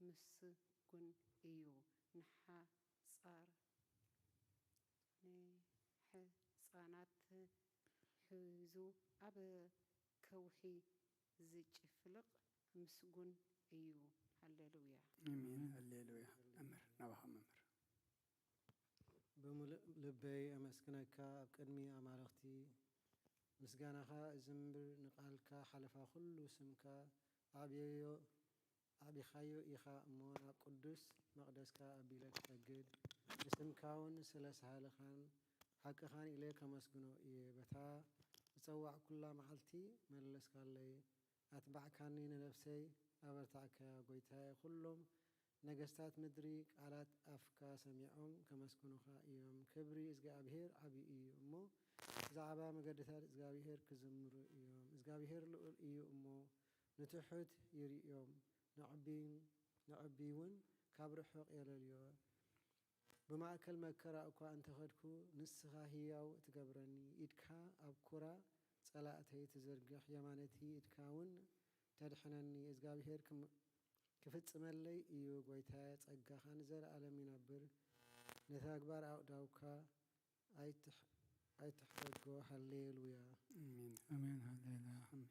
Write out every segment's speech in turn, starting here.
ምስጉን እዩ። ንሓጻር ንሕጻናት ሒዙ ኣብ ከውሒ ዝጭፍልቕ ምስጉን እዩ። ሃሌሉያ። ኣሜን። ሃሌሉያ። መምህር፣ ናባኻ መምህር። ብምሉእ ልበይ ኣመስግነካ፣ ኣብ ቅድሚ ኣማልኽቲ ምስጋናኻ እዝምር፣ ንቃልካ ሓለፋ ኩሉ ስምካ ኣዕብዮ፣ ኣዕቢኻዮ ኢኻ እሞ፣ ናብ ቅዱስ መቕደስካ ኣቢለ ክሰግድ፣ ንስምካ እውን ስለ ሳህልኻን ሓቅኻን ኢለ ከመስግኖ እየ። በታ ዝጸዋዕኩላ መዓልቲ መለስካለይ፣ ኣትባዕካኒ፣ ንነፍሰይ ኣበርታዕካያ። ጐይታየ፣ ኩሎም ነገስታት ምድሪ ቃላት ኣፍካ ሰሚዖም ከመስግኑኻ እዮም። ክብሪ እግዚኣብሄር ዓቢ እዩ እሞ፣ ብዛዕባ መገድታት እግዚኣብሄር ክዝምሩ እዮም። እግዚኣብሄር ልዑል እዩ እሞ፣ ንትሑት ይርእዮም፣ ንዕቢ-፣ ንዕቢ እውን ካብ ርሑቕ የለልዮ። ብማእከል መከራ እኳ እንተ ኸድኩ፣ ንስኻ ህያው ትገብረኒ። ኢድካ ኣብ ኩራ ጸላእተይ ትዝርግሕ፣ የማነይቲ ኢድካ እውን ተድሕነኒ። እግዚኣብሄር ክም-፣ ክፍጽመለይ እዩ፣ ጐይታየ፣ ጸጋኻ ንዘለኣለም ይነብር። ንተግባር ኣእዳውካ ኣይትሕ-፣ ኣይትሕደጎ። ሃሌሉያ። ኣሜን። ኣሜን። ሃሌሉያ። ኣሜን።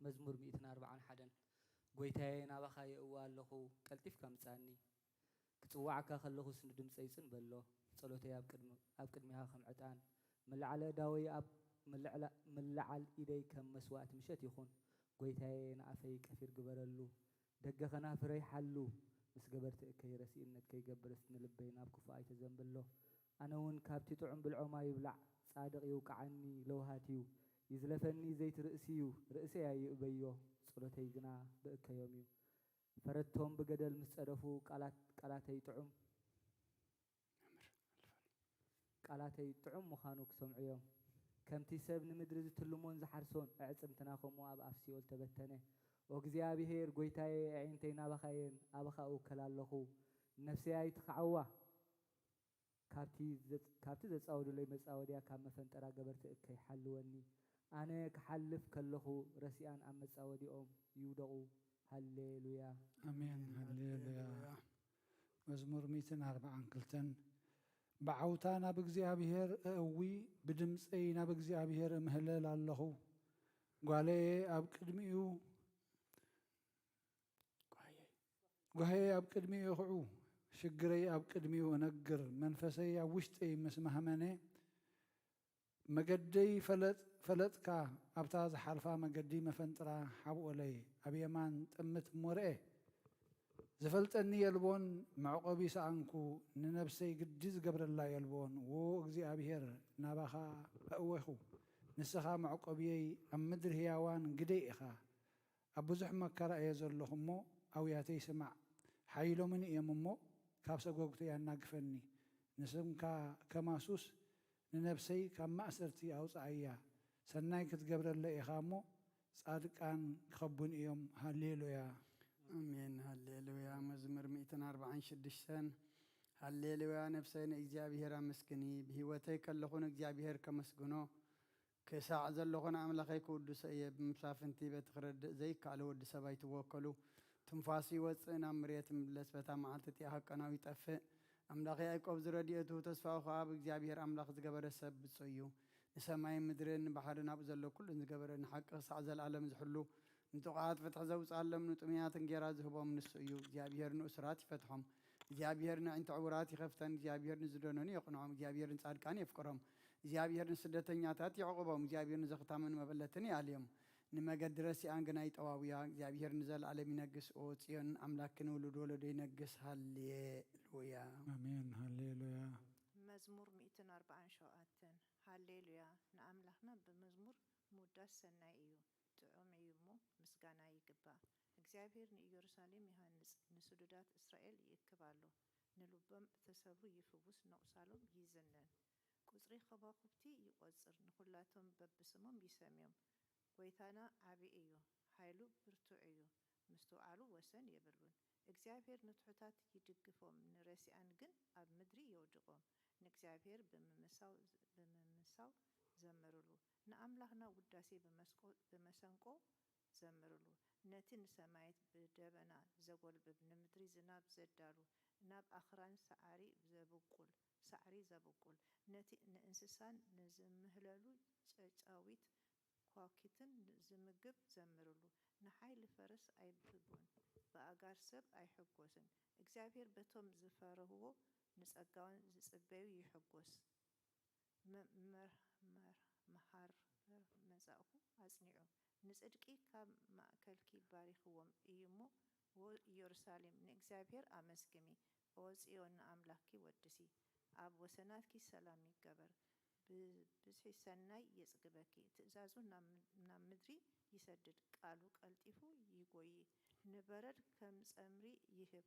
መዝሙር ሚእትን ኣርባዓን ሓደን። መዝሙር ሚእትን ኣርባዓን ሓደን። ጐይታየ፣ ናባኻ የእዊ ኣለኹ፣ ቀልጢፍካ ምጻኒ። ክጽውዓካ ከለኹስ ንድምጸይ ጽን በሎ። ጸሎተይ ኣብ ቅድሚ-፣ ኣብ ቅድሚኻ ከም ዕጣን፣ ምልዓል ኣእዳወይ ኣብ ምልዕላ-፣ ምልዓል ኢደይ ከም መስዋእቲ ምሸት ይኹን። ጐይታየ፣ ንኣፈይ ቀፊር ግበረሉ፣ ደገ ኸናፍረይ ሓሉ። ምስ ገበርቲ እከይ ረሲእነት ከይገብርስ፣ ንልበይ ናብ ክፉእ ኣይተዘንብሎ። ኣነ እውን ካብቲ ጥዑም ብልዖም ኣይብላዕ፣ ጻድቕ ይውቅዓኒ፣ ለውሃት እዩ። ይዝለፈኒ ዘይት ርእሲ እዩ፣ ርእሰይ ኣይእበዮ፣ ጸሎተይ ግና ብእከዮም እዩ። ፈረድቶም ብገደል ምስ ጸደፉ፣ ቃላት-፣ ቃላተይ ጥዑም፣ ቃላተይ ጥዑም ምዃኑ ክሰምዑ እዮም። ከምቲ ሰብ ንምድሪ ዝትልሞን ዝሓርሶን፣ ኣዕጽምትና ከምኡ ኣብ ኣፍ ሲኦል ተበተነ። ኦ እግዚኣብሄር፣ ጐይታየ፣ ኣዒንተይ ናባኻ እየን፣ ኣባኻ እውከል ኣለኹ። ነፍሰይ ኣይትኻዕዋ። ካብቲ ዘጽ-፣ ካብቲ ዘጻወዱለይ መጻወድያ፣ ካብ መፈንጠራ ገበርቲ እከይ ሓልወኒ። ኣነ ክሓልፍ ከለኹ ረሲኣን ኣብ መጻወዲኦም ይውደቑ። ሃሌሉያ። ኣሜን። ሃሌሉያ። መዝሙር ሚእትን ኣርባዓን ክልተን። ብዓውታ ናብ እግዚኣብሄር እእዊ፣ ብድምጸይ ናብ እግዚኣብሄር እምህለል ኣለኹ። ጓለየ ኣብ ቅድሚኡ ጓህየይ ኣብ ቅድሚኡ ይኹዑ፣ ሽግረይ ኣብ ቅድሚኡ እነግር። መንፈሰይ ኣብ ውሽጠይ ምስ ማህመነ፣ መገደይ ፈለጥ-፣ ፈለጥካ፣ ኣብታ ዝሓልፋ መገዲ መፈንጥራ ሓብኦለይ። ኣብ የማን ጠምት እሞ ርኤ፣ ዝፈልጠኒ የልቦን፣ መዕቆቢ ሰኣንኩ፣ ንነብሰይ ግዲ ዝገብረላ የልቦን። ዎ እግዚኣብሄር፣ ናባኻ ኣእወኹ፣ ንስኻ መዕቆብየይ፣ ኣብ ምድሪ ህያዋን ግደይ ኢኻ። ኣብ ብዙሕ መከራ እየ ዘለኹ እሞ፣ ኣውያተይ ስማዕ። ሓይሎምኒ እዮም እሞ፣ ካብ ሰጎግተይ ኣናግፈኒ። ንስምካ ከማሱስ፣ ንነብሰይ ካብ ማእሰርቲ ኣውጽኣያ። ሰናይ ክትገብረለይ ኢኻ እሞ፣ ጻድቃን ክኸቡኒ እዮም። ሃሌሉያ። ኣሜን። ሃሌሉያ። መዝሙር ሚእትን ኣርባዓን ሽዱሽተን። ሃሌሉያ። ነፍሰይ ንእግዚኣብሔር ኣመስግኒ፣ ብህይወተይ ከለኹ ንእግዚኣብሔር ከመስግኖ፣ ክሳዕ ዘለኹ ንኣምላኸይ ክውድሶ እየ። ብመሳፍንቲ በቲ ክረድእ ዘይከኣሎ ወዲ ሰብ ኣይትወከሉ። ትንፋሱ ይወጽእ፣ ናብ መሬት ይምለስ፣ በታ መዓልቲ እቲኣ ሃቀናዊ ይጠፍእ። ኣምላኽ ያዕቆብ ዝረድኤቱ፣ ተስፋኡ ኸኣ ኣብ እግዚኣብሔር ኣምላኽ ዝገበረ ሰብ ብጹእ እዩ። ንሰማይን ምድርን ንባሕርን ኣብኡ ዘሎ ኩሉን ዝገበረ፣ ንሓቂ ክሳዕ ዘለኣለም ዝሕሉ፣ ንጥቑዓት ፍትሒ ዘውጽኣሎም፣ ንጥሙያት እንጌራ ዝህቦም ንሱ እዩ። እግዚኣብሔር ንእሱራት ይፈትሖም። እግዚኣብሔር ነዒንቲ ዕዉራት ይኸፍተን። እግዚኣብሔር ንዝደነኑ የቕንዖም። እግዚኣብሔር ንጻድቃን የፍቅሮም። እግዚኣብሔር ንስደተኛታት የዕቑቦም። እግዚኣብሔር ንዘኽታምን መበለትን ይኣልዮም። ንመገዲ ረሲኣን ግና ይጠዋውያ። እግዚኣብሔር ንዘለኣለም ይነግስ። ኦ ጽዮን፣ ኣምላክኪ ንውሉድ ወለዶ ይነግስ። ሃሌሉያ። ኣሜን። ሃሌሉያ። መዝሙር ሚእትን ኣርባዓን ሸውዓተን። ሃሌሉያ። ንኣምላኽና ብመዝሙር ምውዳስ ሰናይ እዩ፣ ጥዑም እዩ እሞ ምስጋና ይግባእ። እግዚኣብሔር ንኢየሩሳሌም ይሃንጽ፣ ንስዱዳት እስራኤል ይእክብ ኣሎ። ንልቦም እተሰብሩ ይፍውስ፣ ነቑሳሎም ይዝንን። ቁጽሪ ከዋኽብቲ ይቖጽር፣ ንኹላቶም በብስሞም ይሰምዮም። ጐይታና ዓቢ እዩ፣ ሓይሉ ብርቱዕ እዩ፣ ምስትውዓሉ ወሰን የብሉን። እግዚኣብሔር ንትሑታት ይድግፎም፣ ንረሲኣን ግን ኣብ ምድሪ የውድቖም። ንእግዚኣብሔር እግዚኣብሔር ብምምሳው፣ ብምምሳው ዘምርሉ። ንኣምላኽና ውዳሴ ብመስቆ-፣ ብመሰንቆ ዘምርሉ። ነቲ ንሰማያት ብደበና ዘጎልብብ፣ ንምድሪ ዝናብ ዘዳሉ፣ ናብ ኣኽራን ሳዕሪ ዘብቁል፣ ሳዕሪ ዘብቁል፣ ነቲ ንእንስሳን ንዝምህለሉ ጨጫዊት ኳኪትን ዝምግብ ዘምርሉ። ንሓይሊ ፈረስ ኣይብህጎን፣ ብኣእጋር ሰብ ኣይሕጎስን። እግዚኣብሔር በቶም ዝፈርህዎ ንጸጋውን ዝጽበዩ ይሕጎስ። መ-፣ መር-፣ መር-፣ መሃርር መጻእኩ ኣጽኒዑ፣ ንጽድቂ ካብ ማእከልኪ ባሪኽዎም እዩ እሞ፣ ወ-፣ ኢየሩሳሌም ንእግዚኣብሔር ኣመስግኒ፣ ኦ ጽዮን ንኣምላኽኪ ወድሲ። ኣብ ወሰናትኪ ሰላም ይገበር፣ ብ-፣ ብዝሒ ሰናይ የጽግበኪ። ትእዛዙ ናብ፣ ናብ ምድሪ ይሰድድ፣ ቃሉ ቀልጢፉ ይጎዪ። ንበረድ ከም ጸምሪ ይህብ፣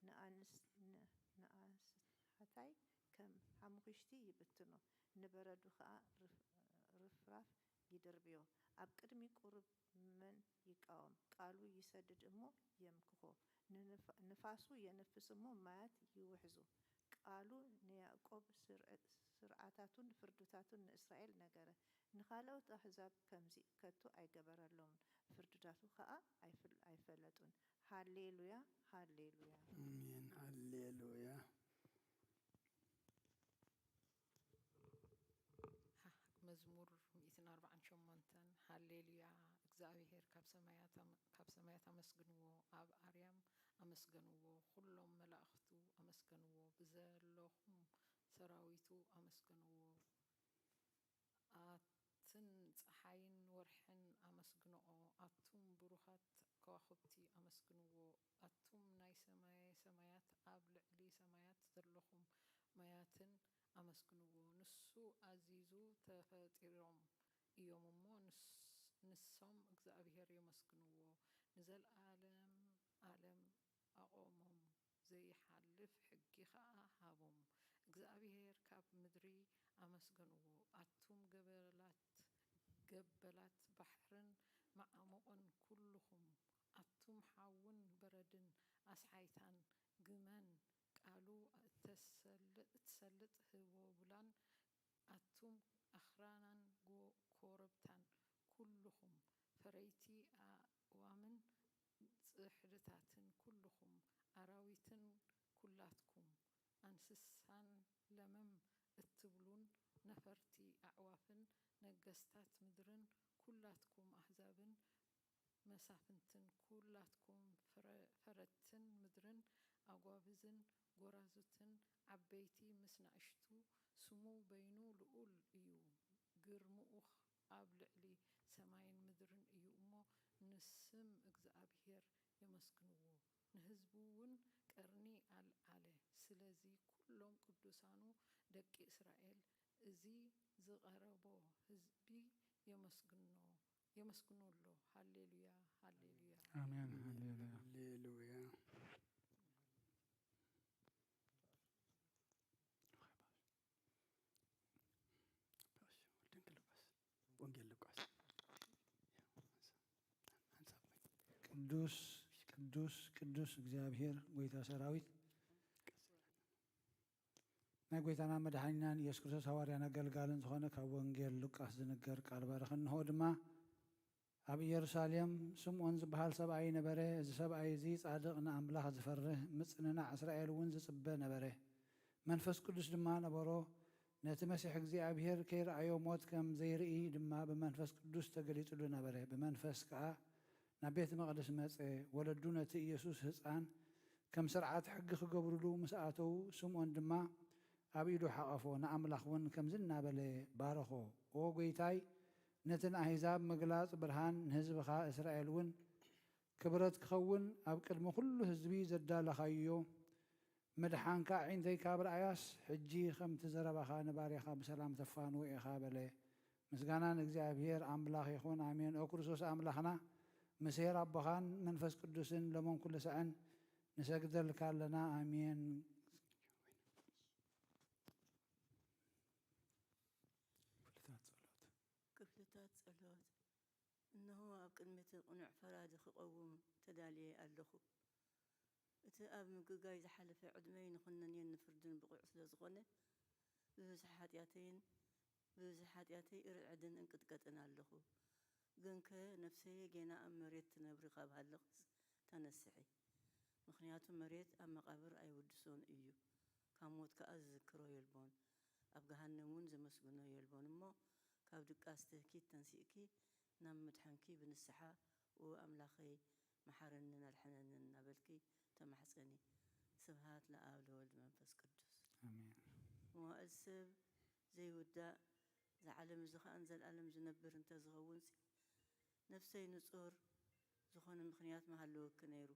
ንኣንስ-፣ ን-፣ ንኣስሓታይ ከም ሓሙኽሽቲ ይብትኖ፣ ንበረዱ ኸኣ ርፍ-፣ ርፍራፍ ይድርብዮ። ኣብ ቅድሚ ቁሩብ መን ይቃወም? ቃሉ ይሰድድ እሞ የምክኾ። ንንፋ-፣ ንፋሱ የንፍስ እሞ ማያት ይውሕዙ። ቃሉ ንያዕቆብ ስርዕ-፣ ስርዓታቱን ፍርድታቱን ንእስራኤል ነገረ። ንኻልኦት ኣህዛብ ከምዚ ከቶ ኣይገበረሎምን፣ ፍርድታቱ ኸኣ ኣይፍል-፣ ኣይፈለጡን። ሃሌሉያ፣ ሃሌሉያ። ኣሜን፣ ሃሌሉያ። ሃ-፣ መዝሙር ሚእትን ኣርባዓን ሸሞንተን። ሃሌሉያ፣ እግዚኣብሔር ካብ ሰማያት ኣመ-፣ ካብ ሰማያት ኣመስግንዎ፣ ኣብ ኣርያም ኣመስገንዎ፣ ኩሎም መላእኽቱ ኣመስገንዎ፣ ብዘለኹም ሰራዊቱ ኣመስገንዎ። ኣትን ጸሓይን ወርሕን ኣመስግንኦ፣ ኣቱም ብሩኻት ከዋኽብቲ ኣመስግንዎ፣ ኣቱም ናይ ሰማየ ሰማያት ኣብ ልዕሊ ሰማያት ዘለኹም ማያትን ኣመስግንዎ። ንሱ ኣዚዙ ተፈጢሮም እዮም እሞ፣ ንስ-፣ ንሶም እግዚኣብሔር የመስግንዎ። ንዘለኣለም ኣለም ኣቖሞም፣ ዘይሓልፍ ሕጊ ኸኣ ሃቦም። እግዚኣብሔር ካብ ምድሪ ኣመስገንዎ፣ ኣቱም ገበላት፣ ገበላት ባሕርን መዓሙቕን ኩልኹም፣ ኣቱም ሓውን በረድን ኣስሓይታን ግመን፣ ቃሉ እተሰል-፣ እትሰልጥ ህቦብላን ኣቱም ኣኽራናን ጎ-፣ ኮረብታን ኩልኹም፣ ፈረይቲ ኣእዋምን ጽሕድታትን ኩልኹም፣ ኣራዊትን ኩላትኩም፣ ኣንስሳን ለመም እትብሉን ነፈርቲ ኣዕዋፍን፣ ነገስታት ምድርን ኩላትኩም ኣህዛብን መሳፍንትን ኩላትኩም ፈረ-፣ ፈረድትን ምድርን ኣጓብዝን ጐራዙትን ዓበይቲ ምስ ናእሽቱ፣ ስሙ በይኑ ልኡል እዩ፣ ግርምኡ ኣብ ልዕሊ ሰማይን ምድርን እዩ እሞ፣ ንስም እግዚኣብሔር የመስግንዎ። ንህዝቡ እውን ቀርኒ ኣልዓለ። ስለዚ ኩሎም ቅዱሳኑ ደቂ እስራኤል፣ እዚ ዝቐረቦ ህዝቢ የመስግኖ። የመስግኖ ኣሎ። ሃሌሉያ፣ ሃሌሉያ። ኣሜን። ሃሌሉያ። ሃሌሉያ። ወንጌል ሉቃስ። ቅዱስ፣ ቅዱስ፣ ቅዱስ እግዚኣብሔር፣ ጎይታ ሰራዊት፣ ናይ ጎይታና መድሓኒናን ኢየሱስ ክርስቶስ ሃዋርያን ኣገልጋልን ዝኾነ ካብ ወንጌል ሉቃስ ዝንገር ቃል ባርኽ። እንሆ ድማ፣ ኣብ ኢየሩሳሌም ስምዖን ዝበሃል ሰብኣይ ነበረ። እዚ ሰብኣይ እዚ ጻድቕ፣ ንኣምላኽ ዝፈርህ፣ ምጽንናዕ እስራኤል እውን ዝጽበ ነበረ። መንፈስ ቅዱስ ድማ ነበሮ። ነቲ መሲሕ እግዚኣብሔር ከይረኣዮ ሞት ከም ዘይርኢ ድማ ብመንፈስ ቅዱስ ተገሊጹሉ ነበረ። ብመንፈስ ከኣ ናብ ቤት መቕደስ መጸ። ወለዱ ነቲ ኢየሱስ ህጻን ከም ስርዓት ሕጊ ክገብሩሉ ምስ ኣተዉ፣ ስምዖን ድማ ኣብ ኢዱ ሓቐፎ፣ ንኣምላኽ እውን ከምዚ እናበለ ባረኾ፣ "ኦ ጐይታይ፣ ነቲ ንኣህዛብ ምግላጽ ብርሃን፣ ንህዝብኻ እስራኤል እውን ክብረት ክኸውን ኣብ ቅድሚ ኩሉ ህዝቢ ዘዳለኻዮ፣ ምድሓንካ ኣዒንተይ ካብ ረኣያስ፣ ሕጂ ከምቲ ዘረባኻ ንባርያኻ ብሰላም ተፋንዎ ኢኻ" በለ። ምስጋና ንእግዚኣብሔር ኣምላኽ ይኹን፣ ኣሜን። ኦ ክርስቶስ ኣምላኽና፣ ምስ ኄር ኣቦኻን መንፈስ ቅዱስን ሎምን ኩሉ ሳዕን ንሰግደልካ ኣለና፣ ኣሜን። ክፍልታት ጸሎት። ክፍልታት ጸሎት። እነሆ፣ ኣብ ቅድሚ እቲ ቅኑዕ ፈራዲ ክቐውም ተዳልየ ኣለኹ። እቲ ኣብ ምግጋይ ዝሓለፈ ዕድመይ ንኹነኔን ንፍርድን ብቑዕ ስለ ዝኾነ፣ ብብዝሒ ሓጢኣተይን ብብዝሒ ሓጢኣተይ እርዕድን እንቅጥቀጥን ኣለኹ። ግንከ ነፍሰየ ጌና ኣብ መሬት ትነብሪ ካብ ሃለኽስ ተነስሒ። ምኽንያቱ መሬት ኣብ መቓብር ኣይውድሶን እዩ። ካብ ሞት ከኣ ዝዝክሮ የልቦን። ኣብ ገሃነም እውን ዘመስግኖ የልቦን እሞ ካብ ድቃስ ትህኪት ተንሲእኪ ናብ ምድሓንኪ ብንስሓ ኦ ኣምላኸይ መሓረንን ኣድሕነንን እናበልኪ ተማሕጸኒ። ስብሃት ለኣብ ለወልድ መንፈስ ቅዱስ። ኣሜን። መዋእል ሰብ ዘይውዳእ፣ እዚ ዓለም እዚ ኸኣ ንዘለኣለም ዝነብር እንተዝኸውን፣ ነፍሰይ ንጹር ዝኾነ ምኽንያት ምሃለወኪ ነይሩ።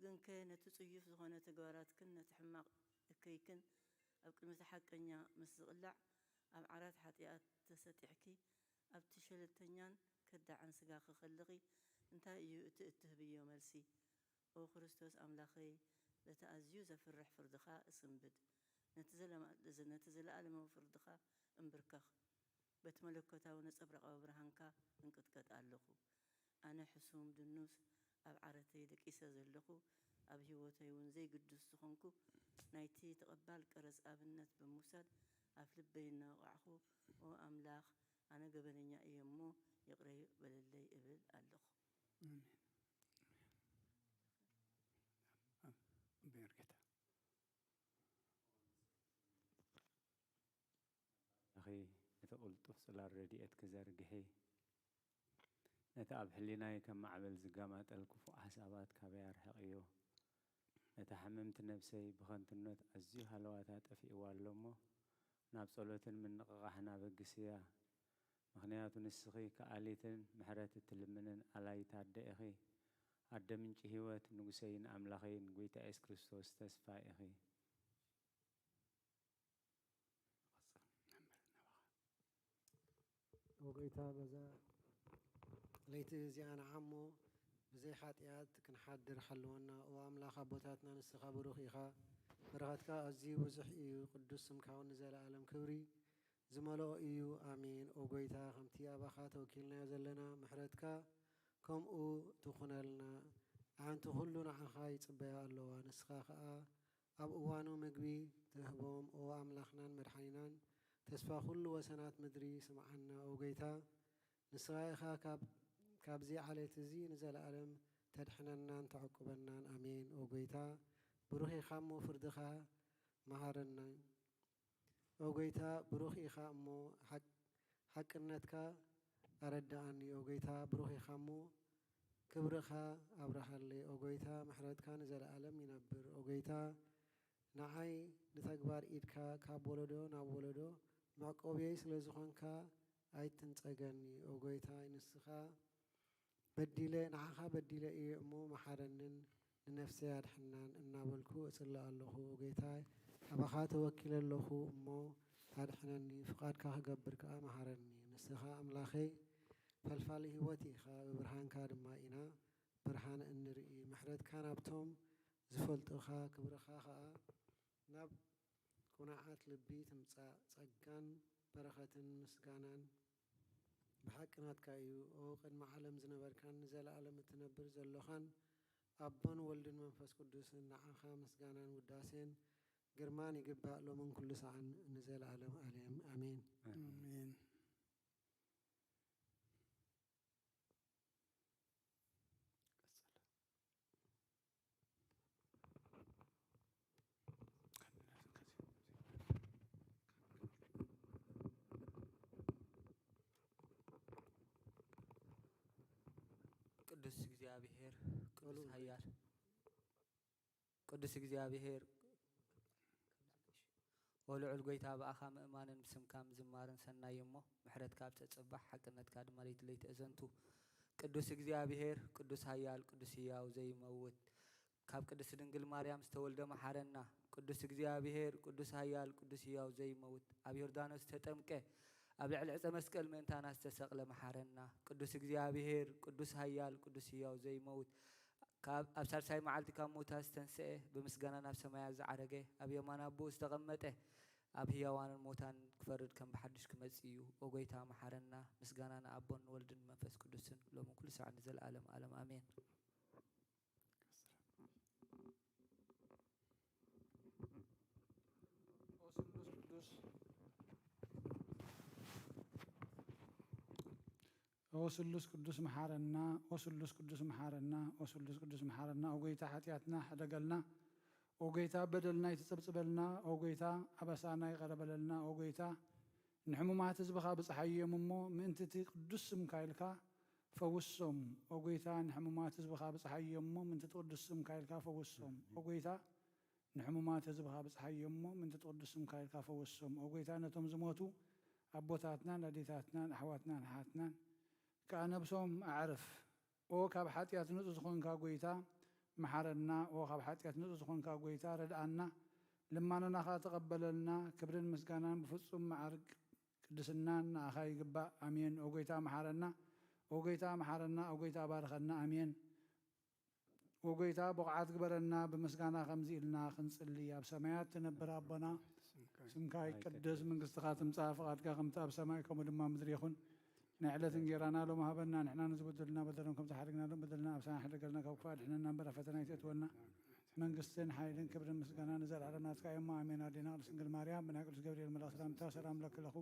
ግንከ ነቲ ጽዩፍ ዝኾነ ተግባራትክን ነቲ ሕማቕ እከይክን ኣብ ቅድሚ እቲ ሓቀኛ ምስ ዝቕላዕ፣ ኣብ ዓራት ሓጢኣት ተሰጢሕኪ፣ ኣብቲ ሸለልተኛን ከዳዕን ስጋኺ ከለኺ፣ እንታይ እዩ እቲ እትህብዮ መልሲ? ኦ ክርስቶስ ኣምላኸይ፣ በቲ ኣዝዩ ዘፍርሕ ፍርድኻ እስንብድ። ነቲ ዘለማ-፣ ነቲ ዘለኣለማዊ ፍርድኻ እምብርከኽ። በቲ መለኮታዊ ነጸብራቓዊ ብርሃንካ እንቅጥቀጥ ኣለኹ። ኣነ ሕሱም ድኑስ ኣብ ዓረተይ ደቂሰ ዘለኹ፣ ኣብ ህይወተይ እውን ዘይግዱስ ዝኾንኩ፣ ናይቲ ተቐባል ቀረጽ ኣብነት ብምውሳድ ኣፍ ልበይ እናወቓዕኹ፣ ኦ ኣምላኽ፣ ኣነ ገበነኛ እየ እሞ ይቕረ በለለይ እብል ኣለኹ። ኣሜን። ኣሜን። ጌታ ኣኺ ነቲ ቅልጡፍ ጽላል ረድኤትኪ ዘርግሒ፣ ነቲ ኣብ ሕሊናይ ከም ማዕበል ዝገማጠል ክፉእ ሓሳባት ካበይ ኣርሕቕዮ። ነታ ሕምምቲ ነብሰይ ብኸንቱነት ኣዝዩ ሃለዋታ ጠፊእዋ ኣሎ እሞ፣ ናብ ጸሎትን ምንቕቓሕን ኣበግስያ። ምኽንያቱ ንስኺ ከኣሊትን ምሕረት እትልምንን ኣላይት ኣደ ኢኺ። ኣደ ምንጪ ህይወት፣ ንጉሰይን ኣምላኸይን፣ ጐይታ የሱስ ክርስቶስ ተስፋ ኢኺ። ንቐጽል። መምህር ናባኻ። ኦ ጎይታ፣ በዛ ለይቲ እዚኣ ንዓሞ ብዘይ ሓጢኣት ክንሓድር ሓልወና። ኦ ኣምላኽ ኣቦታትና፣ ንስኻ ብሩኽ ኢኻ፣ በረኸትካ ኣዝዩ ብዙሕ እዩ፣ ቅዱስ ስምካ እውን ንዘለኣለም ክብሪ ዝመልኦ እዩ። ኣሜን። ኦ ጎይታ፣ ከምቲ ኣባኻ ተወኪልናዮ ዘለና፣ ምሕረትካ ከምኡ ትኹነልና። ኣዕንቲ ኩሉ ንዓኻ ይጽበያ ኣለዋ፣ ንስኻ ኸኣ ኣብ እዋኑ ምግቢ ትህቦም። ኦ ኣምላኽናን መድሓኒናን፣ ተስፋ ኩሉ ወሰናት ምድሪ፣ ስምዓና። ኦ ጎይታ፣ ንስኻ ኢኻ ካብ፣ ካብዚ ዓሌት እዚ ንዘለኣለም ተድሕነናን ተዕቁበናን። ኣሜን። ኦ ጎይታ፣ ብሩኽ ኢኻ እሞ ፍርድኻ መሃረና። ኦ ጎይታ፣ ብሩኽ ኢኻ እሞ ሓቅ-፣ ሓቅነትካ ኣረድኣኒ። ኦ ጎይታ፣ ብሩኽ ኢኻ እሞ ክብርኻ ኣብርሃለይ። ኦ ጎይታ፣ ምሕረትካ ንዘለኣለም ይነብር። ኦ ጎይታ፣ ንዓይ ንተግባር ኢድካ ካብ ወለዶ ናብ ወለዶ መዕቆብየይ ስለ ዝኾንካ ኣይትንጸገኒ። ኦ ጎይታይ፣ ንስኻ በዲለ፣ ንዓኻ በዲለ እየ እሞ መሓረንን ንነፍሰይ ኣድሕናን እናበልኩ እጽሊ ኣለኹ። ኦ ጎይታይ፣ ኣባኻ ተወኪለ ኣለኹ እሞ ኣድሕነኒ፣ ፍቓድካ ክገብር ከኣ መሃረኒ። ንስኻ ኣምላኸይ ፈልፋሊ ህይወት ኢኻ፣ ብብርሃንካ ድማ ኢና ብርሃን እንርኢ። ምሕረትካ ናብቶም ዝፈልጡኻ፣ ክብርኻ ኸኣ ናብ ቁኑዓት ልቢ ትምጻእ። ጸጋን በረኸትን ምስጋናን ብሓቂ ናትካ እዩ። ኦ ቅድሚ ዓለም ዝነበርካን ንዘለኣለም እትነብር ዘሎኻን ኣቦን ወልድን መንፈስ ቅዱስን፣ ንዓኻ ምስጋናን ውዳሴን ግርማን ይግባእ፣ ሎምን ኩሉ ሰዓን ንዘለኣለም ኣለም። ኣሜን። ኣሜን። ቀጽል። ቅዱስ እግዚኣብሔር፣ ቅዱስ ጸሎት። ኃያል፣ ቅዱስ እግዚኣብሔር፣ ኦ ልዑል ጐይታ፣ ብኣኻ ምእማንን ብስምካ ምዝማርን ሰናይ እሞ፣ ምሕረትካ ኣብ ጸጸባሕ፣ ሓቅነትካ ድማ ለይቲ ለይቲ እዘንቱ። ቅዱስ እግዚኣብሔር፣ ቅዱስ ኃያል፣ ቅዱስ ሕያው ዘይመውት፣ ካብ ቅድስት ድንግል ማርያም ዝተወልደ መሓረና። ቅዱስ እግዚኣብሔር፣ ቅዱስ ኃያል፣ ቅዱስ ሕያው ዘይመውት፣ ኣብ ዮርዳኖስ ዝተጠምቀ፣ ኣብ ልዕሊ ዕፀ መስቀል ምእንታና ዝተሰቕለ መሓረና። ቅዱስ እግዚኣብሔር፣ ቅዱስ ኃያል፣ ቅዱስ ሕያው ዘይመውት፣ ካብ ኣብ ሳልሳይ መዓልቲ ካብ ሙታን ዝተንስአ፣ ብምስጋና ናብ ሰማያት ዝዓረገ፣ ኣብ የማን ኣቦኡ ዝተቐመጠ፣ ኣብ ህያዋንን ሙታን ክፈርድ ከም ብሓድሽ ክመጽእ እዩ። ኦ ጐይታ መሓረና። ምስጋና ንኣቦን ንወልድን ንመንፈስ ቅዱስን ሎምን ኩሉ ሰዓት ንዘለኣለም ኣለም ኣሜን። ኦ ስሉስ ቅዱስ፣ ኦ ስሉስ ቅዱስ መሓረና፣ ኦ ስሉስ ቅዱስ መሓረና፣ ኦ ስሉስ ቅዱስ መሓረና። ኦ ጎይታ ሓጢኣትና ሕደገልና፣ ኦ ጎይታ በደልና ይትጸብጽበልና፣ ኦ ጎይታ ኣበሳና ይቐረበለልና፣ ኦ ጎይታ ንሕሙማት ህዝብኻ ብጽሓዮም እሞ ምእንቲ እቲ ቅዱስ ስምካ ኢልካ ፈውሶም። ኦ ጎይታ ንሕሙማት ህዝብኻ ብጽሓዮም እሞ ምእንቲ እቲ ቅዱስ ስምካ ኢልካ ፈውሶም። ኦ ጎይታ ንሕሙማት ህዝብኻ ብጽሓዮም እሞ ምእንቲ እቲ ቅዱስ ስምካ ኢልካ ፈውሶም። ኦ ጎይታ ነቶም ዝሞቱ ኣቦታትናን ኣዴታትናን ኣሕዋትናን ኣሓትናን ከኣ ነብሶም ኣዕርፍ። ኦ ካብ ሓጢኣት ንጹህ ዝኾንካ ጎይታ መሓረና። ኦ ካብ ሓጢኣት ንጹህ ዝኾንካ ጎይታ ረድኣና። ልማኖና ከኣ ተቐበለልና። ክብርን ምስጋናን ብፍጹም መዓርግ ቅድስናን ንኣኻ ይግባእ። ኣሜን። ኦ ጎይታ መሓረና። ኦ ጎይታ መሓረና። ኦ ጎይታ ባርኸና። ኣሜን። ኦ ጎይታ ብቑዓት ግበረና። ብምስጋና ከምዚ ኢልና ክንጽሊ። ኣብ ሰማያት ትነብር ኣቦና፣ ስምካ ይቀደስ፣ መንግስትኻ ትምጻእ፣ ፍቓድካ ከምቲ ኣብ ሰማይ ከምኡ ድማ ምድሪ ይኹን። ናይ ዕለት እንጌራና ሎም ሃበና፣ ንሕና ንዝበደሉና በደሎም ከም ዝሓደግናሎም በደልና ኣብ ሰማይ ሕደገልና፣ ካብ ክፉእ ኣድሕነና እምበር ኣብ ፈተና ኣይተእትወና። መንግስትን ሓይልን ክብርን ምስጋና ንዘለዓለም ናትካ እዮሞ፣ ኣሜን። ኣዴና ቅድስት ድንግል ማርያም ብናይ ቅዱስ ገብርኤል መልኣኽ ሰላምታ ሰላም ለኪ ለኹ።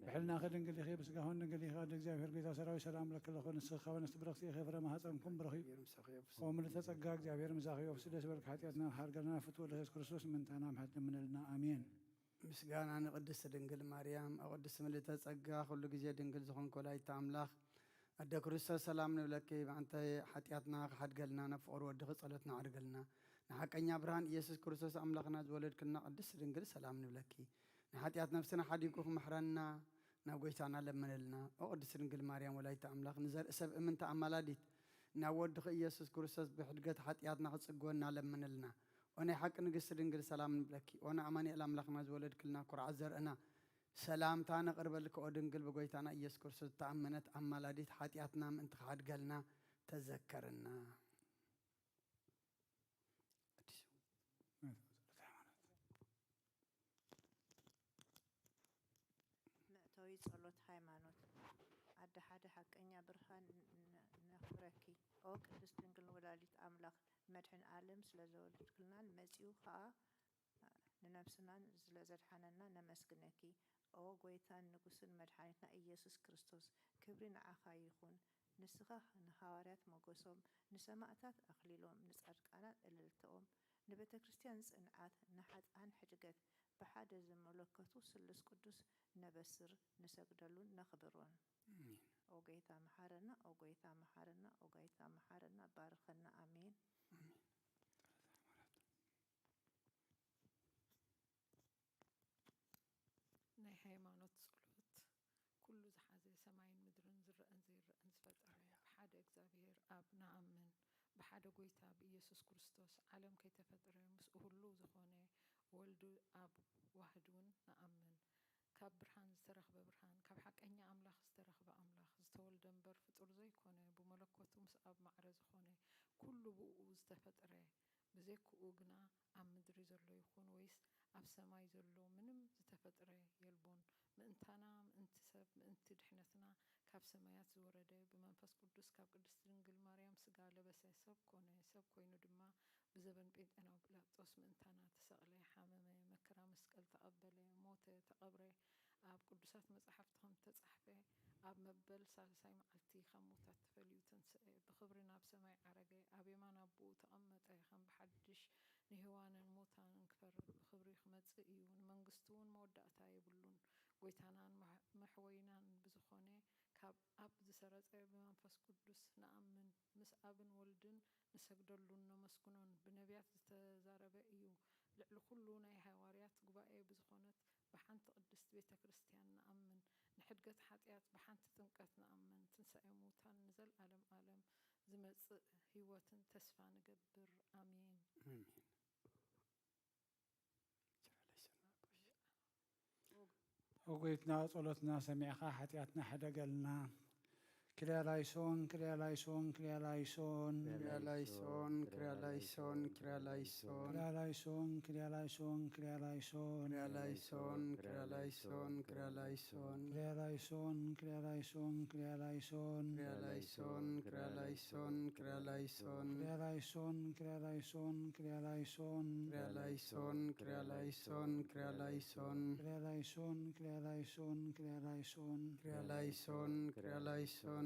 ብሕልናኺ ድንግል ኢኺ፣ ብስጋኹን ድንግል ኢኺ። ኣደ እግዚኣብሔር ጎይታ ሰራዊት ሰላም ለኪ ለኹ። ንስኺ ከበነ ብረኽቲ ኢኺ፣ ፍረ ማህፀንኩም ብሩኽ እዩ። ኦ ምልዕተ ጸጋ፣ እግዚኣብሔር ምሳኺ እዩ። ደስ በልኪ፣ ሓጢኣትና ሓርገልና፣ ፍትወ ለሰስ ክርስቶስ ምእንታና ምሕረት ለምነልና። ኣሜን። ምስጋና ንቅድስት ድንግል ማርያም። ኦ ቅድስት ምልዕተ ጸጋ፣ ኩሉ ግዜ ድንግል ዝኾንክ ወላዲተ ኣምላኽ፣ ኣደ ክርስቶስ ሰላም ንብለኪ። ብኣንተ ሓጢኣትና ክሓድገልና፣ ናብ ፍቕሪ ወድኺ ጸሎትና ኣዕርገልና። ንሓቀኛ ብርሃን ኢየሱስ ክርስቶስ ኣምላኽና ዝወለድክልና ቅድስት ድንግል ሰላም ንብለኪ። ንሓጢኣት ነፍስና ሓዲጉ ክምሕረና ናብ ጎይታና ለምንልና። ኦ ቅድስት ድንግል ማርያም ወላዲተ ኣምላኽ፣ ንዘርኢ ሰብ እምንቲ ኣማላዲት፣ ናብ ወድኺ ኢየሱስ ክርስቶስ ብሕድገት ሓጢኣትና ክጽግወና ለምንልና። ኦ ናይ ሓቂ ንግስቲ ድንግል ሰላም ንብለኪ። ኦ ንኣማኑኤል ኣምላኽና ዝወለድክልና ኩርዓት ዘርእና ሰላምታ ነቕርበልኪ። ኦ ድንግል ብጎይታና ኢየሱስ ክርስቶስ ዝተኣመነት ኣማላዲት፣ ሓጢኣትና ምእንቲ ክሓድገልና ተዘከርና። ኣዲሱ መእተዊ ጸሎት ሃይማኖት። ኣደ ሓደ ሓቀኛ ብርሃን ን-፣ ን-፣ ነኽብረኪ። ኦ ቅድስት ድንግል ወላዲት ኣምላኽ፣ መድሕን ዓለም ስለ ዘወለድክልናን መጺኡ ኸኣ ንነብስናን ስለ ዘድሓነና ነመስግነኪ። ኦ ጎይታን ንጉስን መድሓኒትና ኢየሱስ ክርስቶስ፣ ክብሪ ንዓኻ ይኹን። ንስኻ ንሃዋርያት ሞገሶም፣ ንሰማእታት ኣኽሊሎም፣ ንጻድቃናት እልልታኦም፣ ንቤተ ክርስቲያን ጽንዓት፣ ንሓጥኣን ሕድገት፣ ብሓደ ዝመለከቱ ስሉስ ቅዱስ ነበስር፣ ንሰግደሉን ነኽብሮን። ኣሜን። ኦ ጎይታ መሓረና፣ ኦ ጎይታ መሓረና፣ ኦ ጎይታ መሓረና፣ ባርኸና። ኣሜን። ኣሜን። ናይ ሃይማኖት ጸሎት። ኩሉ ዝሓዘ ሰማይን ምድርን ዝረአን ዘይረአን ዝፈጠረ ብሓደ እግዚኣብሔር ኣብ ንኣምን። ብሓደ ጎይታ ብኢየሱስ ክርስቶስ ዓለም ከይተፈጥረ ምስኡ ህሉው ዝኾነ ወልዱ ኣብ ዋህድ እውን ንኣምን። ካብ ብርሃን ዝተረኽበ ብርሃን፣ ካብ ሓቀኛ ኣምላኽ ዝተረኽበ ኣምላኽ፣ ዝተወልደ እምበር ፍጡር ዘይኮነ፣ ብመለኮቱ ምስ ኣብ ማዕረ ዝኾነ፣ ኩሉ ብእኡ ዝተፈጥረ፣ ብዘይክኡ ግና ኣብ ምድሪ ዘሎ ይኹን ወይስ ኣብ ሰማይ ዘሎ ምንም ዝተፈጥረ የልቦን። ምእንታና፣ ምእንቲ ሰብ፣ ምእንቲ ድሕነትና ካብ ሰማያት ዝወረደ፣ ብመንፈስ ቅዱስ ካብ ቅድስቲ ድንግል ማርያም ስጋ ለበሰ፣ ሰብ ኮነ። ሰብ ኮይኑ ድማ ብዘበን ጴንጤናዊ ጲላጦስ ምእንታና ተሰቕለ፣ ሓመመ፣ መከራ መስቀል ተቐበለ፣ ሞተ፣ ተቐብረ። ኣብ ቅዱሳት መጻሕፍቲ ከም እተጻሕፈ፣ ኣብ መበል ሳልሳይ መዓልቲ ካብ ሙታት ተፈልዩ ተንስአ፣ ብኽብሪ ናብ ሰማይ ዓረገ፣ ኣብ የማን ኣቦኡ ተቐመጠ፣ ከም ብሓድሽ ንህያዋንን ሙታንን ክፈርድ ብኽብሪ ክመጽእ እዩ፣ ንመንግስቱ እውን መወዳእታ የብሉን። ጎይታናን መሕ-፣ መሕወይናን ብዝኾነ ካብ ኣብ ዝሰረጸ ብመንፈስ ቅዱስ ንኣምን። ምስ ኣብን ወልድን ንሰግደሉን ነመስግኖን። ብነቢያት ዝተዛረበ እዩ። ልዕሊ ኩሉ ናይ ሃዋርያት ጉባኤ ብዝኾነት ብሓንቲ ቅድስት ቤተ ክርስቲያን ንኣምን። ንሕድገት ሓጢኣት ብሓንቲ ጥምቀት ንኣምን። ትንሳኤ ሙታን ንዘለዓለም ዓለም ዝመጽእ ህይወትን ተስፋ ንገብር። ኣሜን። ኣሜን። ኦ ጎይትና፣ ጸሎትና ሰሚዕኻ ሓጢኣትና ሕደገልና። ክርያ ላይሶን፣ ክርያ ላይሶን፣ ክርያ ላይሶን። ክርያ ላይሶን፣ ክርያ ላይሶን፣ ክርያ ላይሶን። ክርያ ላይሶን፣ ክርያ ላይሶን፣ ክርያ ላይሶን። ክርያ ላይሶን፣ ክርያ ላይሶን፣ ክርያ ላይሶን። ክርያ ላይሶን፣ ክርያ ላይሶን፣ ክርያ ላይሶን። ክርያ ላይሶን፣ ክርያ ላይሶን፣ ክርያ ላይሶን። ክርያ ላይሶን፣ ክርያ ላይሶን፣ ክርያ ላይሶን። ክርያ ላይሶን፣ ክርያ ላይሶን፣ ክርያ ላይሶን። ክርያ ላይሶን፣ ክርያ ላይሶን፣ ክርያ ላይሶን። ክርያ ላይሶን፣ ክርያ ላይሶን፣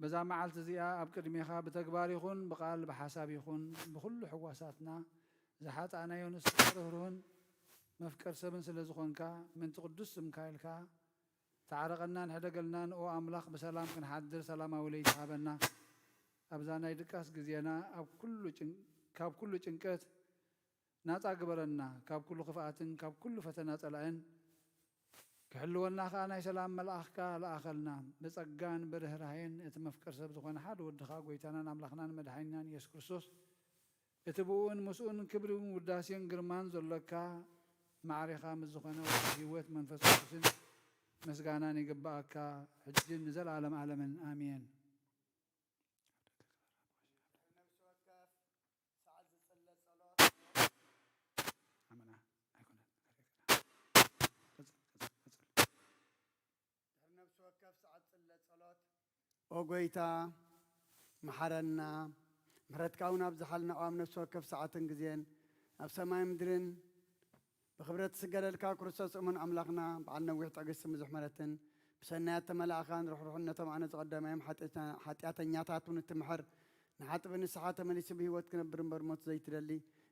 በዛ መዓልቲ እዚኣ ኣብ ቅድሜኻ ብተግባር ይኹን ብቓል ብሓሳብ ይኹን ብኹሉ ሕዋሳትና ዝሓጣእናዮ ንስኻ ርህሩህን መፍቀር ሰብን ስለ ዝኾንካ፣ ምእንቲ ቅዱስ ስምካ ኢልካ ተዓረቐናን ሕደገልናን። ኦ ኣምላኽ፣ ብሰላም ክንሓድር ሰላማዊ ለይቲ ሃበና። ኣብዛ ናይ ድቃስ ግዜና ኣብ ኩሉ ጭን-፣ ካብ ኩሉ ጭንቀት ናጻ ግበረና፣ ካብ ኩሉ ክፍኣትን ካብ ኩሉ ፈተና ጸላእን ክሕልወና ከኣ ናይ ሰላም መልኣኽካ ለኣኸልና። ብጸጋን ብርህራሄን እቲ መፍቀር ሰብ ዝኾነ ሓደ ወድኻ፣ ጎይታናን ኣምላኽናን መድሓኒናን ኢየሱስ ክርስቶስ፣ እቲ ብኡኡን ምስኡን ክብርን ውዳሴን ግርማን ዘሎካ፣ ማዕሬኻ ምስ ዝኾነ ወዲ ህይወት መንፈስ ቅዱስን ምስጋናን ይግብኣካ፣ ሕጅን ንዘለኣለም ዓለምን። ኣሜን። ነፍሲ ወከፍ ሰዓት ዝጽለ ጸሎት። ኣመና ኣይኮነን። ቀጽል፣ ቀጽል፣ ቀጽል። ድሕሪ ነፍሲ ወከፍ ሰዓት ዝጽለ ጸሎት። ኦ ጎይታ፣ መሓረና። ምሕረትካ እውን ኣብዝሓልና፣ ኣብ ነፍሲ ወከፍ ሰዓትን ግዜን፣ ኣብ ሰማይ ምድርን ብኽብረት ዝስገደልካ ክርስቶስ እሙን ኣምላኽና፣ በዓል ነዊሕ ትዕግስትን ብዙሕ ምሕረትን፣ ብሰናያት ተመላእኻን ርሕሩሕነቶም ኣነ ዝቐደመ እዮም። ሓጢኣተ-፣ ሓጢኣተኛታት እውን እትምሕር፣ ንሓጥቢ ንስሓ ተመሊሱ ብህይወት ክነብር እምበር ሞት ዘይትደሊ፣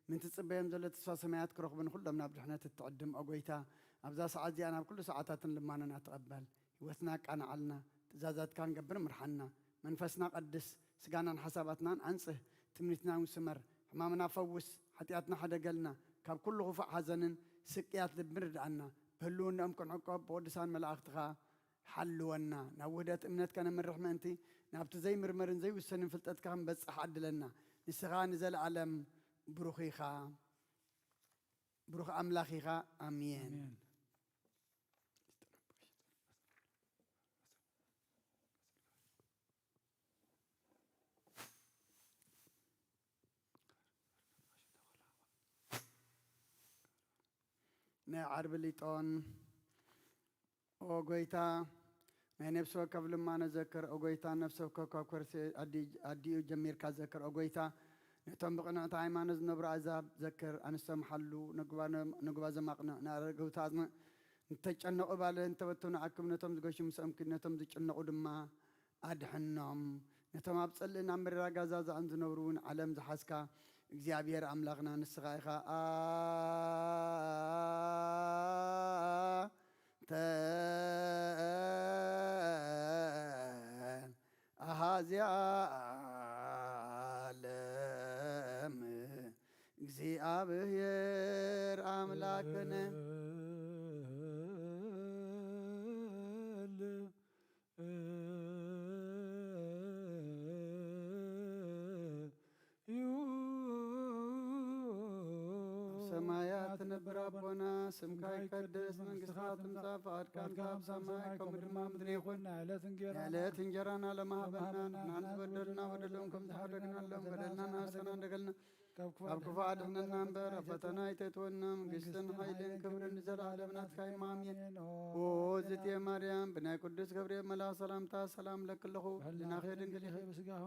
ምእንቲ ትጽበዮም ዘሎ ተስፋ ሰማያት ክረኽቡ ንኹሎም ናብ ድሕነት እትዕድም፣ ኦ ጎይታ፣ ኣብዛ ሰዓት እዚኣ ናብ ኩሉ ሰዓታትን ልማኖና ተቐበል። ህይወትና ኣቃንዓልና፣ ትእዛዛትካ ንገብር ምርሓና። መንፈስና ቀድስ፣ ስጋናን ሓሳባትናን ኣንጽህ፣ ትምኒትና እውን ስመር፣ ሕማምና ፈውስ፣ ሓጢኣትና ሕደገልና፣ ካብ ኩሉ ክፉእ ሓዘንን ስቅያት ልብን ርድኣና። ብህልውናኦም ክንዕቆብ ብቅዱሳን መላእኽትኻ ሓልወና። ናብ ውህደት እምነት ከነምርሕ ምእንቲ፣ ናብቲ ዘይምርመርን ዘይውሰንን ፍልጠትካ ክንበጽሕ ዓድለና። ንስኻ ንዘለኣለም ብሩኽ ኢኻ፣ ብሩኽ ኣምላኽ ኢኻ። ኣሜን። ኣሜን። ናይ ዓርቢ ሊጦን። ኦ ጎይታ፣ ናይ ነፍሲ ወከፍ ልማኖ ዘክር። ኦ ጎይታ፣ ነፍሲ ወከፍ ካብ ከርሲ ኣዲ-፣ ኣዲኡ ጀሚርካ ዘክር። ኦ ጎይታ፣ ነቶም ብቕንዕቲ ሃይማኖት ዝነብሩ ኣህዛብ ዘክር። ኣንስቶም ሓሉ፣ ንጉባ-፣ ንጉባዞም ኣቕንዕ፣ ንኣረጋውቲ ኣጽንዕ፣ ንተጨነቑ ባልህ፣ ንተበተኑ ኣክብ፣ ነቶም ዝገሹ ምስኦም ኪድ፣ ነቶም ዝጭነቑ ድማ ኣድሕኖም። ነቶም ኣብ ጽልእን ኣብ መሪራ ጋዛዛኣን ዝነብሩ እውን ዓለም ዝሓዝካ እግዚኣብሔር ኣምላኽና ንስኻ ኢኻ። ኣንተ ኣሃዚ ዓለም እግዚኣብሔር ኣምላክነ። ኣብ ሰማያት ትነብር ኣቦና፣ ስምካ ይቀደስ፣ መንግስትኻ ትምጻእ፣ ፍቓድካ ከም ኣብ ሰማይ ከምኡ ድማ ምድሪ ይኹን። ናይ ዕለት እንጀራና ሎሚ ሃበና፣ ንሕና ንዝበደሉና በደሎም ከም ዝሓደግናሎም በደልና ንኣሰና እንደገልና፣ ካብ ክፉእ ካብ ክፉእ ኣድሕነና እምበር፣ ኣብ ፈተና ኣይተእትወና። መንግስትን ሓይልን ክብርን ንዘለኣለም ናትካ እዩ። ኣሜን። ኦ ዝእቲ ማርያም፣ ብናይ ቅዱስ ገብርኤል መልኣኽ ሰላምታ ሰላም እለኪ ኣለኹ። ብህልናኺ ድንግል ኢኺ፣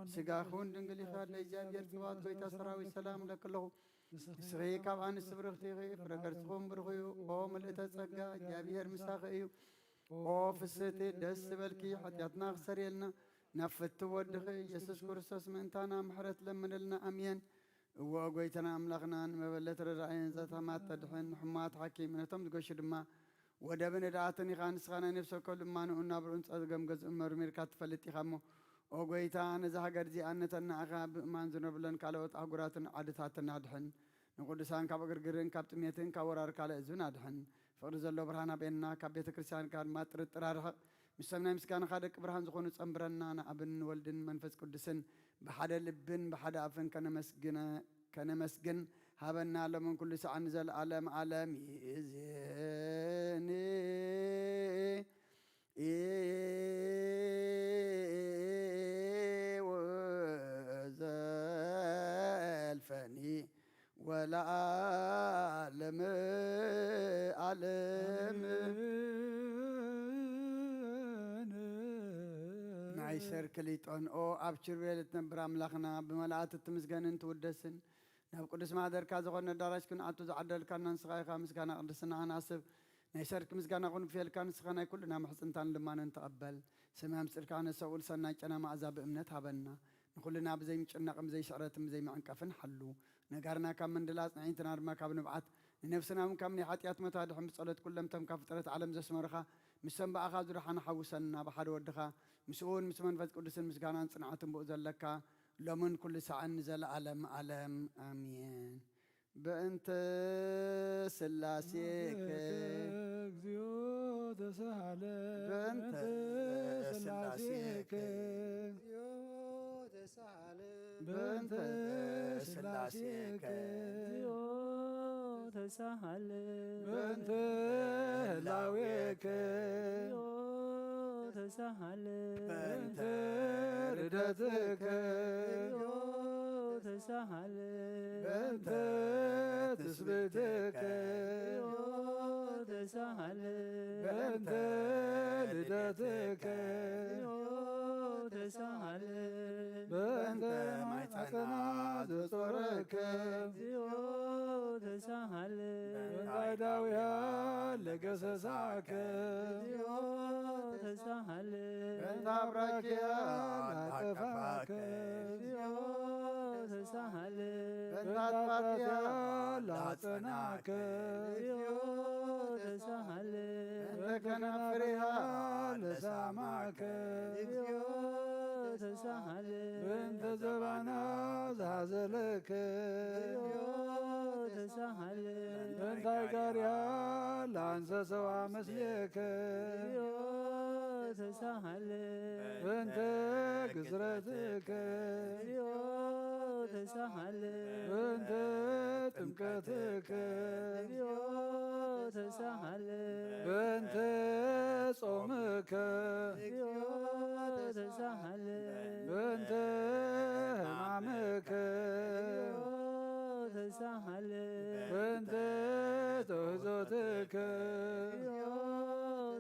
ብስጋኺ እውን ድንግል ኢኺ። ኣደ እግዚኣብሔር ጽባኦት፣ ጎይታ ሰራዊት፣ ሰላም እለኪ ኣለኹ። ንስኺ ካብ ኣንስቲ ብርኽቲ ኢኺ፣ ፍረ ከርስኺ እውን ብሩኽ እዩ። ኦ ምልእተ ጸጋ፣ እግዚኣብሔር ምሳኺ እዩ። ኦ ፍስህቲ፣ ደስ ዝበልኪ፣ ሓጢኣትና ክሰርየልና፣ ናብ ፍትው ወድኺ ኢየሱስ ክርስቶስ ምእንታና ምሕረት ለምንልና። ኣሜን። እወ ጎይታና ኣምላኽና፣ ንመበለት ረዳእን ዘታማት ተድሕን፣ ንሕሙማት ሓኪም፣ ነቶም ዝገሹ ድማ ወደብን ረዳእትን ኢኻ። ንስኻ ናይ ነፍሲ ወከፍ ልማንኡን ናብርኡን ጸገም ገዝኡን መርሚርካ ትፈልጥ ኢኻ እሞ፣ ኦ ጎይታ፣ ነዛ ሃገር እዚኣን ነተን ንኣኻ ብምእማን ዝነብሩለን ካልኦት ኣህጉራትን ዓድታትን ኣድሕን። ንቅዱሳን ካብ ዕግርግርን ካብ ጥሜትን ካብ ወራር ካልእ ህዝብን ኣድሕን። ፍቕሪ ዘሎ ብርሃን ኣበየና፣ ካብ ቤተ ክርስቲያንካ ድማ ጥርጥር ኣርሕቕ። ምስቶም ናይ ምስጋናኻ ደቂ ብርሃን ዝኾኑ ጸንብረና፣ ንኣብን ወልድን መንፈስ ቅዱስን ብሓደ ልብን ብሓደ ኣፍን ከነመስግነ-፣ ከነመስግን ሃበና፣ ሎምን ኩሉ ሰዓን ንዘለኣለም ዓለም። ይእዜኒ ወዘልፈኒ ወለዓለመ ዓለም። ናይ ሰርክ ሊጦን። ኦ ኣብ ኪሩቤል እትነብር ኣምላኽና፣ ብመላእክት እትምስገንን ትውደስን፣ ናብ ቅዱስ ማሕደርካ ዝኾነ ኣዳራሽ ክንኣቱ ዝዓደልካና ንስኻ ኢኻ። ምስጋና ቅድስና ኸነስብ ናይ ሰርክ ምስጋና ክንፍየልካ፣ ንስኻ ናይ ኩልና ምሕጽንታን ልማንን ተቐበል። ሰማይ ኣምጽእልካ ነሰብኡል ሰናይ ጨና መኣዛ ብእምነት ሃበና። ንኹልና ብዘይምጭናቕን ብዘይስዕረትን ብዘይምዕንቀፍን ሓሉ። ነጋርና ካብ ምንድላጽ፣ ንዒንትና ድማ ካብ ንብዓት፣ ንነፍስና እውን ካብ ናይ ሓጢኣት መታድሕን ብጸሎት ኩሎም ተምካ ፍጥረት ዓለም ዘስመርኻ፣ ምስቶም ብኣኻ ዝረሓኑ ሓውሰና፣ ብሓደ ወድኻ፣ ምስኡ እውን ምስ መንፈስ ቅዱስን ምስጋናን ጽንዓትን ብኡ ዘለካ፣ ሎምን ኩሉ ሳዕን ንዘለዓለም ዓለም። ኣሜን። በእንተ ስላሴከ። እግዚኦ ተሳሃለ። በእንተ ስላሴከ። በእንተ ስላሴከ። እግዚኦ ተሳሃለ። በእንተ ህላዌከ። እግዚኦ ተሳሃለ። በእንተ ርደትከ። እግዚኦ ተሳሃለ። በእንተ ትስብእትከ። እግዚኦ ተሳሃለ። በእንተ ልደትከ። እግዚኦ ተሳሃለ። በእንተ ማይጸና ዘጾረከ። እግዚኦ ተሳሃለ። በእንታይ ዳውያ ለገሰሳከ። እግዚኦ ተሳሃለ። በእንተ አብራኪያ ላጠፋከ። እግዚኦ ተሳሃለ። በእንተ አጥፋትያ ላጸናከ። እግዚኦ ተሳሃለ። በእንተ ከናፍርያ ለሳማከ። እግዚኦ ተሳሃለ። በእንተ ዘባና ዝሃዘለከ። እግዚኦ ተሳሃለ። በእንታይ ጋርያ ለአንሰሰዋ ምስሌከ። እግዚኦ ተሳሃለ። በእንተ ግዝረትከ። እግዚኦ ተሳሃለ። በእንተ ጥምቀትከ። እግዚኦ ተሳሃለ። በእንተ ጾምከ። እግዚኦ ተሳሃለ። በእንተ ሕማምከ። እግዚኦ ተሳሃለ። በእንተ ተውህዞትከ። እግዚኦ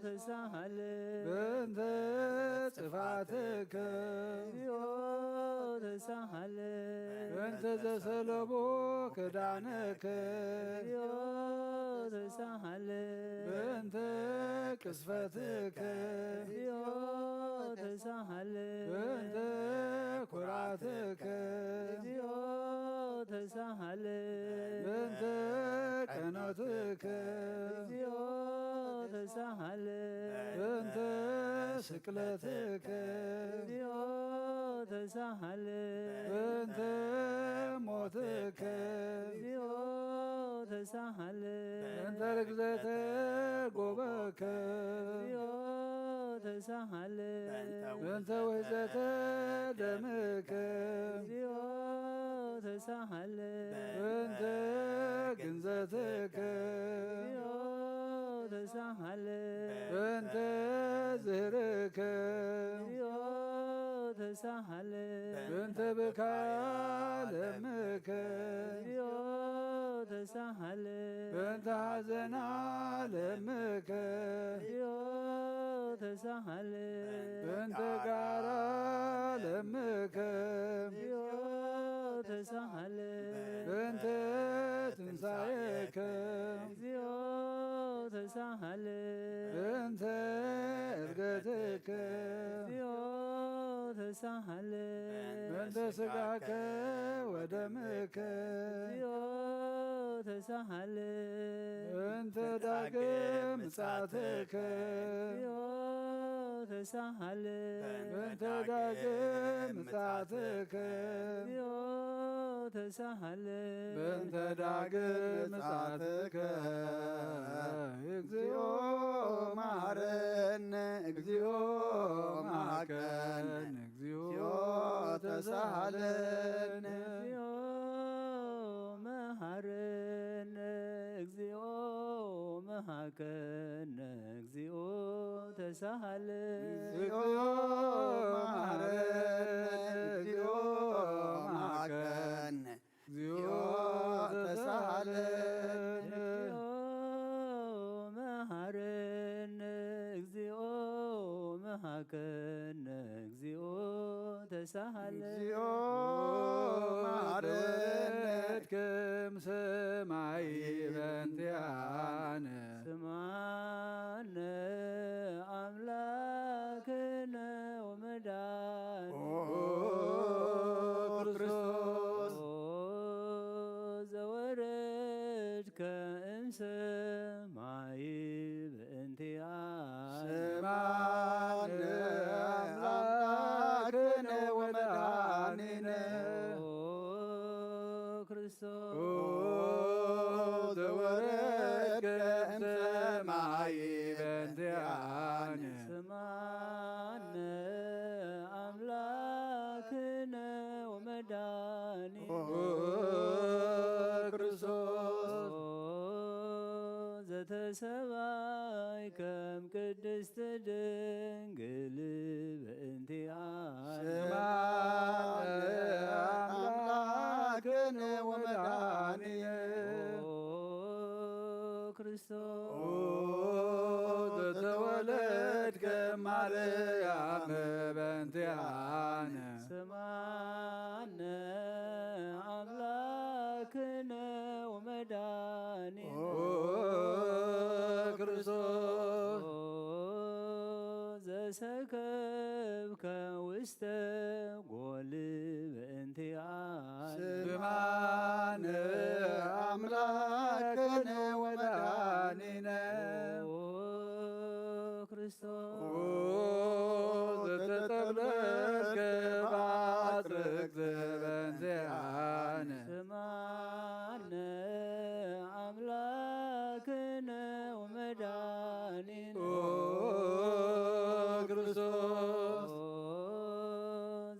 ተሳሃለ። በእንተ ጽፋትከ። እግዚኦ ተሳሃለ። በእንተ ዘሰለቦ ክዳነከ። እግዚኦ ተሳሃለ። በእንተ ቅስፈትከ። እግዚኦ ተሳሃለ። በእንተ ኩራትከ። እግዚኦ ተሳሃለ። በእንተ ቀኖትከ። እግዚኦ ተሳሃለ። በእንተ ስቅለትከ። እግዚኦ ተሳሃለ። በእንተ ሞትከ። እግዚኦ ተሳሃለ። በእንተ ርግዘተ ጎበከ። እግዚኦ ተሳሃለ። በእንተ ውሕዘተ ደምከ። እግዚኦ ተሳሃለ። በእንተ ግንዘትከ። እግዚኦ ተሳሃለ። በእንተ ዝህርከ። እግዚኦ ተሳሃለ። በእንተ ብካያ ለምከ። እግዚኦ ተሳሃለ። በእንተ ሐዘና ለምከ። እግዚኦ ተሳሃለ። በእንተ ጋራ ለምከ። እግዚኦ ተሳሃለ። በእንተ ትንሳኤከ። እግዚኦ ተሳሃለ። በእንተ እርገትከ። እግዚኦ ተሳሃለ። በእንተ ስጋከ ወደምከ። እግዚኦ ተሳሃለ። በእንተ ዳግም ምጻትከ። እግዚኦ ተሳሃለ። በእንተ ዳግም ምጻትከ። እግዚኦ ተሳሃለ። በእንተ ዳግም ምጻትከ። እግዚኦ መሐረነ፣ እግዚኦ መሐረነ፣ እግዚኦ ተሳሃለነ። እግዚኦ መሐረነ፣ እግዚኦ መሐረነ፣ እግዚኦ ተሳሃለ። እግዚኦ መሐረነ፣ እግዚኦ መሐረነ፣ እግዚኦ ተሳሃለነ። እግዚኦ መሐረነ፣ እግዚኦ መሐረነ፣ እግዚኦ ተሳሃለ። እግዚኦ መሐረነ። ወረድክም ሰማይ በእንቲአነ። ስማነ አምላክነ። ቅድስት ድንግል በእንቲአነ ስማነ አምላክነ ወመድኃኒነ። ኦ ክርስቶስ ኦ ዘተወለድከ ማርያም በእንቲአነ ስማነ አምላክነ ወመድኃኒነ። ኦ ክርስቶስ ኦ ዘሰከብከ ውስተ ጎል በእንቲአነ ስማነ አምላክነ ወመድኃኒነ። ኦ ክርስቶስ ኦ ዘተጠብለልከ በአጽርቅት በእንቲአነ ስማነ አምላክነ ወመድኃኒነ። ኦ ክርስቶስ ኦ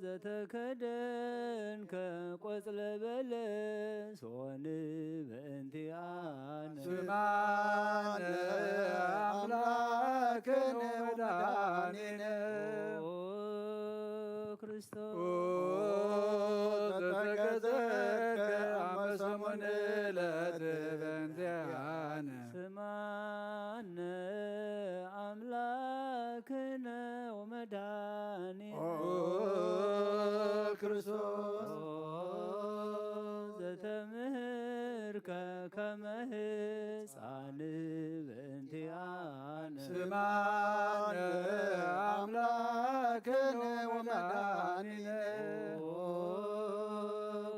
ዘተከደንከ ቆጽለ በለስ ሆን በእንቲአነ ስማነ አምላክነ ወመድኃኒነ። ኦ ክርስቶስ ኦ ዘተገዘከ አመ ሰሙን ዕለት በእንቲአነ ስማነ አምላክነ ወመድኃኒነ። ኦ ክርስቶስ ኦ ዘተምህርከ ከመ ሕፃን በእንቲአነ ስማነ አምላክነ ወመድኃኒነ። ኦ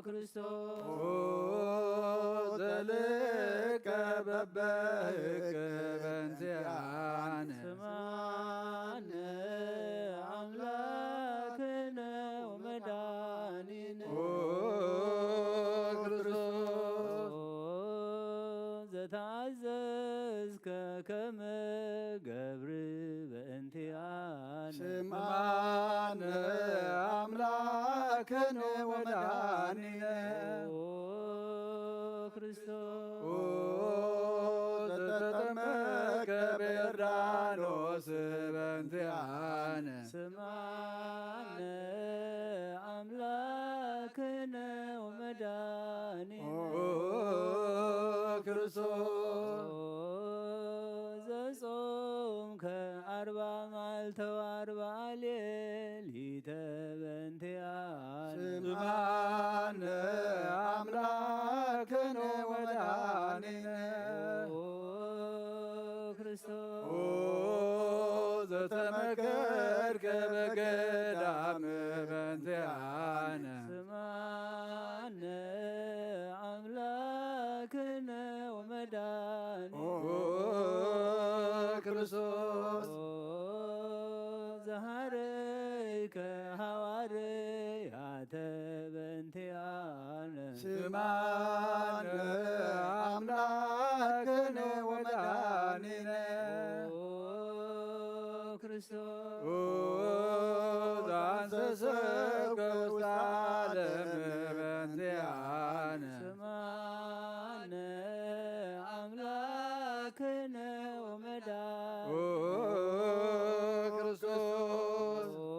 ክርስቶስ ኦ ዘልከ በበህቅ በእንቲአነ ስማነ አምላክነ ወመድኃኒነ። ኦ ክርስቶስ ኦ ዘተአዘዝከ ከመ ገብር በእንቲአነ ስማነ አምላክነ ወመድኃኒነ። ኦ ክርስቶስ ኦ ዘተጠመቀ በዮርዳኖስ በእንቲአነ ስማነ አምላክነ ወመድኃኒነ። ኦ ክርስቶስ ኦ ዘጾምከ አርባ መዓልተ ወአርባ ሌሊተ በእንቲአነ ስማነ አምላክነ ወመድኃኒነ። ኦ ክርስቶስ ኦ ዘተመከርከ በገዳም በእንቲአነ ስማነ አምላክነ ወመድኃኒነ። ኦ ክርስቶስ ኦ ዘሐረይከ ሐዋርያተ በእንቲአነ ስማነ አምላክነ ወመድኃኒነ። ኦ ክርስቶስ ኦ ዘአንሰሰብከ ውስተ ዓለም በእንቲአነ ስማነ አምላክነ ወመድኃኒነ። ኦ ክርስቶስ ኦ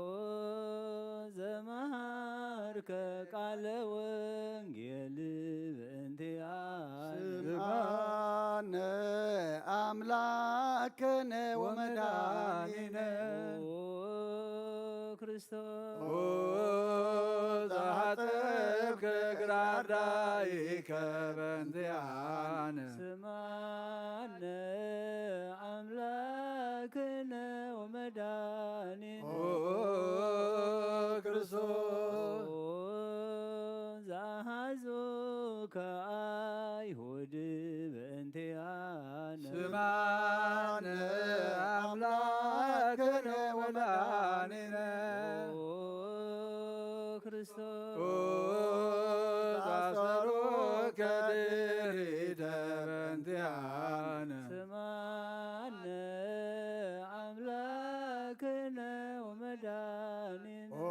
ዘመሃርከ ቃለ ወንጌል በእንቲአነ ስምዓነ አምላክነ ወመድኃኒነ። ኦ ክርስቶስ ኦ ዘሐጸብከ እግረ አርዳኢከ በእንቲአነ ስምዓነ አምላክነ ወመድኃኒነ። ኦ ክርስቶስ ኦ ዘአሐዙከ አይሁድ በእንቲአነ ስምዓነ አምላክነ ወመድኃኒነ። ኦ ክርስቶስ ኦ ዘአሰሩከ ድሪተ በእንቲአነ ስምዓነ አምላክነ ወመድኃኒነ። ኦ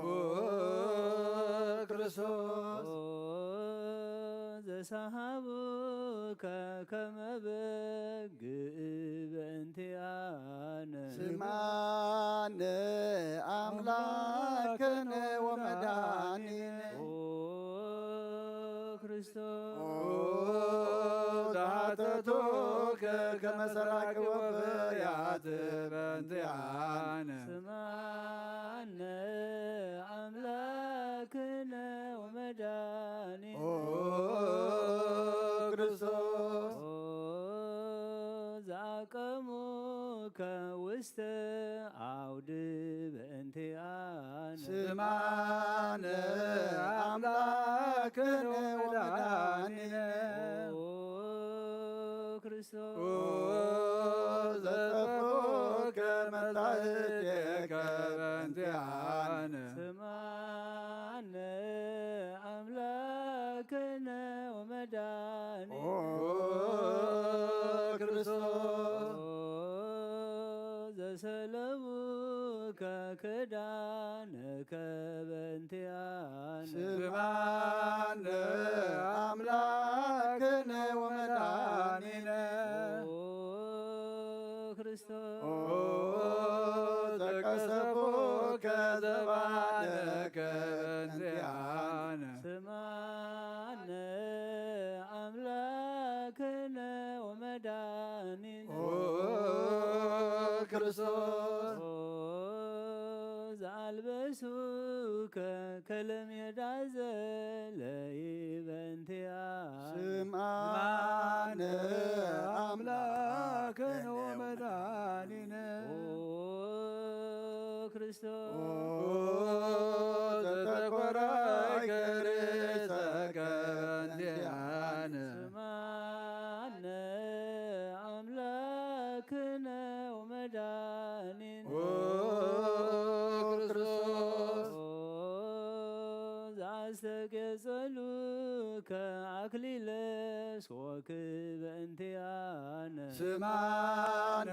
ክርስቶስ ኦ ተሳሃቡከ ከመ በግ በእንቲኣነ። ስማነ ኣምላክነ ወመድኃኒነ። ኦ ክርስቶስ ኦ ዛተቶከ ከመ ሰራቂ ወፈያት በእንቲኣነ። ስማነ ኣምላክነ ወመድኃኒነ። ኦ ክርስቶስ ኦ ዘአቀሙከ ውስተ አውድ በእንቲአነ። ስማነ ኣምላክነ ወመድኃኒነ። ኦ ክርስቶስ ኦ ዘጠፍኦከ መታህቴከ በእንቲአነ። ስማነ ኣምላክነ ወመድኃኒነ። ኦ ክርስቶስ ኦ ዘሰለቡከ ክዳነከ በእንቲአነ። ስማነ ኣምላክነ ወመድኃኒነ። ኦ ክርስቶስ ኦ ዘቀሰቦከ ዘባነከ በእንቲአነ። ስማነ ኣምላክነ ወመድኃኒነ። ኦ ክርስቶስ ኦ ዘአልበሱከ ከለሜዳ ዘለይ በእንቲአነ። ስማነ ኣምላክነ ወመድኃኒነ። ኦ ክርስቶስ ኦ ዘተኮራይከ ርእሰከ በእንቲአነ። ስማነ ኣምላክነ ወመድኃኒነ። ኦ ክርስቶስ ኦ ዘአስተጌጸሉከ አክሊለ ሶክ በእንቲአነ። ስማነ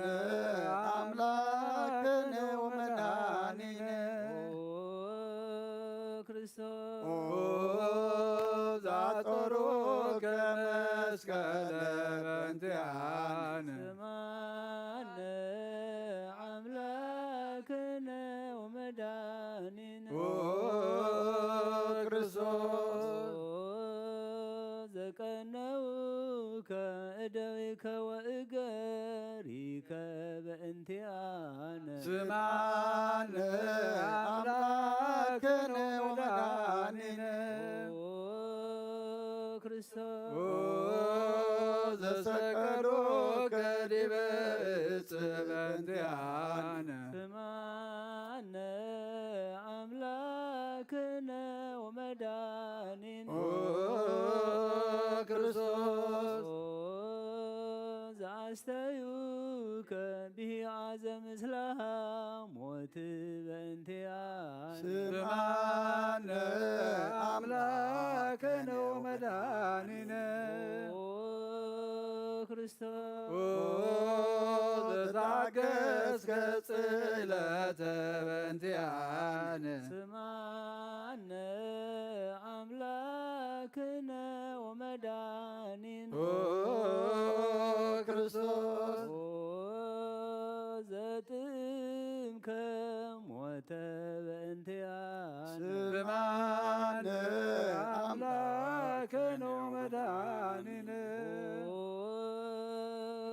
ኣምላክነ ወመድኃኒነ። ኦ ክርስቶስ ኦ ዛጸሮከ መስቀለ በእንቲአነ። ስማነ አምላክነ ወመድኃኒነ። ኦ ክርስቶስ ኦ ዘቀነውከ እደዊከ ወእገሪከ በእንቲአነ። ስማነ ኣምላክነ ወመድኃኒነ። ኦ ክርስቶስ ኦ ዘሰቀሎከ ዲበ እጽ በእንቲአነ። ስማነ አምላክነ ወመድኃኒነ። ኦ ክርስቶስ ኦ ዘአስተዩከ ብሂዓ ዘምስላ ሞት በእንቲአነ። ስማነ ኣምላክነ ወመድኃኒነ። ኦ ክርስቶስ ኦ ዘታገስከ ጽለተ በእንቲአነ። ስማነ አምላክነ ወመድኃኒነ። ኦ ክርስቶስ ኦ ዘጥምከ ሞተ በእንቲአነ። ስማነ ኣምላክነ ወመድኃኒነ። ኦ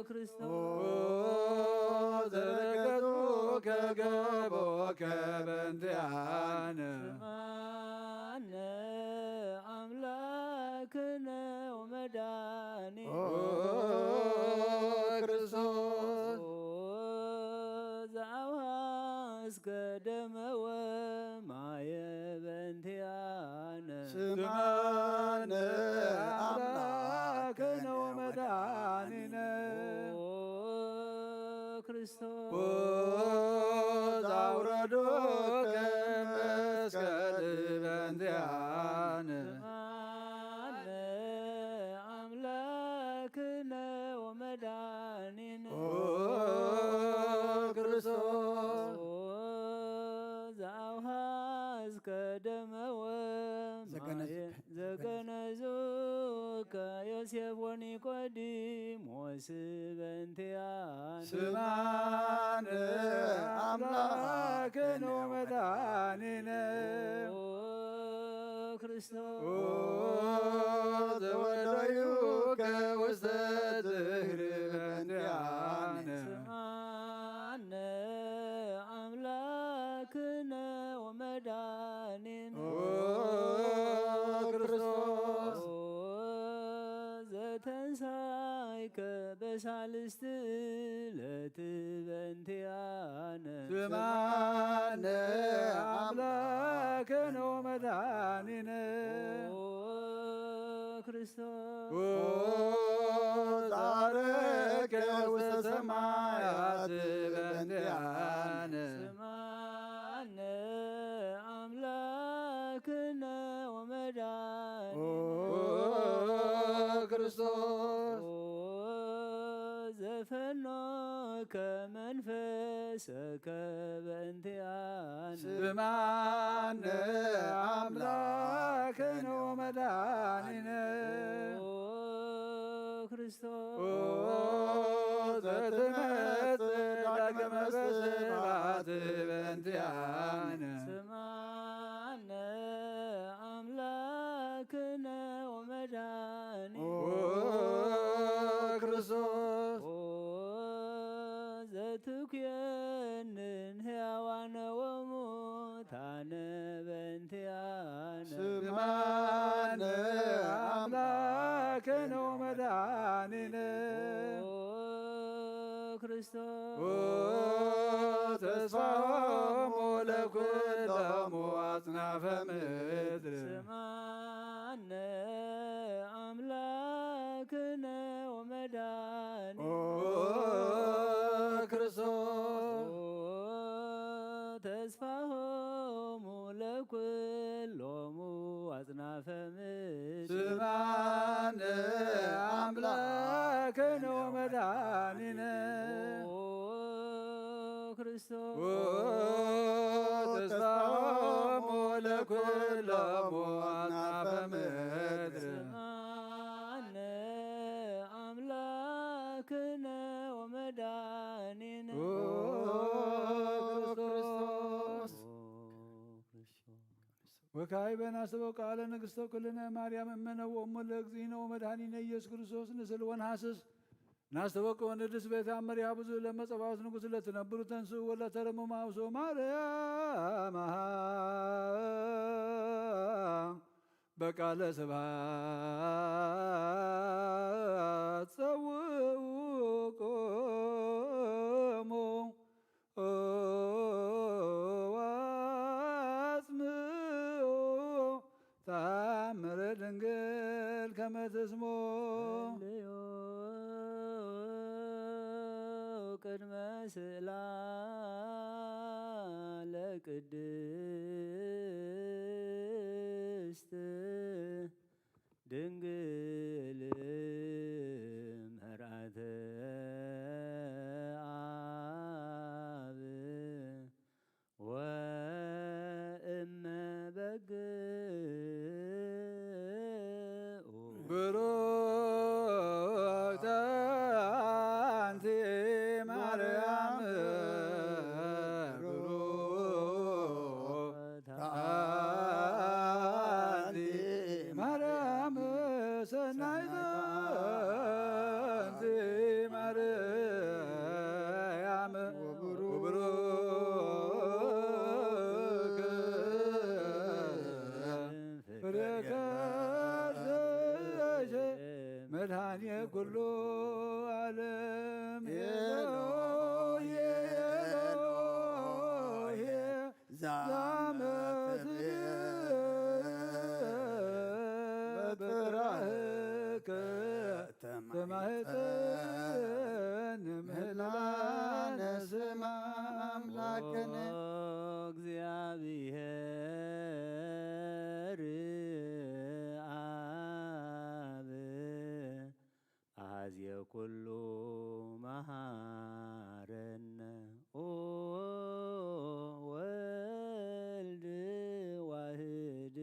ክርስቶስ ኦ ዘረገጹከ ገቦከ በእንቲአነ። ስማነ አምላክነ ወመድኃኒነ። ኦ ክርስቶስ ኦ ዘአውሃስከ ደመ ወማየ በእንቲአነ። ስማነ ኣምላክነ ወመድኃኒነ። ኦ ክርስቶስ ኦ ዛውረዶከ መስቀል በእንቲአነ። ስማነ አምላክነ ወመድኃኒነ። ኦ ክርስቶስ ኦ ዘአውሃስከ ደመ ወ ዘገነዙ- ዘገነዙ ከዮሴፍ ወኒቆዲሞስ በእንቲኣነ ስማነ ኣምላክነ ወመድኃኒነ ኦ ክርስቶስ ኦ ዘወደዩከ ውስተ ጽሕል በእንቲኣነ ስማነ ኣምላክነ ወመድኃኒነ ኦ ክርስቶስ ኦ ዘተንሳይከ በሳልስቲ ዕለት በእንቲኣነ ስማነ ኣምላክነ ወመድኃኒነ ኦ ክርስቶስ ኦ ጻረከ ውስተ ሰማያት በእንቲኣነ ስማነ ኣምላክነ ወመድኃኒነ ኦ ክርስቶስ ኦ ዘፈኖከ መንፈሰከ በእንቲኣነ ስማነ ኣምላክነ ወመድኃኒነ ኦ ክርስቶስ ኦ ዘትመጽእ ዳግመ በስብሐት በእንቲኣነ ስማነ ኣምላክነ ወመድኃኒነ ኦ ክርስቶስ ኦ ዘትኩየንን ሕያዋነ ወሙታነ በእንቲኣነ ስማነ ኣምላክነ ወመድኃኒነ ኦ ክርስቶስ ኦ ተስፋሆሙ ለኩሎሙ ኣጽናፈ ምድር ስማነ ኣምላክነ ወመድኃኒነ ኦ ክርስቶስ ኦ ተስፋሆሙ ለኩሎሙ ኣጽናፈ ምድር ስማነ ኣምላክነ ወመድኃኒነ ኦ ክርስቶስ ኦ ተስፋሆሙ ለኩሎሙ ኣጽናፈ ምድር ስማነ ኣምላክነ ወመድኃኒነ ኦ ክርስቶስ ኦ ክርስቶስ ወካዕበ ናስተበቁ ቃለ ንግሥተ ኩልነ ማርያም እመነ ወእሙ ለእግዚእነ ወመድኃኒነ ኢየሱስ ክርስቶስ ንስል ወንሃስስ ናስተበቁ ወንድስ ቤታ መርያ ብዙ ለመጸባዖት ንጉሥ ለትነብሩ ተንስኡ ወለተረሙ ማውሶ ማርያም በቃለ ስብሐት ጸውኡ ቆሙ ወአጽምዑ ተአምረ ድንግል ከመ ትስሞ ጸልዮ ቅድመ ስእላ ለቅድስት ድንግል መርዓተ አብ ወእመ በግኡ ብሩክተ አንቲ ማርያም ብሩክተ አንቲ ማርያም ሰናይተ አንቲ ማርያም ወብሩክ ፍሬ ከርሥኪ መድኃኔ ኩሉ ዓለም ኤሎሄ ኤሎሄ ዛመ ትቤ በጥራህከ ተማህፀን ምህላነ ስማ አምላክነ እግዚአብሔር አብ አዝየ ኩሉ መሃረነ ኦ ወልድ ዋህድ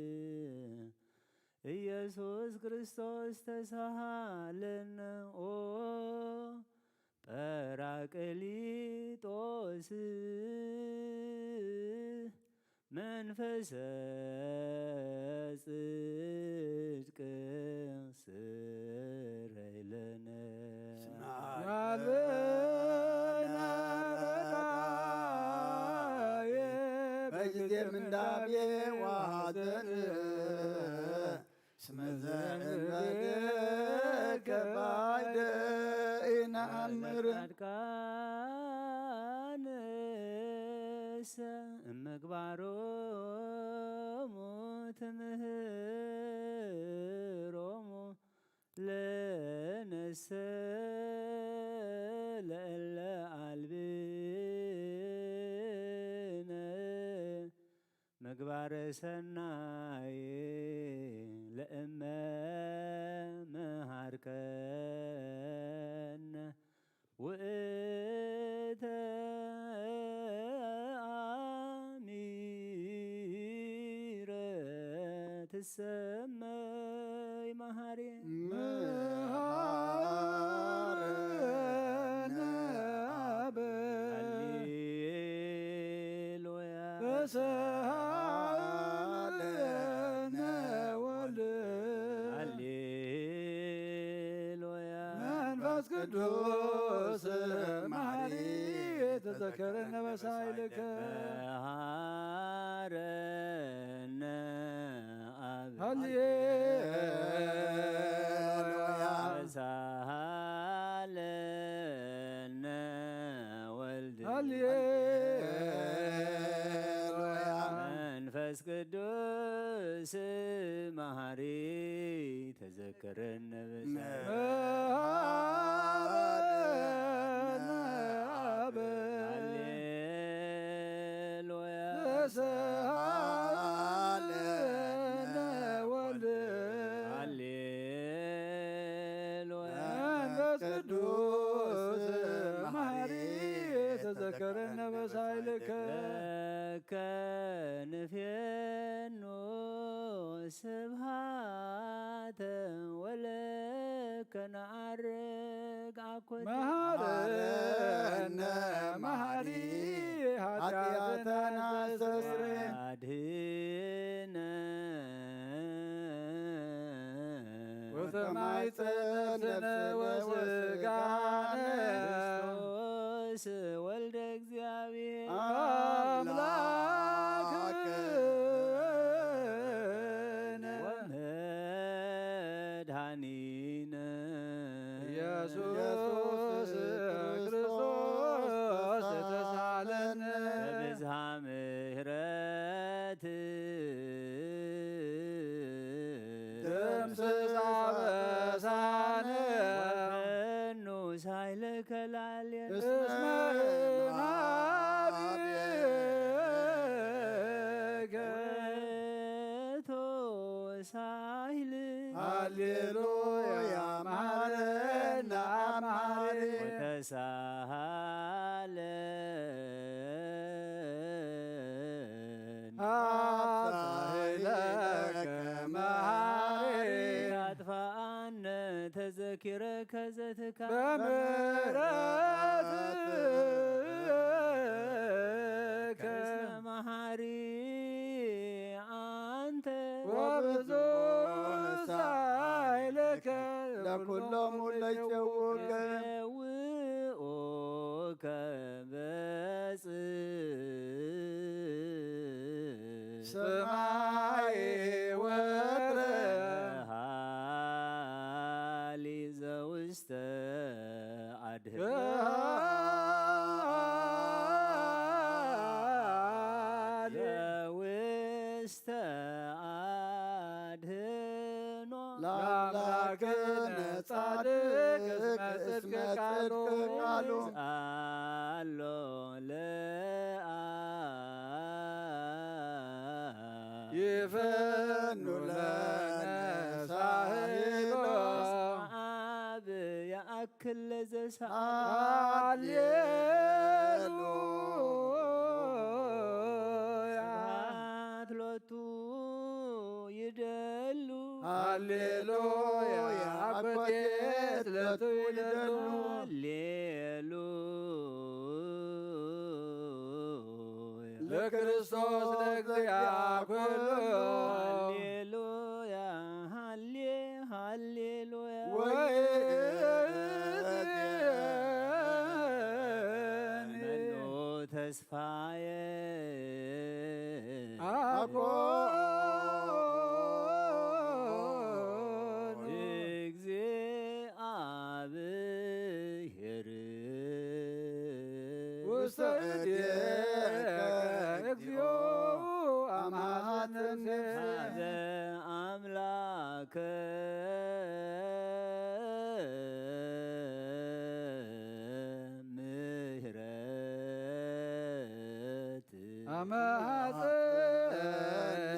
ክርስቶስ ተሳሃለነ ኦ ጳራቅሊጦስ መንፈሰ ጽድቅ ስረይለነ። ናበና በዳዬ በጊዜ ምንዳቤ ወሐዘን እስመ ዘእንበሌከ ባዕደ ኢነአምር። ጻድቃንሰ እምግባሮሙ ትምህሮሙ ለነሰ ለእለ አልብነ ምግባረ ሰናይ ለእመ መሃርከነ ውእተ አሚረ ትሰመይ መሃሪ። መሃረነ አብ ሃሌሉያ። ተሳሃለነ ወልድ። ሃሌሉያ። መንፈስ ቅዱስ መሐሪ ተዘከረነ በሳይልከ። መሃረነ አብ ሃሌሉያ። ተሳሃለነ ወልድ። ሃሌሉያ። መንፈስ ቅዱስ መሐሪ ተዘከረነ በሳይልከ። መሃረነ አብ ሃሌሉያ። ተሳሃለነ ወልድ። ሃሌሉያ። መንፈስ ቅዱስ መሐሪ ተዘከረነ በሳይልከ። ለከ ንፌኖ ስብሃተ ወለከ ነዐርግ አኮቴ። መሃረነ መሐሪ ኃጢአተነ አስተስርይ። አድህነ ወተማይጸን ነፍስነ ወስጋነ። ክርስቶስ ወልደ እግዚአብሔር አምላክነ ወመድኃኒነ ኢየሱስ ክርስቶስ ተሳለነ። በብዝሃ ምሕረት ደምስስ አበሳነ። ወፈኑ ሳይለከ ላዕሌነ እስመ እስመ እምሃቤከ ውእቱ ሳይል። ሃሌሉያ መሐረነ አብ መሐሪ። ወተሳሃለነ አብ ሳይለከ መሐሪ። አጥፋአነ ተዘኪረከ ዘትካ በምሕረትከ እስመ መሐሪ አንተ ወብዙ ሳይለከ ለኩሎሙ ለይጼውከ። ይጼውኡከ በጽ ሰማይ ወትረ ሃሊ ዘውስተ አድህኖ። ዘውስተ አድህኖ። ለአምላክነ ጻድቅ እስመ ጽድቅ ቃሉ። ቃሉ። አሎ ለአ ይፈኑ ለነ ሳህሎ። አብ የአክል ለዘሰአል። ሃሌሉያ። ስብሐት ሎቱ ይደሉ። ሃሌሉያ፣ ኣኮቴት ለቱ ይደሉ። ሃሌሉያ፣ ለክርስቶስ ለእግዚአ ኩሉ። ሃሌሉያ፣ ሃሌ-፣ ሃሌሉያ። ወይ መኑ ተስፋየ አኮኑ እግዚአብሔር ውስተ እዴከ እግዚኦ አማሐፀነ። ሀበ አምላከ ምህረት አመ ሐፀ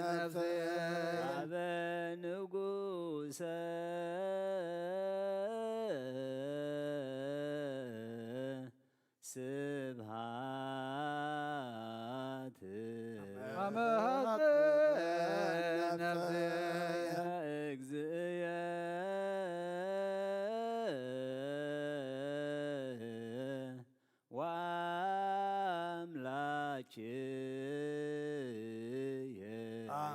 ነፍሰየ። ሀበ ንጉሰ ስብሐት አመ ሐፀ ነፍሰየ። እግዚእየ ወአምላክየ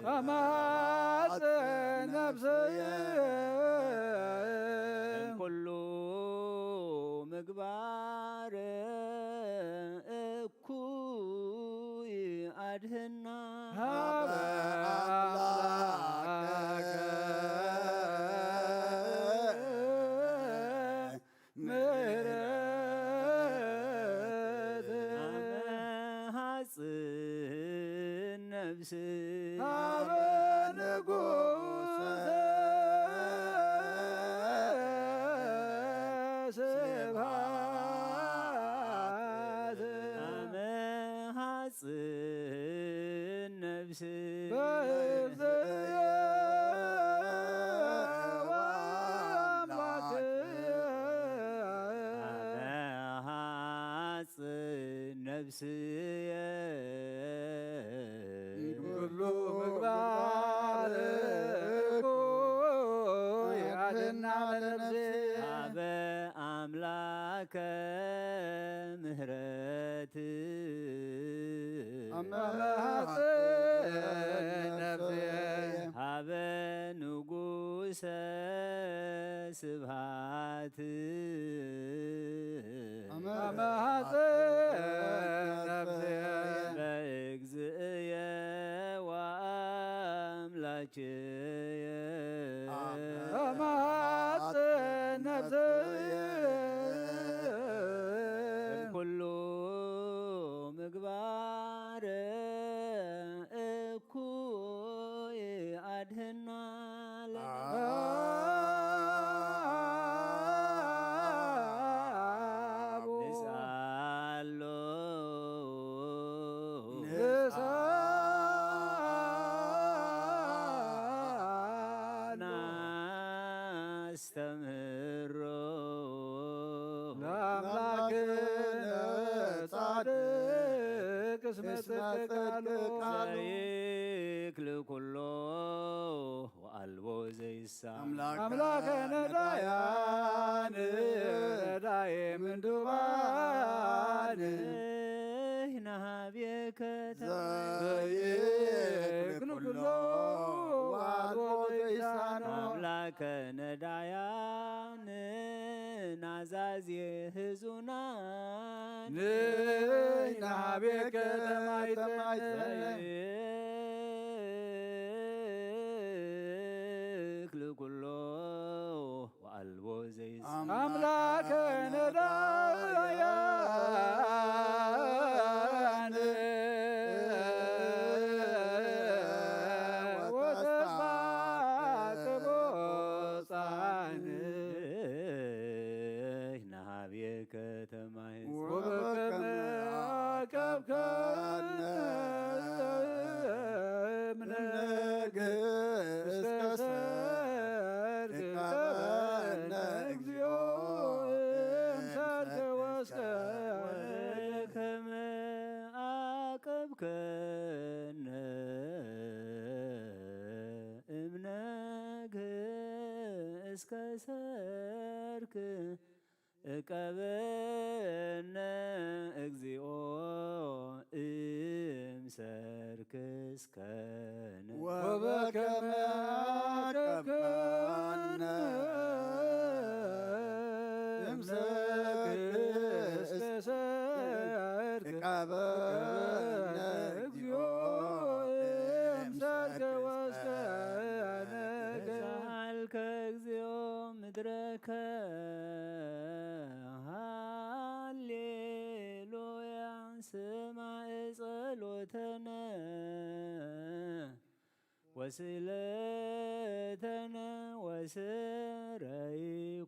አመ ሐፀ ነፍሰየ። እምኩሉ ምግባር እኩይ አድህና። ሀበ አምላከ ምህረት አመ ሐፅን ነፍስ ሀበ ንጉሰ ስብሐት አመ ሐፅን ነፍስ በእግዚእየ ወአምላክየ። አመ ሐፅን ነፍስየ። ኩሉ ምግባር እኩይ አድህና ለነፍስየ። ሀበ አምላከ ምህረት አመ ሐፀ ነፍስየ። ሀበ ንጉሰ ስብሐት አመ ሐፀ ነፍስየ። በእግዚእየ ወአምላክየ አመ ሐፀ ነፍስየ። እምኩሉ ምግባር እኩይ አድህና ለነ። አቡ ንስአሎ ንስአሎ ናስተምህሮ ለአምላክነ ጻድቅ እስመ ጽድቅ ቃሉ። ዘይክል ኩሎ ወአልቦ ዘይሳ አምላከ ነዳያን ነዳየ ምንዱባን። ንህና ሀቤከ ዘይክል ኩሎ ወአልቦ ዘይሳኖ። አምላከ ነዳያን ናዛዜ ህዙናን። ንህና ሀቤከ ተማይፀነ። ዘይክል ኩሎ ወአልቦ ዘይስ አምላከ ነዳያን ወተስፋ ቅቡፃን። ንህና ሀቤከ ተማይፀነ። ወበከመ አቀብከነ እምነ ግእዝ እስከ ሰርክ ከበነ እግዚኦ። እስከ ሰርክ እቀበነ እግዚኦ እምሰርክ እስከነ። ወበከመ አቀብከነ እምሰርክ እስከ ሰርክ እቀበነ እግዚኦ እምሰርክ እስከነ። ሰአልከ እግዚኦ ምድረከ ሃሌሉያ ስማዕ ጸሎተነ ወስእለተነ ወስረይ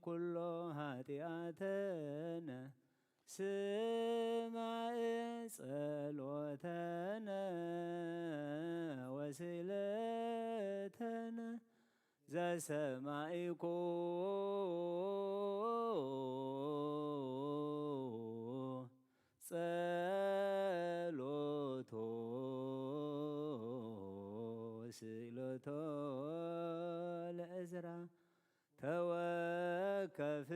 ኩሎ ኃጢአተነ ስማዕ ጸሎተነ ወስእለተነ ዘሰማዒኮ ጸሎቶ ስእለቶ ለእዝራ ተወከፍ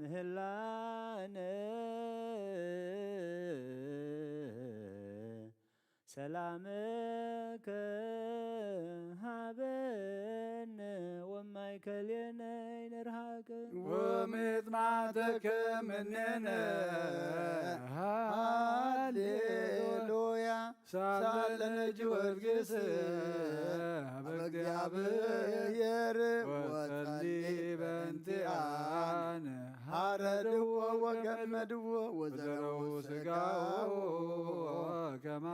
ምህላነ ሰላምከ ሃበነ ወማይከልየነ ይንርሃቅ ወምጥማተከ ምነነ ሃሌሉያ ሳለነ ጊዮርጊስ በእግዚአብሔር ወጸሊ በእንቲአነ ሐረድዎ ወገመድዎ ወዘረው ስጋው ከማመድዎ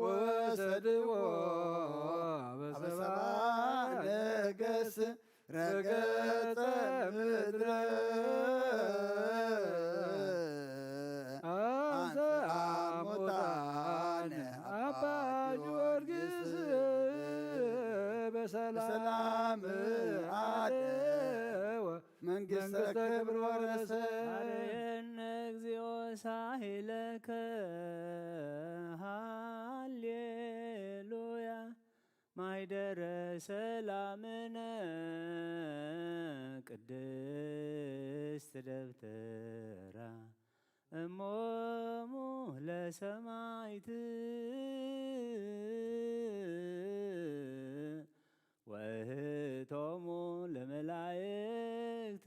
ወሰድዎ በሰባ ነገስ ረገጸ ምድረ አንሰአ ሙታነ አባ ጊዮርጊስ በሰላም አደወ መንግሥተ ክብር ወረሰ። አርየነ እግዚኦ ሳሂለከ ሃሌሉያ ማይደረ ሰላምነ ቅድስት ደብተራ እሞሙ ለሰማይት ወእህቶሙ ለመላእክት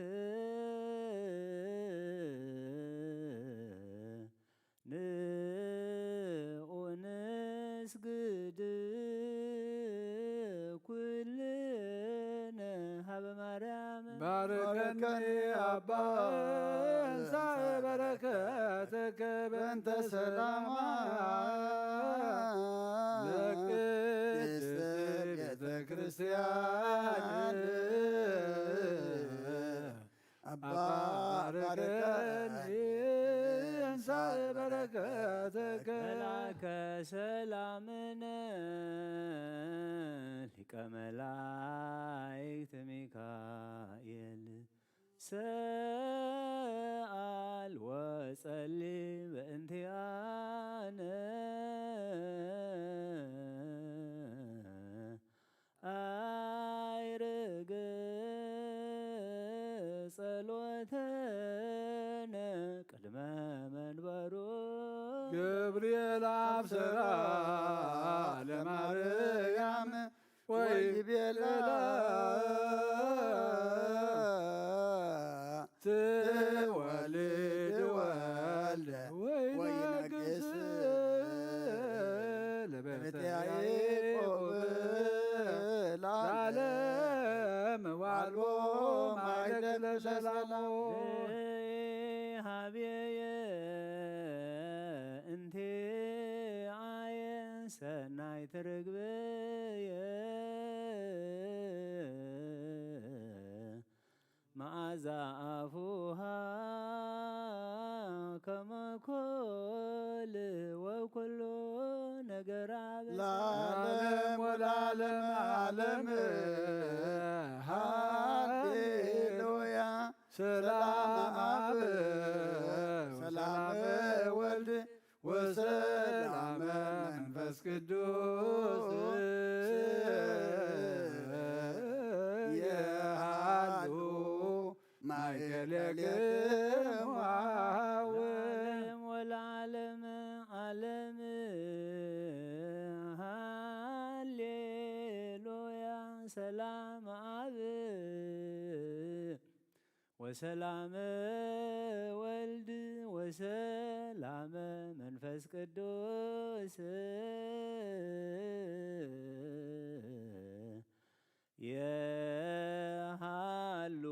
ንዑ ንስግድ ኩልነ ሀበ ማርያም። ባርከኒ አባ እንሳ በረከትከ በእንተ ሰላማ ለቅድስት ቤተ ክርስቲያን አባ ባርከኒ እንሳ በረከትከ። መልአከ ሰላምነ ሊቀ መላእክት ሚካኤል ሰአል ወጸሊ በእንቲአነ አይርግ ጸሎተነ ቅድመ መንበሩ። ገብርኤል አብሰራ ለማርያም ወይቤላ ትወልድ ወልደ ወይነግስ ለቤተ ያዕቆብ ለዓለም ዋልቦ ማይደግ ለሰላሙ። ሀብየ እንቴ አየ ሰናይት ርግብየ መዓዛ አፉሃ ከመ ኮል ወኩሉ ነገር አበ ለዓለም ወለዓለም ዓለም ሃሌሉያ። ሰላም አብ ሰላም ወልድ ወሰላም መንፈስ ቅዱስ ለክሙ ለዓለም ወለዓለም ዓለም። ሃሌሉያ። ሰላም አብ ወሰላመ ወልድ ወሰላመ መንፈስ ቅዱስ የሃሉ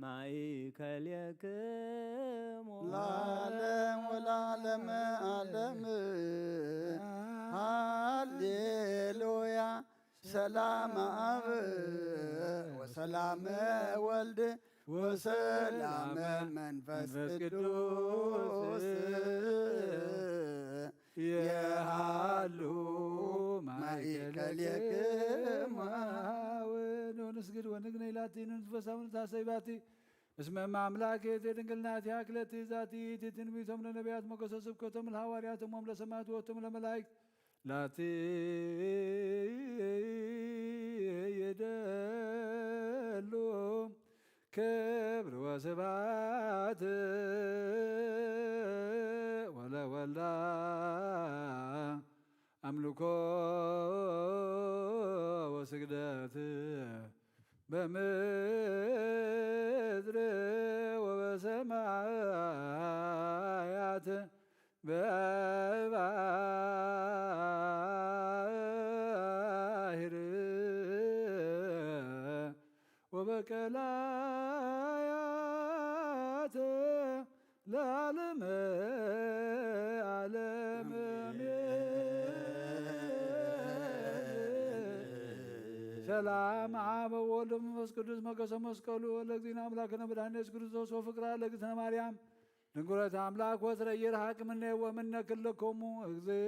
ማእከሌክሙ ለዓለም ወለዓለም ዓለም። ሃሌሉያ። ሰላም አብ ወሰላም ወልድ ወሰላም መንፈስ ቅዱስ የሃሉ ማእከሌክሙ። ወንስግድ ወንግነይ ላቲ ንንፈሳዊ ንታሰይ ባቲ እስመ እመ አምላክ እቲ ድንግል ናቲሃ ክለቲ ዛቲ እቲ ትንቢቶም ለነቢያት ሞገሰ ስብከቶም ለሐዋርያት እሞም ለሰማዕት ወቶም ለመላእክት ላቲ ይደሉ ክብር ወስብሐት ወለወልዳ አምልኮ ወስግደት በምድር ወበሰማያት በባህር ወበቀላያት ለዓለመ ዓለም አሜን። ሰላም አብ ወወልድ ወመንፈስ ቅዱስ መገሰ መስቀሉ ለእግዚእነ አምላክነ መድኃኒነ ኢየሱስ ክርስቶስ ወፍቅራ ለእግዝእትነ ማርያም ድንግሎተ አምላክ ወትረ ይርሐቅ እምኔ ወእምነ ክልክሙ እግዝእ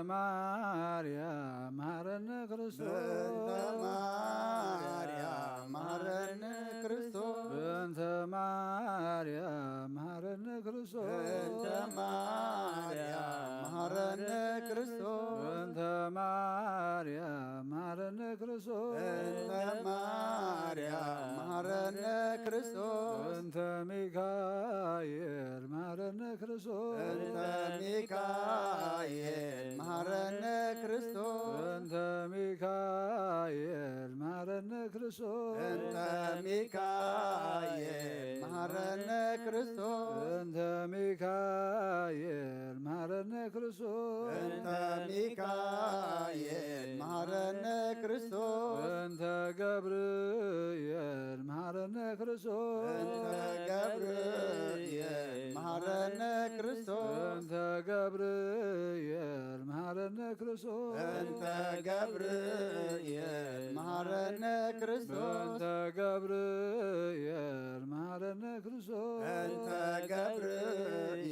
ማርያም መሐረነ ክርስቶስ። በእንተ ማርያም መሐረነ ክርስቶስ። በእንተ ማርያም መሐረነ ክርስቶስ። በእንተ ማርያም መሐረነ ክርስቶስ። በእንተ ማርያም መሐረነ ክርስቶስ። በእንተ ማርያም መሐረነ ክርስቶስ። በእንተ ሚካኤል መሐረነ ክርስቶስ። በእንተ ሚካኤል መሐረነ ክርስቶስ። በእንተ ሚካኤል መሐረነ ክርስቶስ። በእንተ ሚካኤል መሐረነ ክርስቶስ። በእንተ ሚካኤል መሐረነ ክርስቶስ። በእንተ ሚካኤል መሐረነ ክርስቶስ። በእንተ ገብርኤል መሐረነ ክርስቶስ። በእንተ ገብርኤል መሐረነ ክርስቶስ። በእንተ ገብርኤል መሐረነ ክርስቶስ። በእንተ ገብርኤል መሐረነ ክርስቶስ። በእንተ ገብርኤል መሐረነ ክርስቶስ። በእንተ ገብርኤል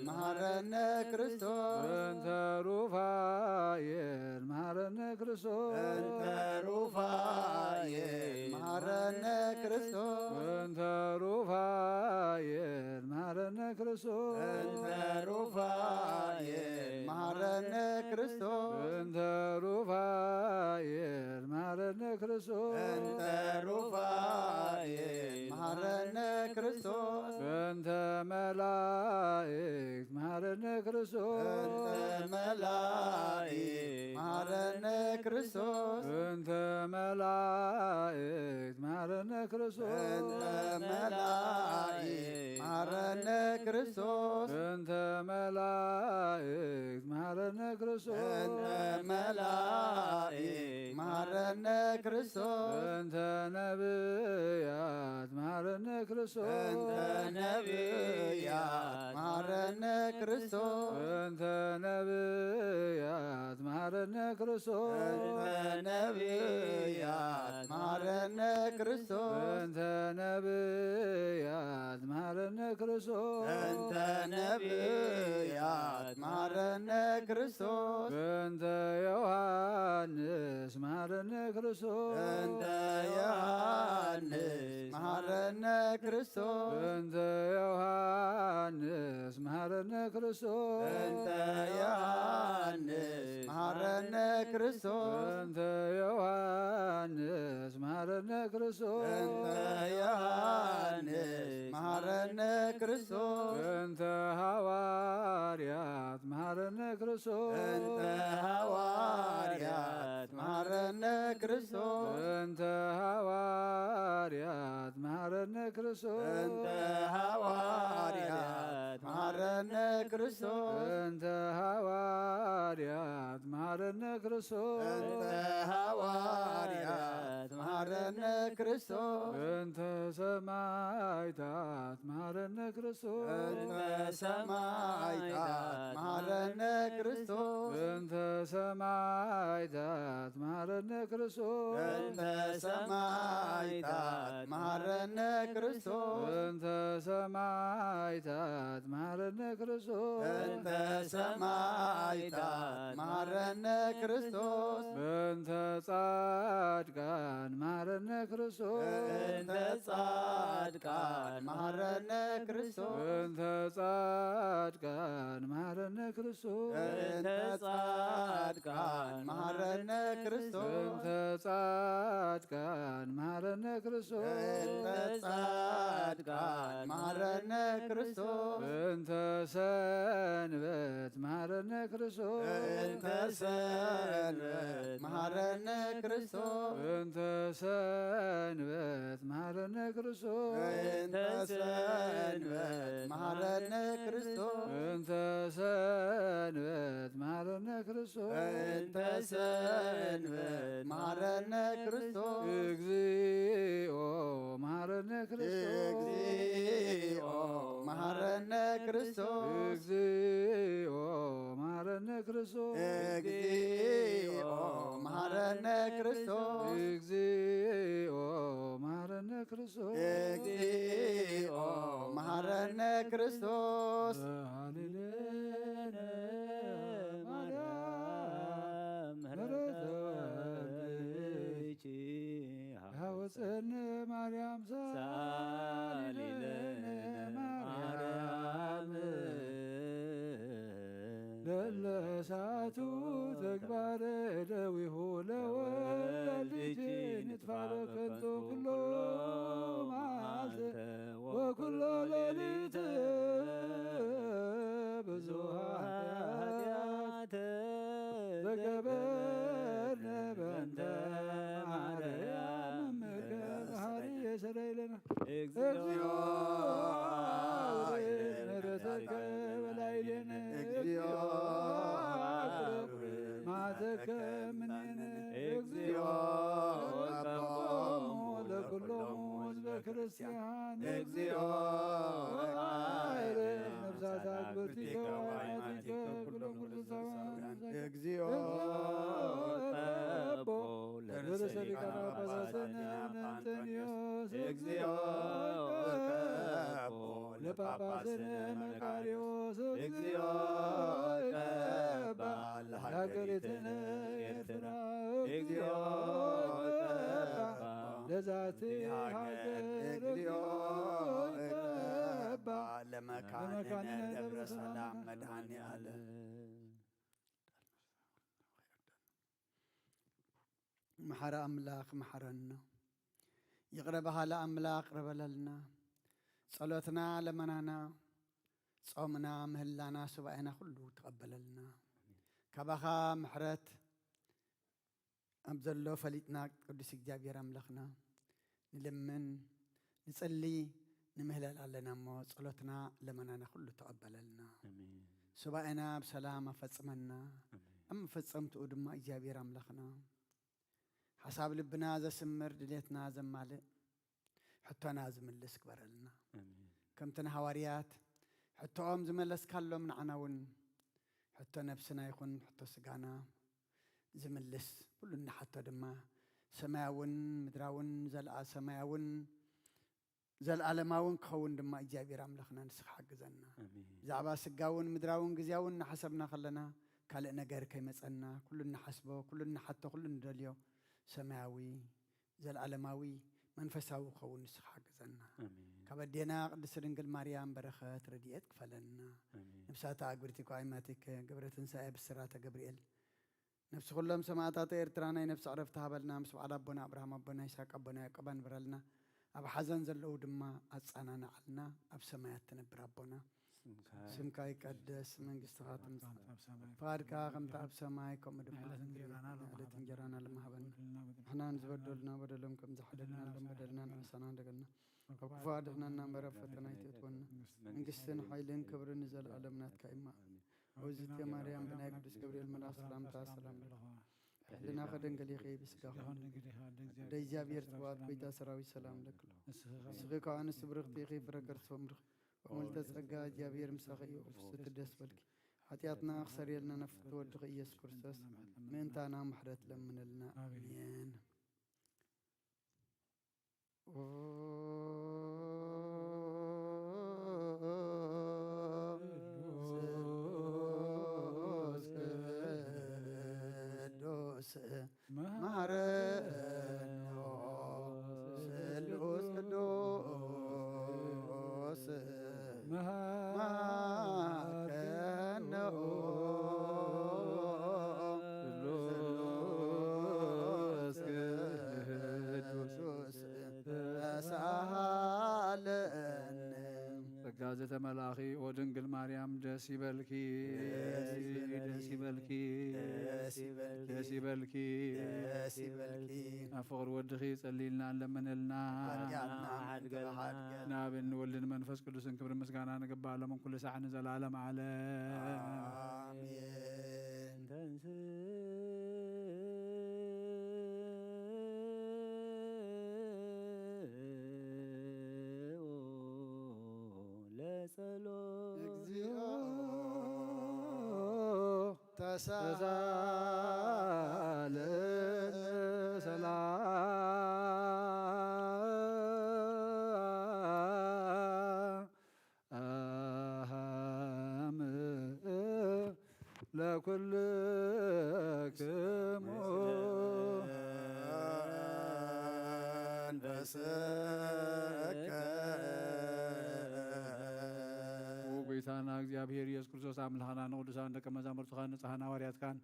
መሐረነ ክርስቶስ። በእንተ ሩፋኤል መሐረነ ክርስቶስ። በእንተ ሩፋኤል መሐረነ ክርስቶስ። በእንተ ሩፋኤል መሐረነ ክርስቶስ። በእንተ ሩፋኤል መሐረነ ክርስቶስ። በእንተ ሩፋኤል መሐረነ ክርስቶስ። በእንተ ሩፋኤል መሐረነ ክርስቶስ። በእንተ መላእክት መሐረነ ክርስቶስ። በእንተ መላእክት መሐረነ ክርስቶስ። በእንተ መላእክት መሐረነ ክርስቶስ። በእንተ መላእክት መሐረነ ክርስቶስ። በእንተ መላእክት መሐረነ ክርስቶስ። በእንተ መላእክት መሐረነ ክርስቶስ። በእንተ ነብያት መሐረነ ክርስቶስ። በእንተ ነብያት መሐረነ ክርስቶስ። በእንተ ነብያት መሐረነ ክርስቶስ። በእንተ ነብያት መሐረነ ክርስቶስ። በእንተ ነብያት መሐረነ ክርስቶስ። በእንተ ነብያት መሐረነ ክርስቶስ። በእንተ ዮሐንስ መሐረነ ክርስቶስ። በእንተ ዮሐንስ መሐረነ ክርስቶስ። በእንተ ዮሐንስ መሐረነ ክርስቶስ። በእንተ ዮሐንስ መሐረነ ክርስቶስ። በእንተ ዮሐንስ መሐረነ ክርስቶስ። በእንተ ዮሐንስ መሐረነ ክርስቶስ። በእንተ ሐዋርያት መሐረነ ክርስቶስ። በእንተ ሐዋርያት መሐረነ ክርስቶስ። በእንተ ሐዋርያት መሐረነ ክርስቶስ። በእንተ ሐዋርያት መሐረነ ክርስቶስ። በእንተ ሐዋርያት መሐረነ ክርስቶስ። በእንተ ሐዋርያት መሐረነ ክርስቶስ። በእንተ ሰማዕታት መሐረነ ክርስቶስ። በእንተ ሰማዕታት መሐረነ ክርስቶስ። በእንተ ሰማዕታት መሐረነ ክርስቶስ። በእንተ ሰማዕታት መሐረነ ክርስቶስ። በእንተ ሰማዕታት መሐረነ ክርስቶስ። በእንተ ሰማዕታት መሐረነ ክርስቶስ። በእንተ ጻድቃን መሐረነ ክርስቶስ። በእንተ ጻድቃን መሐረነ ክርስቶስ። በእንተ ጻድቃን መሐረነ ክርስቶስ። በእንተ ጻድቃን መሐረነ ክርስቶስ። በእንተ ጻድቃን መሐረነ ክርስቶስ። በእንተ ጻድቃን መሐረነ ክርስቶስ። በእንተ ሰንበት መሐረነ ክርስቶስ። በእንተ ሰንበት መሐረነ ክርስቶስ። በእንተ ሰንበት መሐረነ ክርስቶስ። በእንተ ሰንበት መሐረነ ክርስቶስ። በእንተ ሰንበት መሐረነ ክርስቶስ። በእንተ ሰንበት መሐረነ ክርስቶስ። እግዚኦ መሐረነ ክርስቶስ። እግዚኦ መሐረነ ክርስቶስ። እግዚኦ መሐረነ ክርስቶስ። እግዚኦ መሐረነ ክርስቶስ። እግዚኦ መሐረነ ክርስቶስ። እግዚኦ መሐረነ ክርስቶስ። ሃሌሉያ ማርያም ማርያም ሳሊለነ ማርያም ለለሳቱ ተግባረ ደዊሁ ለወልድኪ ንጥፋ በከንቱ ኩሎ መዓልተ ወኩሎ ሌሊት ብዙሃ ኃጢአት ዘገበርነ በእንተ ማርያም እምከ መሐሪ የሰረይ ለነ። እግዚኦ እግዚኦ ምሕረተከ በላዕሌነ። እግዚኦ መዓተከ እምኔነ። እግዚኦ ቀቦሙ ለኩሎሙ ህዝበ ክርስቲያን። እግዚኦ ነፍሳት አግብርቲከ ወአማቲከ ኩሎም ቅዱሳን። እግዚኦ ቀቦ ለርእሰ ሊቃነ ጳጳሳት እንጠንዮስ። እግዚኦ ቀቦ ለጳጳስነ መቃርዮስ። እግዚኦ ቀባ ለሀገሪትነ ኤርትራ። እግዚኦ ቀባ ለዛቲ ሀገር። እግዚኦ ቀባ ለመካንነ ደብረ ሰላም መድኃኔ ዓለም። መሐሪ ኣምላኽ መሐረና። ይቕረ በሃሊ ኣምላኽ ይቕረ በለልና። ጸሎትና፣ ለመናና፣ ጾምና፣ ምህላና፣ ሱባኤና ኩሉ ተቐበለልና። ካባኻ ምሕረት ኣብ ዘሎ ፈሊጥና ቅዱስ እግዚኣብሔር ኣምላኽና ንልምን፣ ንጽሊ፣ ንምህለል ኣለና እሞ ጸሎትና፣ ለመናና ኩሉ ተቐበለልና። ኣሜን። ሱባኤና ብሰላም ኣፈጽመና። ኣሜን። ኣብ መፈጸምትኡ ድማ እግዚኣብሔር ኣምላኽና ሓሳብ ልብና ዘስምር፣ ድሌትና ዘማልእ፣ ሕቶና ዝምልስ ግበረልና። ኣሜን። ከምቲ ንሃዋርያት ሕቶኦም ዝመለስካሎም ንዓና እውን ሕቶ ነብስና ይኹን ሕቶ ስጋና ዝምልስ ኩሉ እንሓቶ ድማ ሰማያውን ምድራውን ዘልኣ-፣ ሰማያውን ዘልኣለማውን ክኸውን ድማ እግዚኣብሔር ኣምላኽና ንስኻ ሓግዘና። ኣሜን። ብዛዕባ ስጋውን ምድራውን ግዜያውን እናሓሰብና ከለና ካልእ ነገር ከይመጸና ኩሉ እንሓስቦ፣ ኩሉ እንሓቶ፣ ኩሉ እንደልዮ ሰማያዊ፣ ዘልኣለማዊ፣ መንፈሳዊ ክኸውን ንስኻ ሓግዘና። ኣሜን። ካብ ኣዴና ቅድስት ድንግል ማርያም በረኸት ረድኤት ክፈለና። ኣሜን። ነፍሳት ኣግብርቲ ኳይማቲከ ገብረ ትንሳኤ ብስራተ ገብርኤል ነፍሲ ኩሎም ሰማእታት ኤርትራ ናይ ነፍሲ ዕረፍቲ ሃበልና። ምስ በዓል ኣቦና ኣብርሃም፣ ኣቦና ይስሐቅ፣ ኣቦና ያዕቆብ ኣንብረልና። ኣብ ሓዘን ዘለዉ ድማ ኣጸናንዓልና። ኣብ ሰማያት ትነብር ኣቦና ስምካ ስምካ ይቀደስ፣ መንግስትኻ ትምጻእ፣ ኣብ ሰማይ ፍቓድካ ከምቲ ኣብ ሰማይ ከምኡ ድማ ናይ ዕለት እንጀራና ሎሚ ንዕለት ሃበና። እንጀራና ሎሚ ሃበና። በደልና በደልና ንሕና ንዝበደሉና በደሎም ከም ዝሓለልና በደልና ሎም በደልና ንሕሰና እንደገልና ካብ ክፉ ኣድሕነና እምበር ኣብ ፈተና ኣይትእትወና። መንግስትን ሓይልን ክብርን ንዘለኣለም ናትካ እዩ እማ። ኣሜን። ወዝተ ማርያም ብናይ ቅዱስ ገብርኤል መልኣክ ሰላምታ ሰላም ለኪ። ሕልናኸ ደንገል ኢኺ ብስጋኸ። ኣደ እግዚኣብሔር ጽባኦት ጎይታ ሰራዊት ሰላም ለኪ። ንስኺ ከኣ ኣንስቲ ብርኽቲ ኢኺ ፍረ ከርስኺ ምርኽ። ወምልተ ጸጋ እግዚኣብሔር ምሳኺ እዩ። ፍስቲ ደስ በልኪ። ሓጢኣትና ክሰርየልና ናብ ፍትወድኺ ኢየሱስ ክርስቶስ ምእንታና ምሕረት ለምንልና። ኣሜን። ኣሜን። ቅዱስ መሐረነ ስሉስ ቅዱስ መሐረነ ስሉስ ቅዱስ ተሳሃለነ። ጸጋ ዘተመላኺ ኦ ድንግል ማርያም ደስ ይበልኪ፣ ደስ ይበልኪ፣ ደስ ይበልኪ፣ ደስ ይበልኪ፣ ደስ ይበልኪ፣ ደስ ይበልኪ። ናብ ፍቕሪ ወድኺ ጸልይልና፣ ለምንልና። ሓድገልና፣ ሓድገልና። ናብ ንወልድን መንፈስ ቅዱስን ክብሪ ምስጋና ንግባእ፣ ሎምን ኩሉ ሳዕ ንዘለዓለም ዓለም። ኣሜን። ተንስ ለጸሎት። እግዚኦ ተሳሃለነ ሰላም ለኩልክሙ። ስከ። ኦ ጎይታና እግዚኣብሔር ኢየሱስ ክርስቶስ ኣምላኽና፣ ንቅዱሳን ደቀ መዛሙርትኻን ንጽሓን ሃዋርያትካን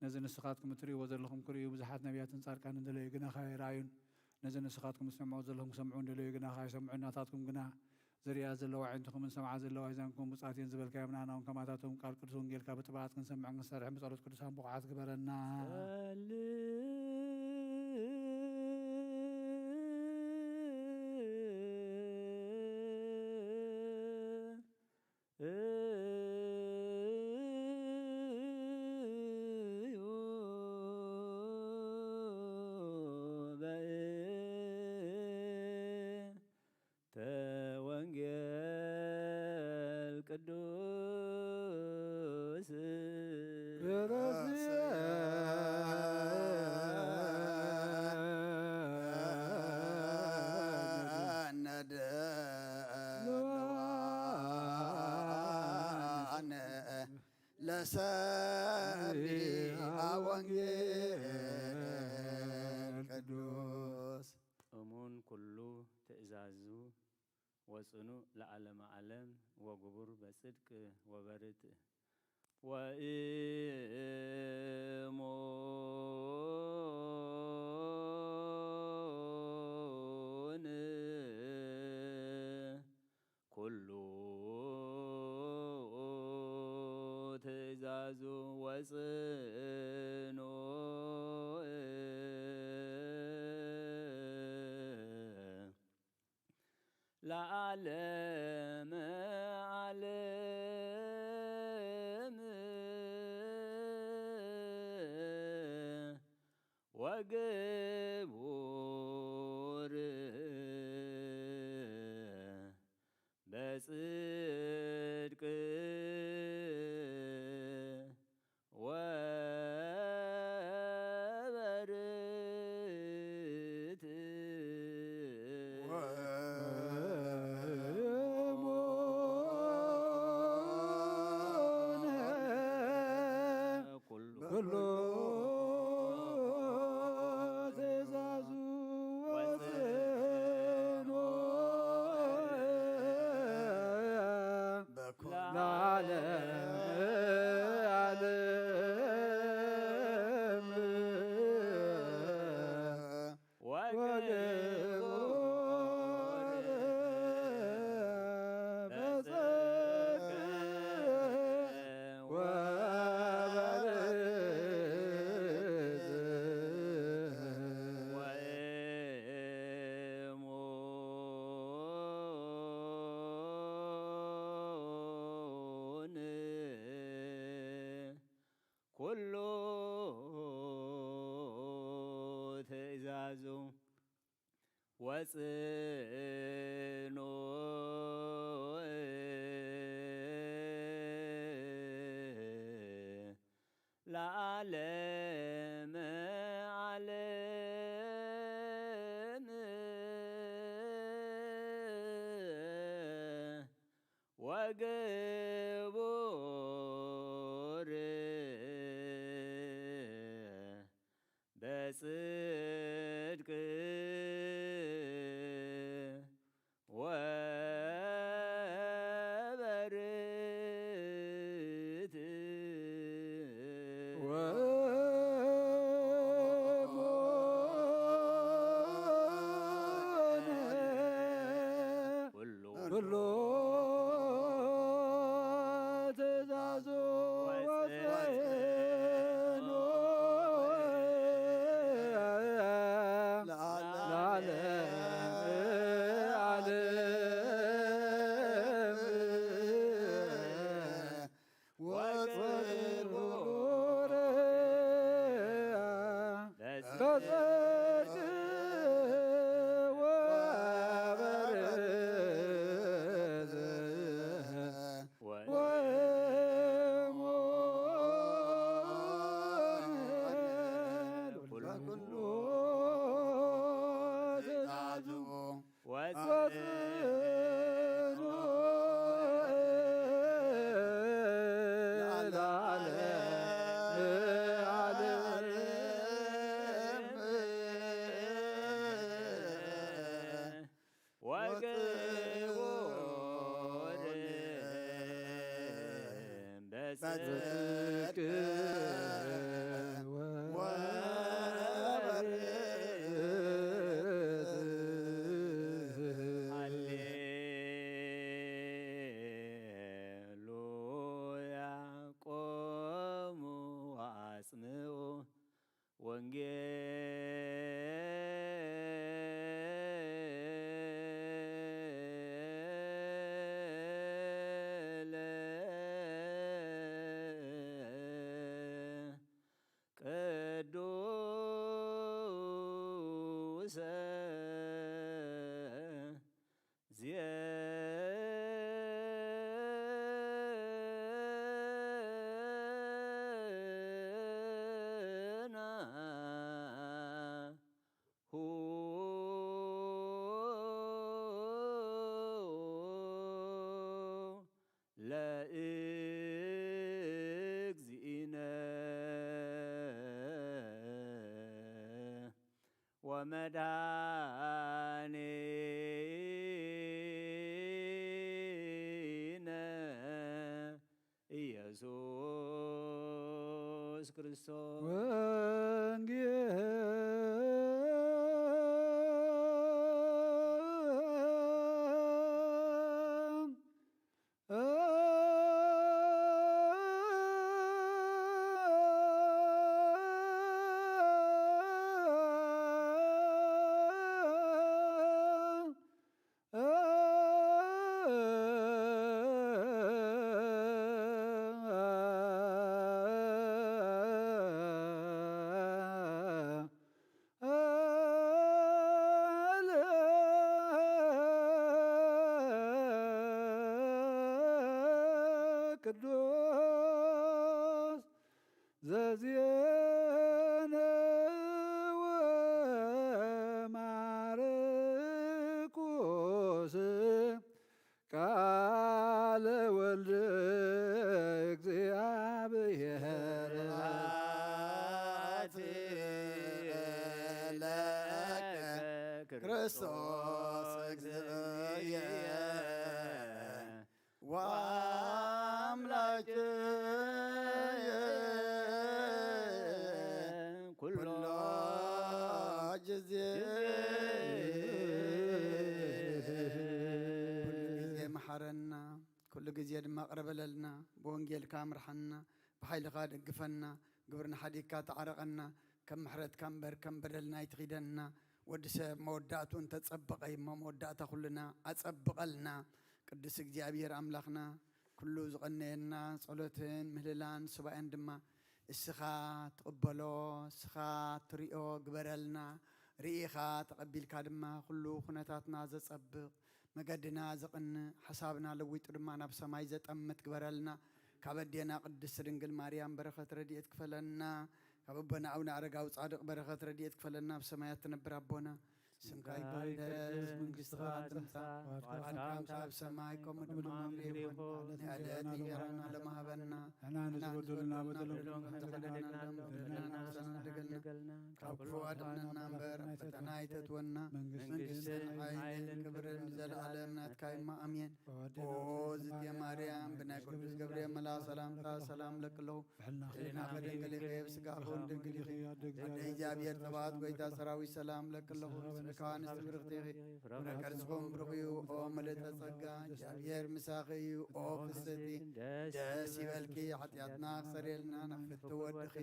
ነዚ ንስኻትኩም እትርእይዎ ዘለኹም ክርእዩ ብዙሓት ነቢያትን ጻድቃንን ደለዩ፣ ግናኻ ኣይረኣዩን። ነዚ ንስኻትኩም እትሰምዑ ዘለኹም ክሰምዑ እንደለዩ፣ ግናኻ ኣይሰምዑን። ናታትኩም ግና ዝርእያ ዘለዋ ኣዒንትኹምን ዝሰምዓ ዘለዋ ኣእዛንኩም ብጻት እየን ዝበልካዮም፣ ንኣና እውን ከማታቶም ቃል ቅዱስ ወንጌልካ ብጥብዓት ክንሰምዕን ክንሰርሕን ብጸሎት ቅዱሳን ብቑዓት ግበረና። ተወንጌል ቅዱስ ነደ ለሰብአ ወንጌል ቅዱስ። እሙን ኩሉ ትእዛዙ ወጽኑዕ ለዓለመ ዓለም ወግቡር በጽድቅ ወበርትዕ። ወእሙን ኩሉ ትእዛዙ ወጽኑዕ ለዓለመ ዓለም ወግቡር በጽድቅ ወበርትዕ። ኩሉ ትእዛዙ ወጽኑ ለዓለመ ዓለም ወግቡር በጽድቅ ወበርትዕ ወእሙን ኩሉ ትእዛዙ ወጽኑ ለዓለመ ዓለም ወግቡር በጽድቅ ወበርትዕ ወእሙን ኩሉ ኩሉ ትእዛዙ ወጽኑ ለዓለመ ዓለም ወጽኑ በጽድቅ ወበርትዕ ወእሙን ኩሉ ትእዛዙ ወጽኑ ለዓለመ ዓለም ጽድቅ ወበርትዕ። ሃሌሉያ። ቆሙ ወአጽምዑ ወንጌለ ቅዱሰ ዜና ሁ ለእግዚእነ ወመድኃኒነ ኢየሱስ ክርስቶስ። ወንጌል ቅዱስ ዘዜነወ ማርቆስ ቃለ ወልድ እግዚአብሔር። ስብሐት ለከ ክርስቶስ እግዚእየ ወአምላክየ ኩሎ ኩሎ ጊዜ። ኩሉ ግዜ መሓረና፣ ኩሉ ግዜ ድማ ቅረ በለልና፣ ብወንጌልካ ምርሓና፣ ብሓይልኻ ደግፈና፣ ግብርና ሓዲግካ ተዓረቐና፣ ከም ምሕረትካ እምበር ከም በደልና ኣይትኺደና። ወዲ ሰብ መወዳእቱ እንተጸበቐ እሞ መወዳእታ ኩልና ኣጸብቐልና። ቅዱስ እግዚኣብሔር ኣምላኽና፣ ኩሉ ዝቐነየና ጸሎትን ምህልላን ሱባኤን ድማ እስኻ ትቕበሎ፣ እስኻ ትሪኦ ግበረልና። ርኢኻ ተቐቢልካ ድማ ኩሉ ኩነታትና ዘጸብቕ፣ መገድና ዘቕንእ፣ ሓሳብና ለዊጡ ድማ ናብ ሰማይ ዘጠምት ግበረልና። ካብ ኣዴና ቅድስት ድንግል ማርያም በረኸት ረድኤት ክፈለና። ካብ ኣቦና ኣቡነ ኣረጋዊ ጻድቕ በረኸት ረድኤት ክፈለና። ኣብ ሰማያት ትነብር ኣቦና፣ ስምካ ይቀደስ፣ መንግስትኻ ትምጻእ፣ ፍቓድካ ከም ኣብ ሰማይ ከምኡ ድማ ኣብ ምድሪ ይኹን። ናይ ዕለት እንጀራና ሎሚ ሃበና። ንሕና ንዝበደሉና በደሎም ከም ዝበደልና ንበደልና፣ ወሰን ኣደገልና፣ ካብ ክፉ ኣድሕነና እምበር፣ ፈተና ኣይተእትወና። መንግስትን ሓይልን ክብርን ንዘለኣለም ናትካ እዩ እሞ፣ ኣሜን። ኦ ዝእቲ ማርያም፣ ብናይ ቅዱስ ገብርኤል መልኣኽ ሰላምታ ሰላም እለኪ ኣለኹ። ሕልናኺ ድንግል ኢኺ፣ ኣብ ስጋኺ እውን ድንግል ኢኺ። ኣደ እግዚኣብሔር ጸባኦት፣ ጐይታ ሰራዊት ሰላም እለኪ ኣለኹ። ምስለ ከዋንስቲ ብርኽቲ ኢኺ፣ ፍረ ከርስኹም ብሩኽ እዩ። ኦ ምልእተ ጸጋ፣ እግዚኣብሔር ምሳኺ እዩ። ኦ ፍስሕቲ፣ ደስ ይበልኪ። ሓጢኣትና ክሰረየልና ንፍትው ወድኺ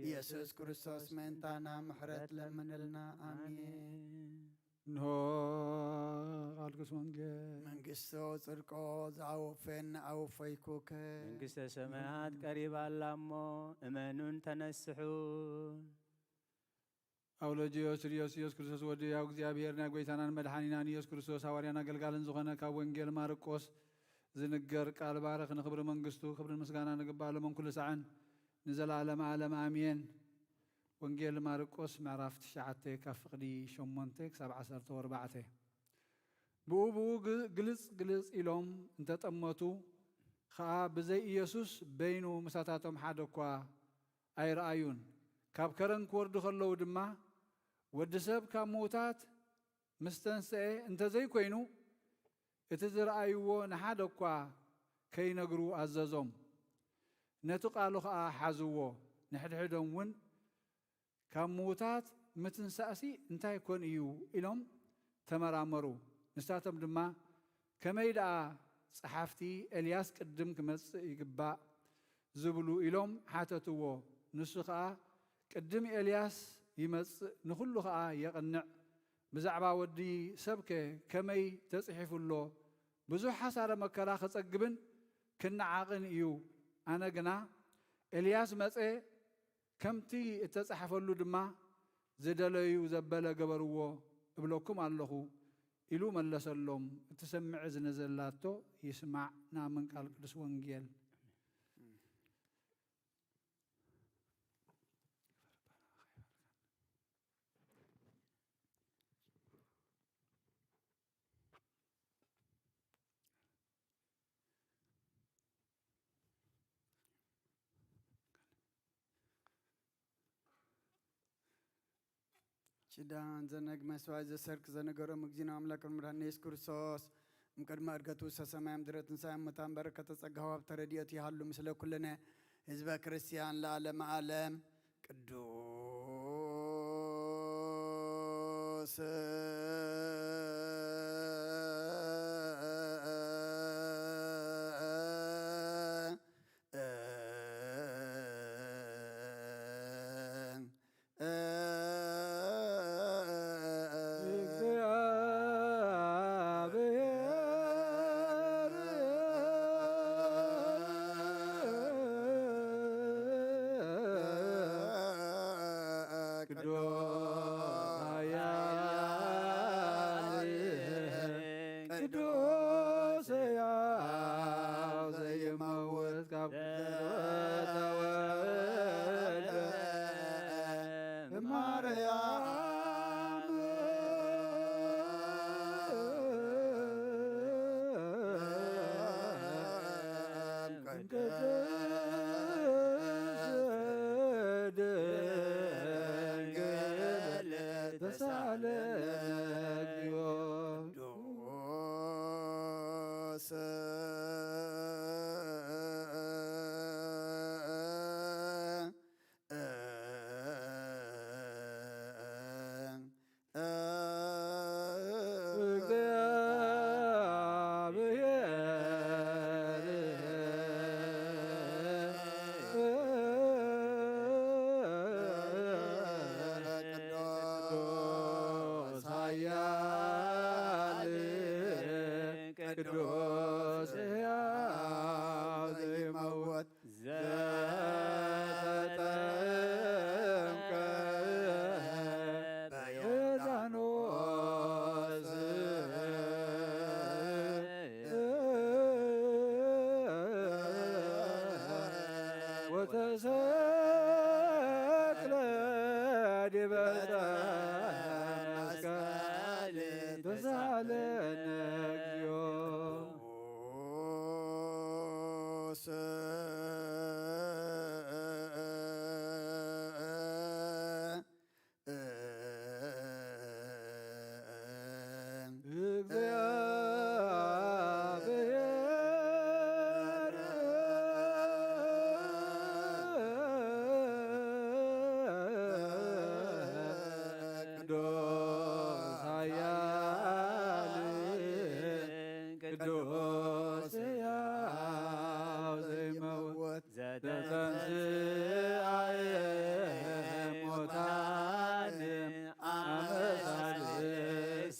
ኢየሱስ ክርስቶስ ምእንታና ምሕረት ለምንልና። ኣሜን። እንሆ ቃልኩስ ወንጌል። መንግስቶ ጽድቆ ዝኣወፈየኒ ኣወፈይኩከ። መንግስተ ሰማያት ቀሪባ ኣላ እሞ እመኑን ተነስሑን። ኣውሎጅዮስ ርዮስ ኢየሱስ ክርስቶስ ወዲ ያው እግዚኣብሔር ናይ ጐይታናን መድሓኒናን ኢየሱስ ክርስቶስ ሃዋርያን ኣገልጋልን ዝኾነ ካብ ወንጌል ማርቆስ ዝንገር ቃል ባርኽ። ንኽብሪ መንግስቱ ክብርን ምስጋና ንግባእ ሎምን ኩሉ ሰዓን ንዘለዓለመ ዓለም ኣሜን። ወንጌል ማርቆስ ምዕራፍ ትሽዓተ ካብ ፍቕዲ ሸሞንተ ክሳብ ዓሰርተ ወርባዕተ። ብኡ ብኡ ግ-፣ ግልጽ ግልጽ ኢሎም እንተጠመቱ ኸኣ ብዘይ ኢየሱስ በይኑ ምሳታቶም ሓደ እኳ ኣይረኣዩን። ካብ ከረን ክወርዱ ከለዉ ድማ ወዲ ሰብ ካብ ምዉታት ምስ ተንስኤ እንተዘይኮይኑ እቲ ዝረኣይዎ ንሓደ እኳ ከይነግሩ ኣዘዞም። ነቲ ቃሉ ኸኣ ሓዝዎ። ንሕድሕዶም እውን ካብ ምዉታት ምትንሳእሲ እንታይ ኮን እዩ? ኢሎም ተመራመሩ። ንሳቶም ድማ ከመይ ደኣ ጸሓፍቲ ኤልያስ ቅድም ክመጽእ ይግባእ ዝብሉ ኢሎም ሓተትዎ። ንሱ ኸኣ ቅድም ኤልያስ ይመጽእ፣ ንኹሉ ኸኣ የቕንዕ። ብዛዕባ ወዲ ሰብከ ከመይ ተጽሒፉ ኣሎ? ብዙሕ ሓሳረ መከራ ክጸግብን ክነዓቕን እዩ። ኣነ ግና ኤልያስ መጸ፣ ከምቲ እተጻሕፈሉ ድማ ዝደለዩ ዘበለ ገበርዎ እብለኩም ኣለኹ ኢሉ መለሰሎም። እትሰምዕ እዝኒ ዘላቶ ይስማዕ። ንኣምን ቃል ቅዱስ ወንጌል። ኪዳን ዘነግ መስዋዕት ዘሰርክ ዘነገሮም እግዚእነ ኣምላክ መድኃኒነ ኢየሱስ ክርስቶስ እምቅድመ ዕርገቱ ውስተ ሰማይ እምድረ ትንሣኤ እሙታን በረከተ ጸጋ ወሀብተ ረድኤቱ ይሃሉ ምስለ ኩልነ ህዝበ ክርስቲያን ለዓለመ ዓለም። ቅዱስ እግዚአብሔር ቅዱስ ኃያል ቅዱስ ሕያው ዘይመውት ካብ ተወልደ ማርያም ቅድስት ድንግል ተሳለነ እግዚኦ። ቅዱስ እግዚአብሔር ቅዱስ ኃያል ቅዱስ ሕያው ዘይመውት ዘተጠምቀ በዮርዳኖስ ወተሰቅለ ዲበ ዕፀ መስቀል ተሳለነ እግዚኦ። እግዚአብሔር ቅዱስ ኃያል ቅዱስ ሕያው ዘይመውት ዘተንሥአ እሙታን አመሳሌ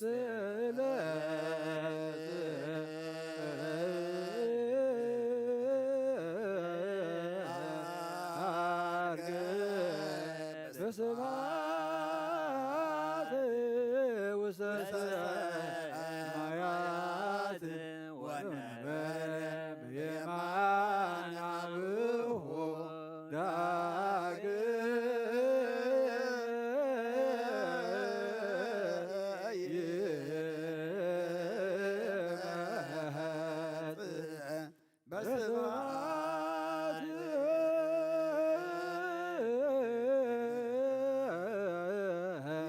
ስለ አርገ በስብሐት ውስተ ሰማያት ወነበረ በየማነ አብሁ ዳግም ይመጽእ በስብሐት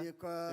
ይኮን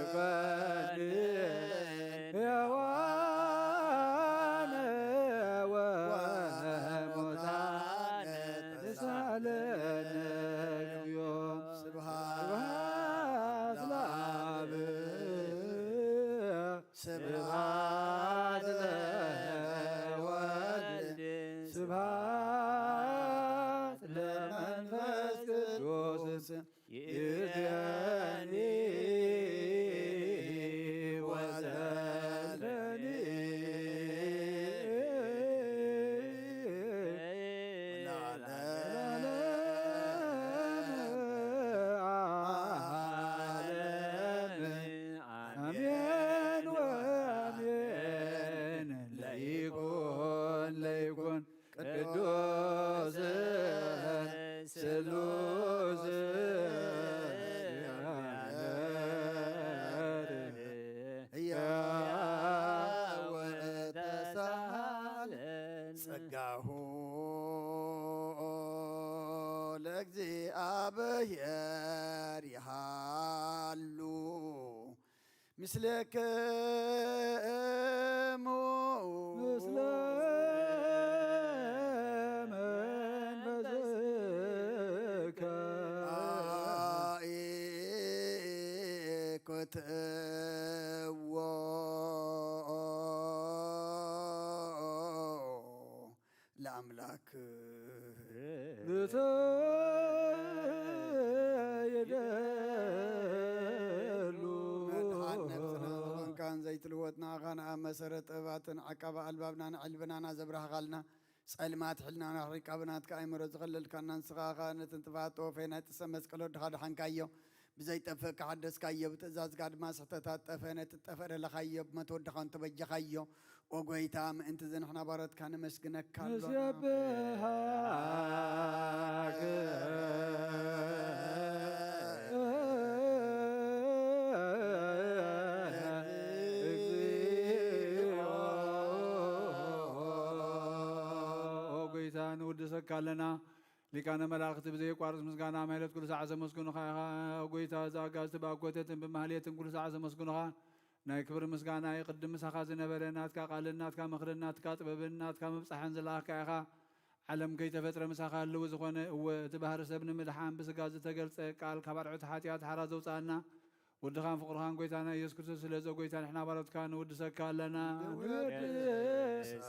እግዚኣብሔር ይሃሉ ምስሌክሙ። ምስለ መንፈስከ። ኢኮትዎ ለኣምላክ። ብትይደሉ። መድሓን ነፍስና ዝኾንካን ዘይትልወጥ ንኣኻ ንኣብ መሰረት ጥበባትን ዓቃቢ ኣልባብና ንዕልብናና ዘብራህኻልና፣ ጸልማት ሕልናና ኣሕሪቃ ብናትካ ኣእምሮ ዝኸለልካና ንስኻ ኸኣ ነቲ ንጥፍኣት ተወፈየ ናይ ጥሰ መስቀል ወድኻ ደሓንካዮ። ብዘይጠፍእ ከሓደስካዮ፣ ብትእዛዝካ ድማ ስሕተታት ጠፈ፣ ነቲ ጠፈ ደለኻዮ፣ ብሞት ወድኻን ተበጀኻዮ። ኦ ጐይታ፣ ምእንቲ እዚ ንሕና ባሮትካ ነመስግነካ ኣሎና። ንሴብሐከ። ኦ ጐይታ፣ ንውድሰካ ኣለና። ሊቃነ መላእኽቲ ብዘየቋርጽ ምስጋና ማህሌት ኩሉ ሰዓት ዘመስግኑኻ ኢኻ። ኦ ጐይታ፣ እዚ ኣጋዝእቲ ብኣኮቴትን ብማህሌትን ኩሉ ሰዓት ዘመስግኑኻ። ናይ ክብሪ ምስጋና እዩ። ቅድም ምሳኻ ዝነበረ ናትካ ቃልን ናትካ ምኽርን ናትካ ጥበብን ናትካ ምብጻሕን ዝለኣኽካ ኢኻ። ዓለም ከይተፈጥረ ምሳኻ ህልው ዝኾነ፣ እወ፣ እቲ ባህሪ ሰብ ንምድሓን ብስጋ ዝተገልጸ ቃል ካብ ኣርዑት ሓጢኣት ሓራ ዘውጽኣና ወድኻን ፍቕርኻን ጐይታና ኢየሱስ ክርስቶስ ስለ ዘ ጐይታ ንሕና ባሮትካ ንውድሰካ ኣለና። ንወድሰካ።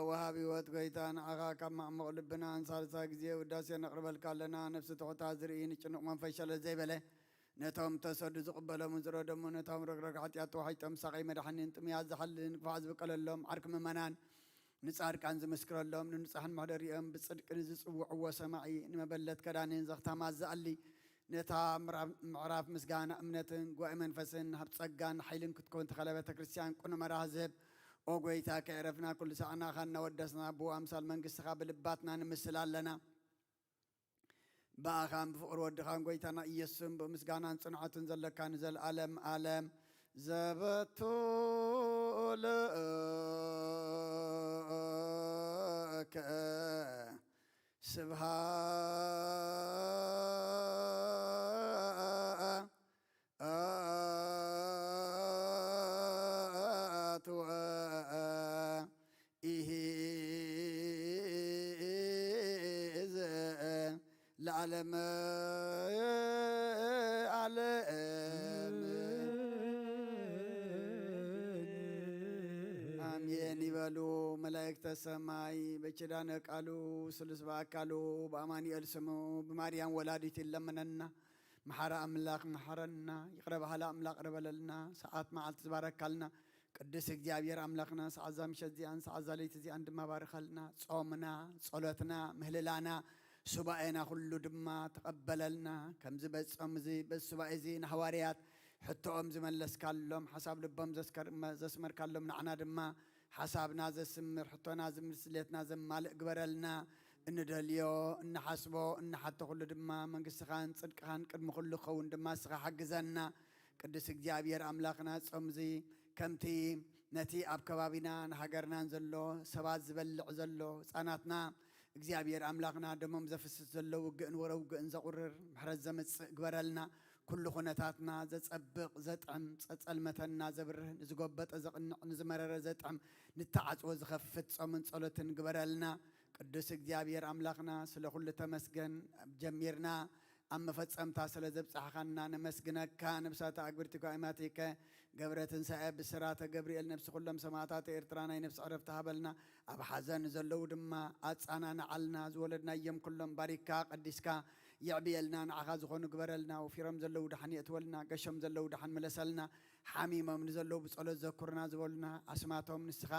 ወሃቢ ህይወት ጐይታ፣ ንዓኻ ካብ ማዕሙቕ ልብና ንሳልሳይ ግዜ ውዳሴ ነቕርበልካ ኣለና። ነፍሲ ትሑታ ዝርኢ፣ ንጭኑቕ መንፈስ ሸለል ዘይበለ፣ ነቶም ተሰዱ ዝቕበሎምን ዝረደሙ፣ ነቶም ረግረግ ሓጢኣት ተዋሒጦም ሳቐይ መድሓኒን ጥሙያት ዝሓልልን ክፋእ ዝብቀለሎም ዓርኪ ምእመናን፣ ንጻድቃን ዝምስክረሎም፣ ንንጹሓን መሕደሪኦም ብጽድቂ ንዝጽውዕዎ ሰማዒ፣ ንመበለት ከዳንን ዘኽታማት ዝኣሊ፣ ነታ ምዕራፍ፣ ምዕራፍ ምስጋና እምነትን ጉባኤ መንፈስን ሃብ ጸጋን ሓይልን ክትከውን ተኸለ ቤተ ክርስቲያን ቅኑዕ መራህ ዝህብ፣ ኦ ጐይታ፣ ከየዕረፍና ኩሉ ሰዓናኻ እናወደስና ብኡ ኣምሳል መንግስትኻ ብልባትና ንምስል ኣለና። ብኣኻን ብፍቕሪ ወድኻን ጐይታና ኢየሱስን ብምስጋናን ጽንዓትን ዘለካ ንዘለኣለም ኣለም ዘበቱ ለእከ ስብሃት ወ ኢሂ ዘ ለዓለመ ዓለም። ኣሜን ይበሉ መላእክተ ሰማይ። በኪዳነ ቃሉ ስሉስ በአካሉ በአማኑኤል ስሙ ብማርያም ወላዲት ይለመነና። መሓሪ ኣምላኽ መሓረና፣ ይቕረ በሃሊ ኣምላኽ ቅረ በለልና፣ ሰዓት መዓልቲ ዝባረካልና። ቅዱስ እግዚኣብሔር ኣምላኽና፣ ሰዓት እዛ ምሸት እዚኣን ሰዓት እዛ ለይቲ እዚኣን ድማ ባርኸልና። ጾምና፣ ጸሎትና፣ ምህልላና፣ ሱባኤና ኩሉ ድማ ተቐበለልና። ከምዚ በዚ ጾም እዚ፣ በዚ ሱባኤ እዚ ንሃዋርያት ሕቶኦም ዝመለስካሎም፣ ሓሳብ ልቦም ዘስከር-፣ ዘስመርካሎም፣ ንዓና ድማ ሓሳብና ዘስምር፣ ሕቶና ዝምልስ፣ ድሌትና ዘማልእ ግበረልና። እንደልዮ፣ እንሓስቦ፣ እንሓቶ ኩሉ ድማ መንግስትኻን ጽድቅኻን ቅድሚ ኩሉ ክኸውን ድማ እስኻ ሓግዘና። ቅዱስ እግዚኣብሔር ኣምላኽና፣ ጾም እዚ ከምቲ ነቲ ኣብ ከባቢናን ሃገርናን ዘሎ ሰባት ዝበልዕ ዘሎ ህጻናትና፣ እግዚኣብሔር ኣምላኽና፣ ደሞም ዘፍስስ ዘሎ ውግእን ወረ ውግእን ዘቑርር፣ ምሕረት ዘምጽእ ግበረልና። ኩሉ ኩነታትና ዘጸብቕ፣ ዘጥዕም፣ ጸጸልመተና ዘብርህ፣ ንዝጎበጠ ዘቕንዕ፣ ንዝመረረ ዘጥዕም፣ ንተዓጽዎ ዝኸፍት ጾምን ጸሎትን ግበረልና። ቅዱስ እግዚኣብሔር ኣምላኽና፣ ስለ ኩሉ ተመስገን። ጀሚርና ኣብ መፈጸምታ ስለ ዘብጻሕኻና ነመስግነካ። ነብሳተ ኣግብርቲ ጓይማቲከ ገብረ ትንሳኤ ብስራተ ገብርኤል ነብሲ ኩሎም ሰማዕታት ኤርትራ ናይ ነፍሲ ዕረፍቲ ሃበልና። ኣብ ሓዘን ዘለዉ ድማ ኣጻናንዓልና። ዝወለድናዮም ኩሎም ባሪካ ቀዲስካ የዕብየልና። ንዓኻ ዝኾኑ ግበረልና። ወፊሮም ዘለዉ ደሓን የእትወልና። ገሾም ዘለዉ ደሓን ምለሰልና። ሓሚሞም ንዘለዉ ብጸሎት ዘኩርና ዝበሉና ኣስማቶም ንስኻ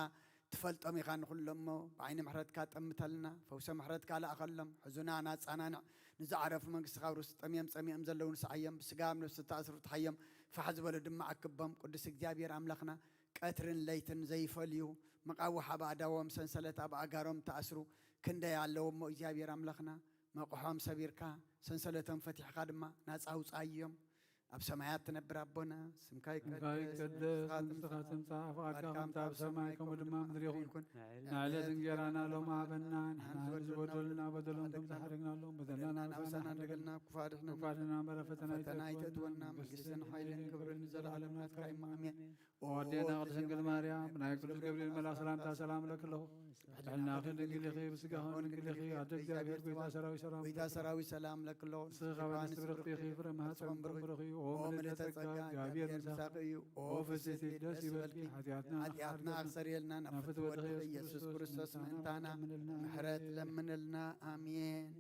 ትፈልጦም ኢኻ ንኹሎም እሞ ብዓይኒ ምሕረትካ ጠምተልና። ፈውሰ ምሕረትካ ለኣኸሎም። ሕዙናን ኣጻናንዕ። ንዝዓረፉ መንግስትኻ ውርስ። ጠምዮም ጸሚኦም ዘለዉ ንስዓዮም። ብስጋ ኣብ ነፍሲ ተኣስሩ ትሓዮም። ፋሕ ዝበሉ ድማ ኣክቦም። ቅዱስ እግዚኣብሔር ኣምላኽና ቀትርን ለይትን ዘይፈልዩ፣ መቓውሕ ኣብ ኣእዳዎም፣ ሰንሰለት ኣብ ኣእጋሮም ተኣስሩ ክንደይ ኣለዉ እሞ፣ እግዚኣብሔር ኣምላኽና፣ መቑሖም ሰቢርካ፣ ሰንሰለቶም ፈቲሕካ ድማ ናጻ ኣውጽኣዮም። ኣብ ሰማያት ትነብር ኣቦና፣ ስምካ ስምካ ይቀደስ፣ ይቀደስ፣ መንግስትኻ መንግስትኻ ትምጻእ፣ ትምጻእ፣ ፈቓድካ ፈቓድካ ከምታ ኣብ ኣብ ሰማይ ሰማይ ከምኡ ከምኡ ድማ ድማ ኣብ ምድሪ ይኹን። ይኹን። ንዕለት እንጌራና ሎሚ ሃበና፣ ንሕና ንሕና ዝበደሉና ዝበደሉና በደሎም ከም በደሎም ዝሓደግናሎም፣ በደልና በደልና ናብሳና ናብሳና ደገልና፣ ክፉ ኣድሕነና። ክፉ ኣድሕነና፣ እምበር ኣብ ፈተና ፈተና ኣይተእትወና፣ ኣይተእትወና፣ መንግስትን መንግስትን ሓይልን ሓይልን ክብርን ክብርን ንዘለኣለም ናትካ እዩ። ኣሜን። ኣሜን። ኦ ኣዴና ቅድስት ድንግል ማርያም፣ ብናይ ቅዱስ ገብርኤል መልኣክ ሰላምታ ሰላም እለኪ ኣለኹ። ብሕልናኺ ድንግል ኢኺ፣ ብስጋኺ ድንግል ኢኺ። ኣደ እግዚኣብሔር ጎይታ ሰራዊት ሰላም ጎይታ ሰራዊት ሰላም እለኪ ኣለኹ። ንስኺ ካብ ኣንስቲ ብርኽቲ ኢኺ፣ ፍረ ማህፀንኪ ብሩኽ እዩ። ኦ ምልዕተ ጸጋ፣ እግዚኣብሔር ምሳኺ እዩ። ኦ ፍስሕቲ ደስ ይበልኪ። ሓጢኣትና ሓጢኣትና ክሰርየልና፣ ናብ ፍትወትኺ ኢየሱስ ክርስቶስ ምእንታና ምሕረት ለምንልና። ኣሜን።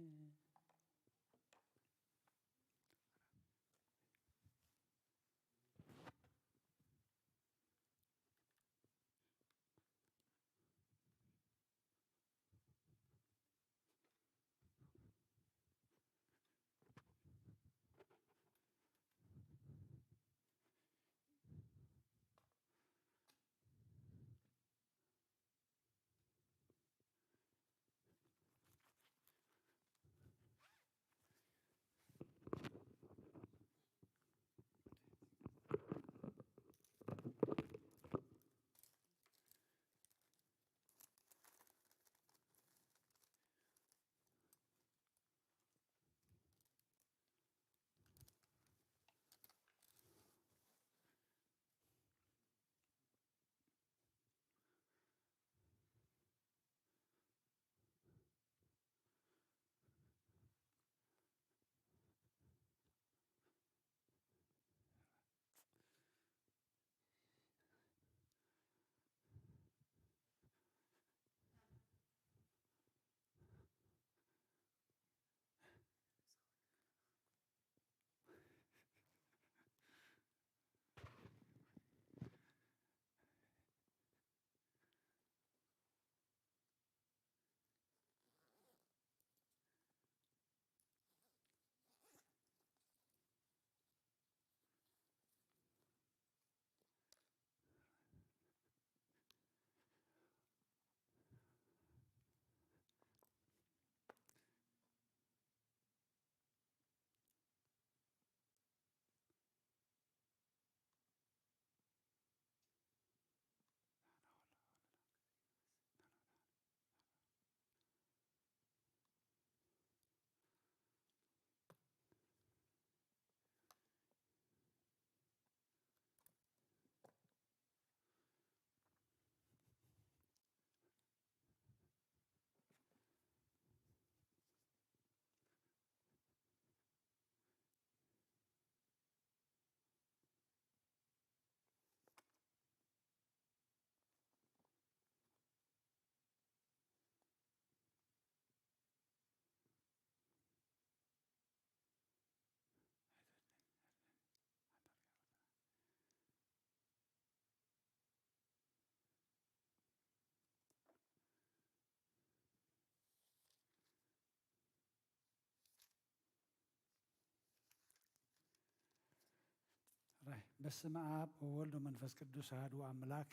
ራይ፣ በስመ አብ ወወልድ ወመንፈስ ቅዱስ አሐዱ አምላክ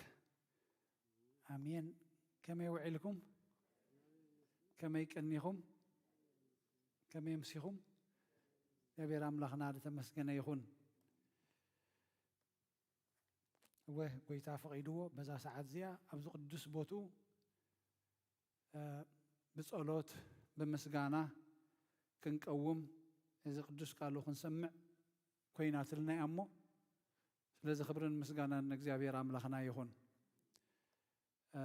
አሜን። ከመይ ውዒልኩም? ከመይ ቀኒኹም? ከመይ ኣምሲኹም? እግዚኣብሔር ኣምላኽና ዝተመስገነ ይኹን። እወ፣ ጐይታ ፈቒድዎ በዛ ሰዓት እዚኣ ኣብዚ ቅዱስ ቦትኡ፣ እ፣ ብጸሎት፣ ብምስጋና ክንቀውም፣ እዚ ቅዱስ ቃሉ ክንሰምዕ ኰይናትልና እያ እሞ፣ ስለዚ ክብርን ምስጋናን ንእግዚኣብሔር ኣምላኽና ይኹን። እ፣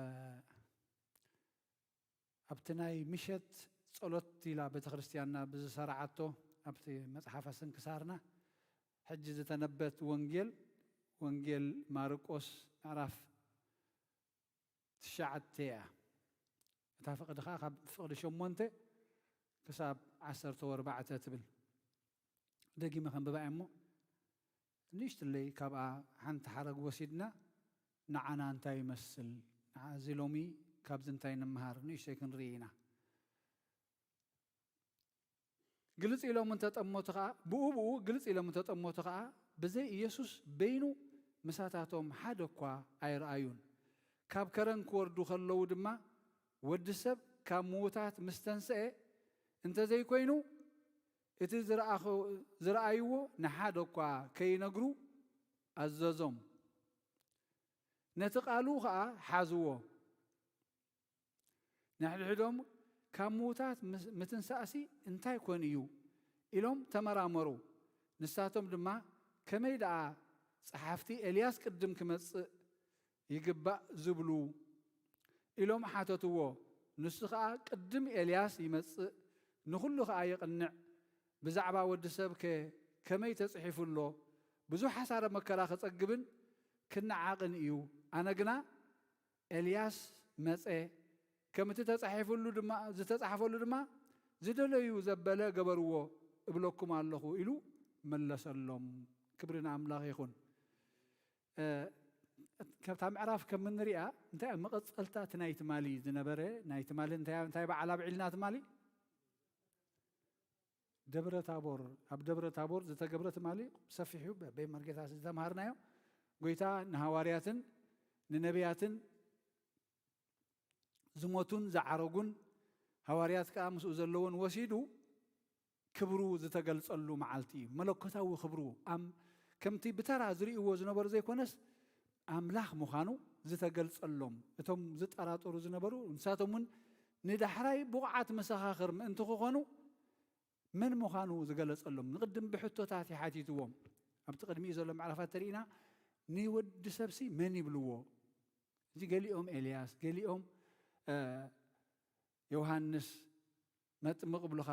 ኣብቲ ናይ ምሸት ጸሎት ኢላ ቤተ ክርስቲያንና ብዝሰርዓቶ ኣብቲ መጽሓፈ ስንክሳርና፣ ሕጂ ዝተነበየት ወንጌል፣ ወንጌል ማርቆስ ምዕራፍ ትሽዓተ እያ። እታ ፍቕዲ ኸኣ ካብ ፍቕዲ ሸሞንተ ክሳብ ዓሰርተ ወርባዕተ ትብል። ደጊመ ከንብባ እየ እሞ፣ ንእሽትለይ ካብኣ ሓንቲ ሓረግ ወሲድና፣ ንዓና እንታይ ይመስል? ንዓ እዚ ሎሚ ካብዚ እንታይ ንምሃር? ንእሽተይ ክንርኢ ኢና። ግልጽ ኢሎም እንተጠመቱ ኸኣ፣ ብኡ ብኡ ግልጽ ኢሎም እንተጠመቱ ኸኣ፣ ብዘይ ኢየሱስ በይኑ ምሳታቶም ሓደ እኳ ኣይረኣዩን። ካብ ከረን ክወርዱ ኸለዉ ድማ፣ ወዲ ሰብ ካብ ምዉታት ምስ ተንስኤ፣ እንተዘይኮይኑ፣ እቲ ዝረኣኹ-፣ ዝረኣይዎ ንሓደ እኳ ከይነግሩ ኣዘዞም። ነቲ ቃሉ ኸኣ ሓዝዎ። ንሕድሕዶም፣ "ካብ ምዉታት ምስ-፣ ምትንሳእሲ እንታይ ኮን እዩ?" ኢሎም ተመራመሩ። ንሳቶም ድማ፣ "ከመይ ደኣ ጸሓፍቲ ኤልያስ ቅድም ክመጽእ ይግባእ ዝብሉ?" ኢሎም ሓተትዎ። ንሱ ኸኣ፣ "ቅድም ኤልያስ ይመጽእ፣ ንኹሉ ኸኣ የቕንዕ። ብዛዕባ ወዲ ሰብከ ከመይ ተጽሒፉ ኣሎ? ብዙሕ ሓሳረ መከራ ክጸግብን ክነዓቕን እዩ። ኣነ ግና ኤልያስ መጸ፣ ከምቲ ተጻሒፉሉ ድማ፣ ዝተጻሕፈሉ ድማ፣ ዝደለዩ ዘበለ ገበርዎ እብለኩም ኣለኹ" ኢሉ መለሰሎም። ክብሪ ንኣምላኽ ይኹን። እ፣ ካብታ ምዕራፍ ከም እንሪኣ፣ እንታይ እያ መቐጸልታ እቲ ናይ ትማሊ ዝነበረ? ናይ ትማሊ እንታይ፣ እንታይ በዓል ኣብዒልና ትማሊ? ደብረ ታቦር፣ ኣብ ደብረ ታቦር ዝተገብረ ትማሊ ሰፊሑ በበይ መርጌታ ዝተምሃርናዮ፣ ጎይታ ንሃዋርያትን ንነቢያትን ዝሞቱን ዝዓረጉን፣ ሃዋርያት ከኣ ምስኡ ዘለውን ወሲዱ ክብሩ ዝተገልጸሉ መዓልቲ እዩ። መለኮታዊ ክብሩ፣ ኣም-፣ ከምቲ ብተራ ዝርእይዎ ዝነበሩ ዘይኮነስ፣ ኣምላኽ ምዃኑ ዝተገልጸሎም፣ እቶም ዝጠራጠሩ ዝነበሩ፣ ንሳቶም እውን ንዳሕራይ ብቑዓት መሰኻኽር ምእንቲ ክኾኑ፣ መን ምዃኑ ዝገለጸሎም፣ ንቕድም ብሕቶታት ይሓቲትዎም። ኣብቲ ቅድሚኡ ዘሎ ምዕራፋት ተሪእና፣ "ንወዲ ሰብሲ መን ይብልዎ?" እዚ ገሊኦም ኤልያስ፣ ገሊኦም፣ እ፣ ዮሃንስ መጥምቕ ይብሉኻ፣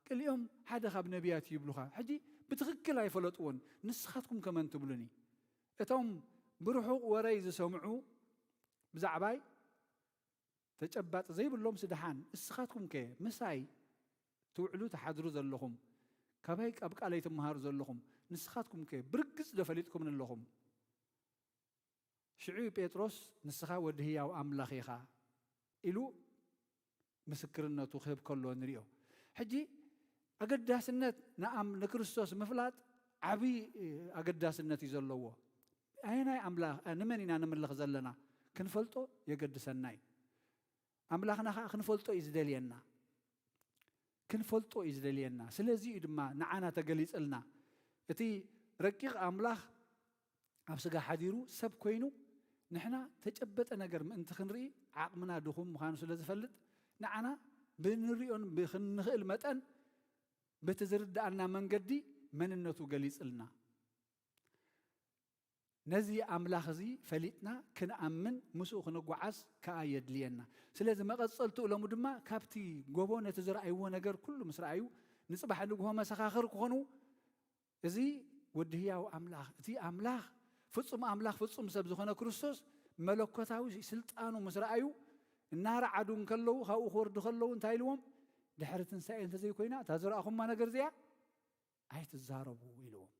ገሊኦም ሓደ ካብ ነቢያት እዩ ይብሉኻ። ሕጂ ብትኽክል ኣይፈለጥዎን። ንስኻትኩም ከ መን ትብሉኒ? እቶም ብርሑቕ ወረይ ዝሰምዑ ብዛዕባይ ተጨባጥ ዘይብሎምስ ደሓን፣ እስኻትኩም ከ ምሳይ ትውዕሉ ትሓድሩ ዘለኹም፣ ካባይ ካብ ቃለይ ትመሃሩ ዘለኹም፣ ንስኻትኩም ከ ብርግጽ ዶ ፈሊጥኩምኒ ኣለኹም? ሽዑ ጴጥሮስ፣ "ንስኻ ወዲ ህያው ኣምላኽ ኢኻ" ኢሉ ምስክርነቱ ክህብ ከሎ ንሪኦ። ሕጂ ኣገዳስነት ንኣም-፣ ንክርስቶስ ምፍላጥ ዓብዪ ኣገዳስነት እዩ ዘለዎ። ኣየናይ ኣምላኽ፣ ንመን ኢና ንምልኽ ዘለና? ክንፈልጦ የገድሰና እዩ። ኣምላኽና ኸዓ ክንፈልጦ እዩ ዝደልየና። ክንፈልጦ እዩ ዝደልየና። ስለዚ እዩ ድማ ንዓና ተገሊጽልና። እቲ ረቂቕ ኣምላኽ ኣብ ስጋ ሓዲሩ ሰብ ኮይኑ፣ ንሕና ተጨበጠ ነገር ምእንቲ ክንርኢ ዓቕምና ድኹም ምዃኑ ስለ ዝፈልጥ፣ ንዓና ብንሪኦን ብኽንኽእል መጠን፣ በቲ ዝርድኣና መንገዲ መንነቱ ገሊጽልና። ነዚ ኣምላኽ እዚ ፈሊጥና ክንኣምን ምስኡ ክንጓዓዝ ከኣ የድልየና። ስለዚ መቐጸልትኡ ሎሚ ድማ ካብቲ ጎቦ ነቲ ዝረኣይዎ ነገር ኩሉ ምስ ረኣዩ፣ ንጽባሕ ንግሆ መሰኻኽር ክኾኑ፣ እዚ ወዲ ህያው ኣምላኽ፣ እቲ ኣምላኽ፣ ፍጹም ኣምላኽ ፍጹም ሰብ ዝኾነ ክርስቶስ መለኮታዊ ስልጣኑ ምስ ረኣዩ፣ እናረዓዱ እንከለዉ፣ ካብኡ ክወርዱ ከለዉ እንታይ ኢልዎም? "ድሕሪ ትንሳኤ እንተዘይኮይና እታ ዝረኣኹማ ነገር እዚኣ ኣይትዛረቡ" ኢልዎም።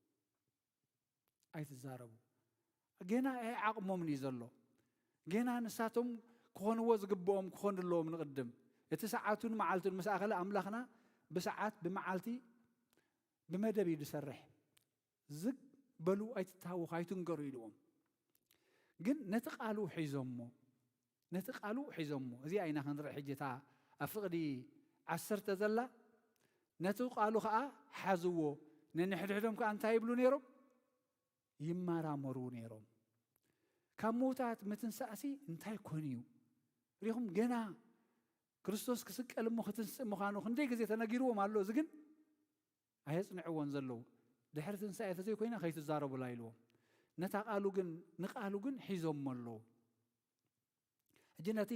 ኣይትዛረቡ። ጌና ኣይዓቕሞምን እዩ ዘሎ። ጌና ንሳቶም ክኾንዎ ዝግብኦም ክኾኑ ኣለዎም ንቕድም። እቲ ሰዓቱን መዓልቱን ምስ ኣኸለ ኣምላኽና ብሰዓት፣ ብመዓልቲ፣ ብመደብ እዩ ዝሰርሕ። ዝግ በሉ፣ ኣይትታወኹ፣ ኣይትንገሩ ኢልዎም። ግን ነቲ ቃሉ ሒዞሞ፣ ነቲ ቃሉ ሒዞሞ። እዚኣ ኢና ክንርኢ ሕጂ እታ ኣብ ፍቕዲ ዓሰርተ ዘላ። ነቲ ቃሉ ኸዓ ሓዝዎ። ነንሕድሕዶም ከኣ እንታይ ይብሉ ነይሮም? ይመራመሩ ነይሮም። ካብ ምዉታት ምትንሳእሲ እንታይ ኮን እዩ? ሪኹም፣ ገና ክርስቶስ ክስቀል እሞ ክትንስእ ምዃኑ ክንደይ ግዜ ተነጊርዎም ኣሎ። እዚ ግን ኣየጽንዕዎን ዘለዉ። ድሕሪ ትንሳኤ ተዘይኮይና ከይትዛረቡላ ኢልዎም። ነታ ቃሉ ግን፣ ንቃሉ ግን ሒዞሞ ኣለዉ። ሕጂ ነቲ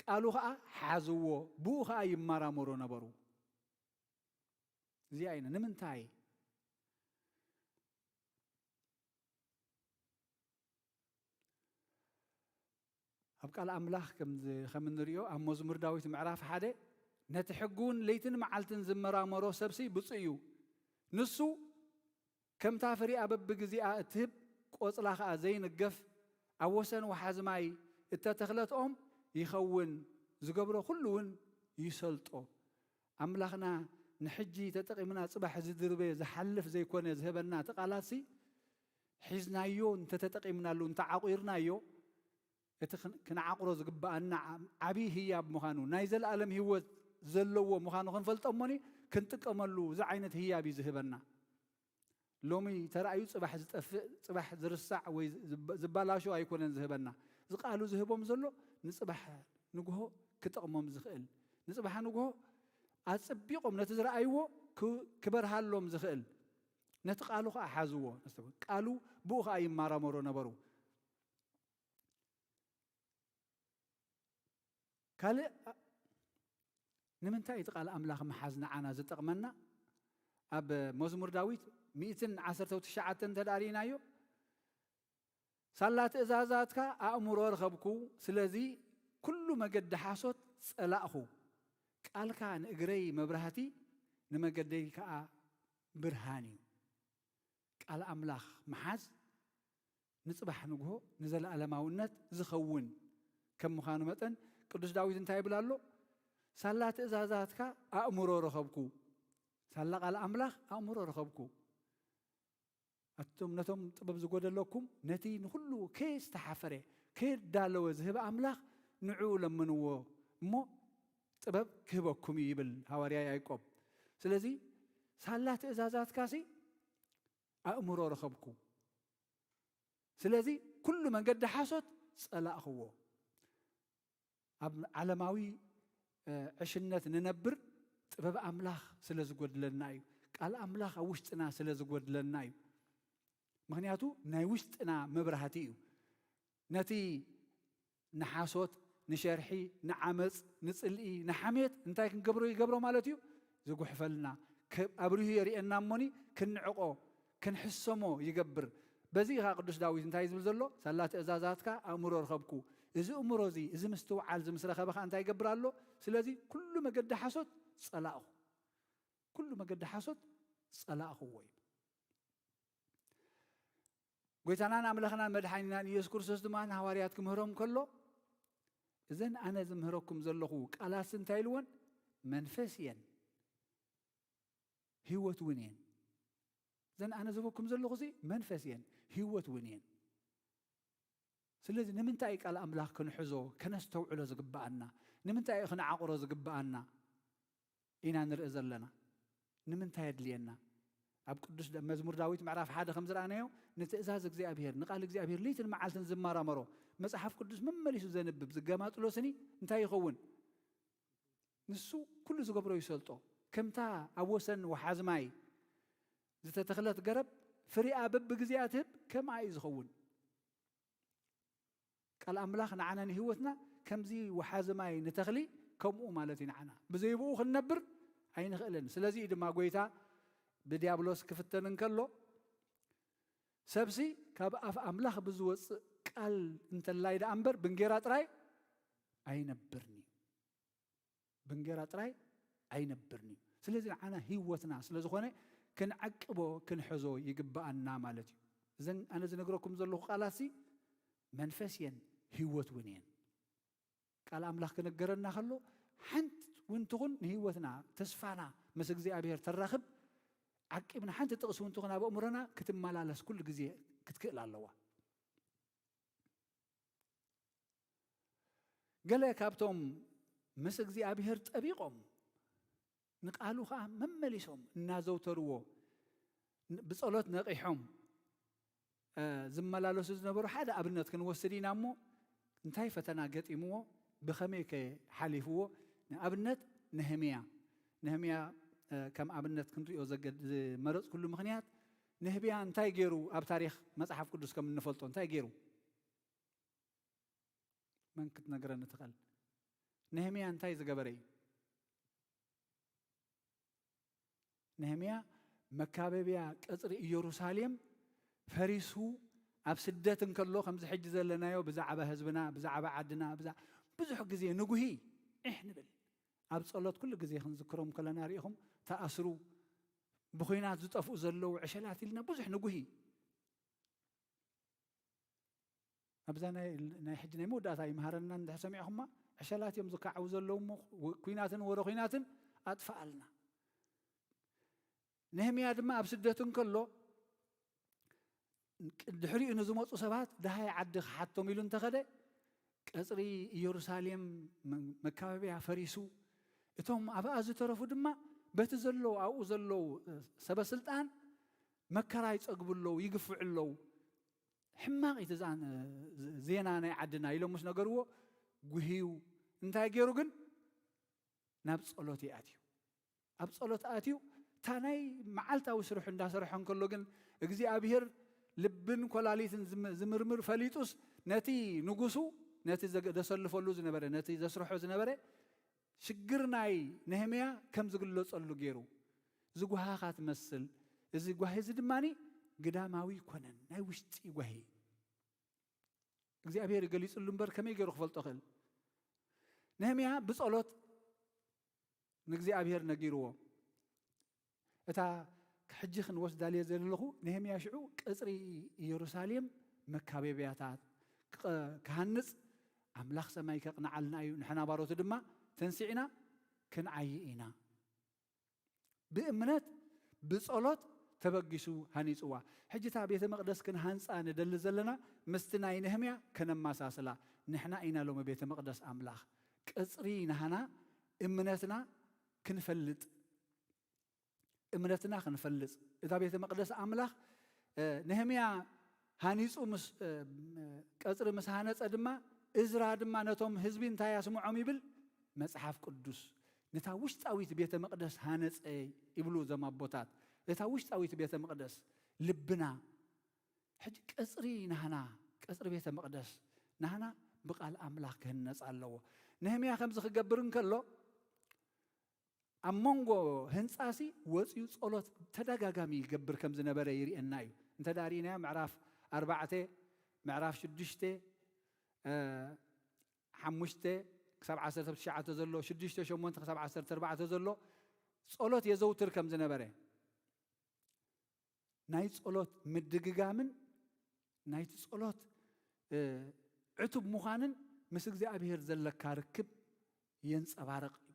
ቃሉ ኸኣ ሓዝዎ፣ ብኡ ኸኣ ይመራመሩ ነበሩ። እዚኣ ኢና። ንምንታይ? ኣብ ቃል ኣምላኽ ከም ዝ-፣ ከም እንሪኦ ኣብ መዝሙር ዳዊት ምዕራፍ ሓደ፣ "ነቲ ሕጉን ለይትን መዓልትን ዝመራመሮ ሰብሲ ብፁዕ እዩ። ንሱ ከምታ ፍሪኣ በብግዜኣ እትህብ፣ ቆጽላ ኸኣ ዘይንገፍ፣ ኣብ ወሰን ወሓዚ ማይ እተተኽለት ኦም ይኸውን፣ ዝገብሮ ኩሉ እውን ይሰልጦ።" ኣምላኽና ንሕጂ ተጠቒምና ጽባሕ ዝድርበ ዝሓልፍ ዘይኮነ ዝህበና እቲ ቃላትሲ፣ ሒዝናዮ እንተተጠቒምናሉ፣ እንተዓቑርናዮ፣ እቲ ክን-፣ ክንዓቕሮ ዝግብኣና ዓ-፣ ዓብዪ ህያብ ምዃኑ፣ ናይ ዘለኣለም ህይወት ዘለዎ ምዃኑ ክንፈልጦ እሞኒ ክንጥቀመሉ እዚ ዓይነት ህያብ እዩ ዝህበና። ሎሚ ተራእዩ ጽባሕ ዝጠፍእ፣ ጽባሕ ዝርሳዕ ወይ ዝብ-፣ ዝባላሾ ኣይኮነን ዝህበና። እዚ ቃሉ ዝህቦም ዘሎ ንጽባሕ ንግሆ ክጠቕሞም ዝኽእል፣ ንጽባሕ ንግሆ ኣጸቢቖም ነቲ ዝረኣይዎ ክ-፣ ክበርሃሎም ዝኽእል፣ ነቲ ቃሉ ኸኣ ሓዝዎ። ቃሉ ብኡ ኸኣ ይመራመሩ ነበሩ። ካልእ፣ ንምንታይ እቲ ቃል ኣምላኽ ምሓዝ ንዓና ዝጠቕመና? ኣብ መዝሙር ዳዊት ሚእትን ዓሰርተ ትሽዓተን እንተ ደኣ ርኢናዮ፣ ሳላ ትእዛዛትካ ኣእምሮ ረኸብኩ፣ ስለዚ ኩሉ መገዲ ሓሶት ጸላእኹ። ቃልካ ንእግረይ መብራህቲ፣ ንመገደይ ከኣ ብርሃን እዩ። ቃል ኣምላኽ ምሓዝ ንጽባሕ ንግሆ ንዘለኣለማውነት ዝኸውን ከም ምዃኑ መጠን፣ ቅዱስ ዳዊት እንታይ ይብል ኣሎ? ሳላ ትእዛዛትካ ኣእምሮ ረኸብኩ። ሳላ ቃል ኣምላኽ ኣእምሮ ረኸብኩ። ኣቱም ነቶም ጥበብ ዝጎደለኩም፣ ነቲ ንኹሉ ከየስተሓፈረ፣ ከየዳለወ ዝህብ ኣምላኽ ንዕኡ ለምንዎ እሞ ጥበብ ክህበኩም እዩ ይብል ሃዋርያ ያዕቆብ። ስለዚ ሳላ ትእዛዛትካሲ ኣእምሮ ረኸብኩ። ስለዚ ኩሉ መንገዲ ሓሶት ጸላእኽዎ። ኣብ ዓለማዊ፣ እ፣ ዕሽነት ንነብር ጥበብ ኣምላኽ ስለ ዝጎድለና እዩ። ቃል ኣምላኽ ኣብ ውሽጥና ስለ ዝጎድለና እዩ። ምኽንያቱ ናይ ውሽጥና መብራህቲ እዩ። ነቲ ንሓሶት፣ ንሸርሒ፣ ንዓመጽ፣ ንጽልኢ፣ ንሓሜት እንታይ ክንገብሮ ይገብሮ ማለት እዩ? ዝጉሕፈልና፣ ከ-፣ ኣብሪሁ የርእየና እሞኒ ክንዕቆ፣ ክንሕሰሞ ይገብር። በዚ ኸኣ ቅዱስ ዳዊት እንታይ ዝብል ዘሎ? ሳላ ትእዛዛትካ ኣእምሮ ረኸብኩ። እዚ እምሮ እዚ፣ እዚ ምስትውዓል እዚ ምስ ረኸበ ኸኣ እንታይ ይገብር ኣሎ? ስለዚ ኩሉ መገዲ ሓሶት ጸላእኹ። ኩሉ መገዲ ሓሶት ጸላእኽዎ እዩ። ጎይታናን ኣምላኽናን መድሓኒናን ኢየሱስ ክርስቶስ ድማ ንሃዋርያት ክምህሮም ከሎ፣ እዘን ኣነ ዝምህረኩም ዘለኹ ቃላትስ እንታይ ኢልወን? መንፈስ እየን፣ ህይወት እውን እየን። እዘን ኣነ ዝህበኩም ዘለኹ እዚ መንፈስ እየን፣ ህይወት እውን እየን። ስለዚ ንምንታይ እዩ ቃል ኣምላኽ ክንሕዞ፣ ከነስተውዕሎ ዝግብኣና? ንምንታይ እዩ ክንዓቕሮ ዝግብኣና? ኢና ንርኢ ዘለና። ንምንታይ የድልየና? ኣብ ቅዱስ ዳ-፣ መዝሙር ዳዊት ምዕራፍ ሓደ ከም ዝረኣናዮ፣ ንትእዛዝ እግዚኣብሔር፣ ንቃል እግዚኣብሔር ለይትን መዓልትን ዝመራመሮ፣ መጽሓፍ ቅዱስ መመሊሱ ዘንብብ፣ ዝገማጥሎ ስኒ እንታይ ይኸውን? ንሱ ኩሉ ዝገብሮ ይሰልጦ። ከምታ ኣብ ወሰን ወሓዚ ማይ ዝተተኽለት ገረብ ፍሪኣ በብግዜኣ ትህብ፣ ከምኣ እዩ ዝኸውን። ቃል ኣምላኽ ንዓና ንህይወትና ከምዚ ወሓዚ ማይ ንተኽሊ ከምኡ ማለት እዩ ንዓና። ብዘይ ብኡ ክንነብር ኣይንኽእልን። ስለዚ እዩ ድማ ጎይታ ብድያብሎስ ክፍተን እንከሎ፣ ሰብሲ ካብ ኣፍ ኣምላኽ ብዝወጽእ ቃል እንተላይ ደኣ እምበር ብእንጌራ ጥራይ ኣይነብርን እዩ። ብእንጌራ ጥራይ ኣይነብርን እዩ። ስለዚ ንዓና ህይወትና ስለ ዝኾነ ክንዕቅቦ ክንሕዞ ይግብኣና ማለት እዩ። እዘን ኣነ ዝነግረኩም ዘለኹ ቃላትሲ መንፈስ እየን፣ ህይወት እውን እየን። ቃል ኣምላኽ ክነገረና ከሎ ሓንቲ እውን ትኹን ንህይወትና ተስፋና ምስ እግዚኣብሔር ተራኽብ ዓቂብና ሓንቲ ጥቕሲ እውን ትኹን ኣብ ኣእምሮና ክትመላለስ ኩሉ ግዜ ክትክእል ኣለዋ። ገለ ካብቶም ምስ እግዚኣብሔር ጠቢቖም ንቃሉ ኸኣ መመሊሶም እናዘውተርዎ ን-፣ ብጸሎት ነቒሖም፣ እ፣ ዝመላለሱ ዝነበሩ ሓደ ኣብነት ክንወስድ ኢና እሞ፣ እንታይ ፈተና ገጢምዎ፣ ብኸመይ ከ ሓሊፍዎ? ንኣብነት ነህምያ፣ ነህምያ፣ እ፣ ከም ኣብነት ክንሪኦ ዘገድ-፣ ዝመረጽኩሉ ምኽንያት፣ ነህምያ እንታይ ገይሩ ኣብ ታሪኽ መጽሓፍ ቅዱስ ከም እንፈልጦ እንታይ ገይሩ? መን ክትነግረኒ ትኽእል? ነህምያ እንታይ ዝገበረ እዩ? ነህምያ መካበብያ ቀጽሪ ኢየሩሳሌም ፈሪሱ ኣብ ስደት እንከሎ፣ ከምዚ ሕጂ ዘለናዮ ብዛዕባ ህዝብና፣ ብዛዕባ ዓድና፣ ብዛ-፣ ብዙሕ ግዜ ንጉሂ ዒሕ ንብል። ኣብ ጸሎት ኩሉ ግዜ ክንዝክሮም ከለና ርኢኹም፣ ተኣስሩ፣ ብኹናት ዝጠፍኡ ዘለዉ ዕሸላት ኢልና ብዙሕ ንጉሂ። ኣብዛ ናይ፣ ናይ ሕጂ ናይ መወዳእታ ይምሃረና እንድሕር ሰሚዕኹማ፣ ዕሸላት እዮም ዝከዓቡ ዘለዉ እሞ፣ ወ-፣ ኲናትን ወረ ኲናትን ኣጥፍኣልና። ነህምያ ድማ ኣብ ስደት እንከሎ፣ ድሕሪኡ ንዝመጹ ሰባት ደሃይ ዓዲ ክሓቶም ኢሉ እንተኸደ፣ ቀጽሪ ኢየሩሳሌም መ-፣ መካበብያ ፈሪሱ፣ እቶም ኣብኣ ዝተረፉ ድማ በቲ ዘለዉ ኣብኡ ዘለዉ ሰበ ስልጣን መከራ ይጸግቡ ኣለዉ፣ ይግፍዑ ኣለዉ። ሕማቕ እዩ እቲ ዝኣን-፣ ዜና ናይ ዓድና ኢሎም ምስ ነገርዎ ጉህዩ። እንታይ ገይሩ ግን? ናብ ጸሎት ይኣትዩ። ኣብ ጸሎት ኣትዩ እታ ናይ መዓልታዊ ስርሑ እንዳሰርሖ እንከሎ ግን እግዚኣብሔር ልብን ኮላሊትን ዝም-፣ ዝምርምር ፈሊጡስ ነቲ ንጉሱ ነቲ ዘገ-፣ ዘሰልፈሉ ዝነበረ ነቲ ዘስርሖ ዝነበረ ሽግር ናይ ነህምያ ከም ዝግለጸሉ ገይሩ ዝጓሃኻ ትመስል። እዚ ጓሂ እዚ ድማ ግዳማዊ ይኮነን ናይ ውሽጢ ጓሂ። እግዚኣብሔር ይገሊጽሉ እምበር ከመይ ገይሩ ክፈልጦ ክእል? ነህምያ ብጸሎት ንእግዚኣብሔር ነጊርዎ። እታ ሕጂ ክንወስዳ ልየ ዘለኹ፣ ነህምያ ሽዑ ቅጽሪ ኢየሩሳሌም መካበብያታት ክቐ-፣ ክሃንጽ ኣምላኽ ሰማይ ከቕንዓልና እዩ፣ ንሕና ባሮቱ ድማ ተንሲዕና ክንዓዪ ኢና። ብእምነት ብጸሎት ተበጊሱ ሃኒጽዋ። ሕጂ እታ ቤተ መቕደስ ክንሃንጻ ንደሊ ዘለና ምስቲ ናይ ነህምያ ከነመሳስላ። ንሕና ኢና ሎሚ ቤተ መቕደስ ኣምላኽ። ቅጽሪ ናህና እምነትና ክንፈልጥ፣ እምነትና ክንፈልጽ። እታ ቤተ መቕደስ ኣምላኽ፣ እ፣ ነህምያ ሃኒጹ ምስ፣ እ፣ ቀጽሪ ምስ ሃነጸ ድማ፣ እዝራ ድማ ነቶም ህዝቢ እንታይ ኣስምዖም ይብል? መጽሓፍ ቅዱስ። ነታ ውሽጣዊት ቤተ መቕደስ ሃነጸ ይብሉ እዞም ኣቦታት። እታ ውሽጣዊት ቤተ መቕደስ ልብና። ሕጂ ቀጽሪ ናህና፣ ቀጽሪ ቤተ መቕደስ ናህና ብቓል ኣምላኽ ክህነጽ ኣለዎ። ነህምያ ከምዚ ክገብር እንከሎ፣ ኣብ መንጎ ህንጻሲ ወጽዩ ጸሎት ተደጋጋሚ ይገብር ከም ዝነበረ ይርእየና እዩ። እንተ ደኣ ርኢናዮ ምዕራፍ ኣርባዕተ፣ ምዕራፍ ሽዱሽተ፣ እ፣ ሓሙሽተ ክሳብ ዓሰርተ ትሽዓተ ዘሎ፣ ሽዱሽተ ሸሞንተ ክሳብ ዓሰርተ ኣርባዕተ ዘሎ ጸሎት የዘውትር ከም ዝነበረ፣ ናይ ጸሎት ምድግጋምን ናይቲ ጸሎት፣ እ፣ ዕቱብ ምዃንን ምስ እግዚኣብሔር ዘለካ ርክብ የንጸባርቕ እዩ።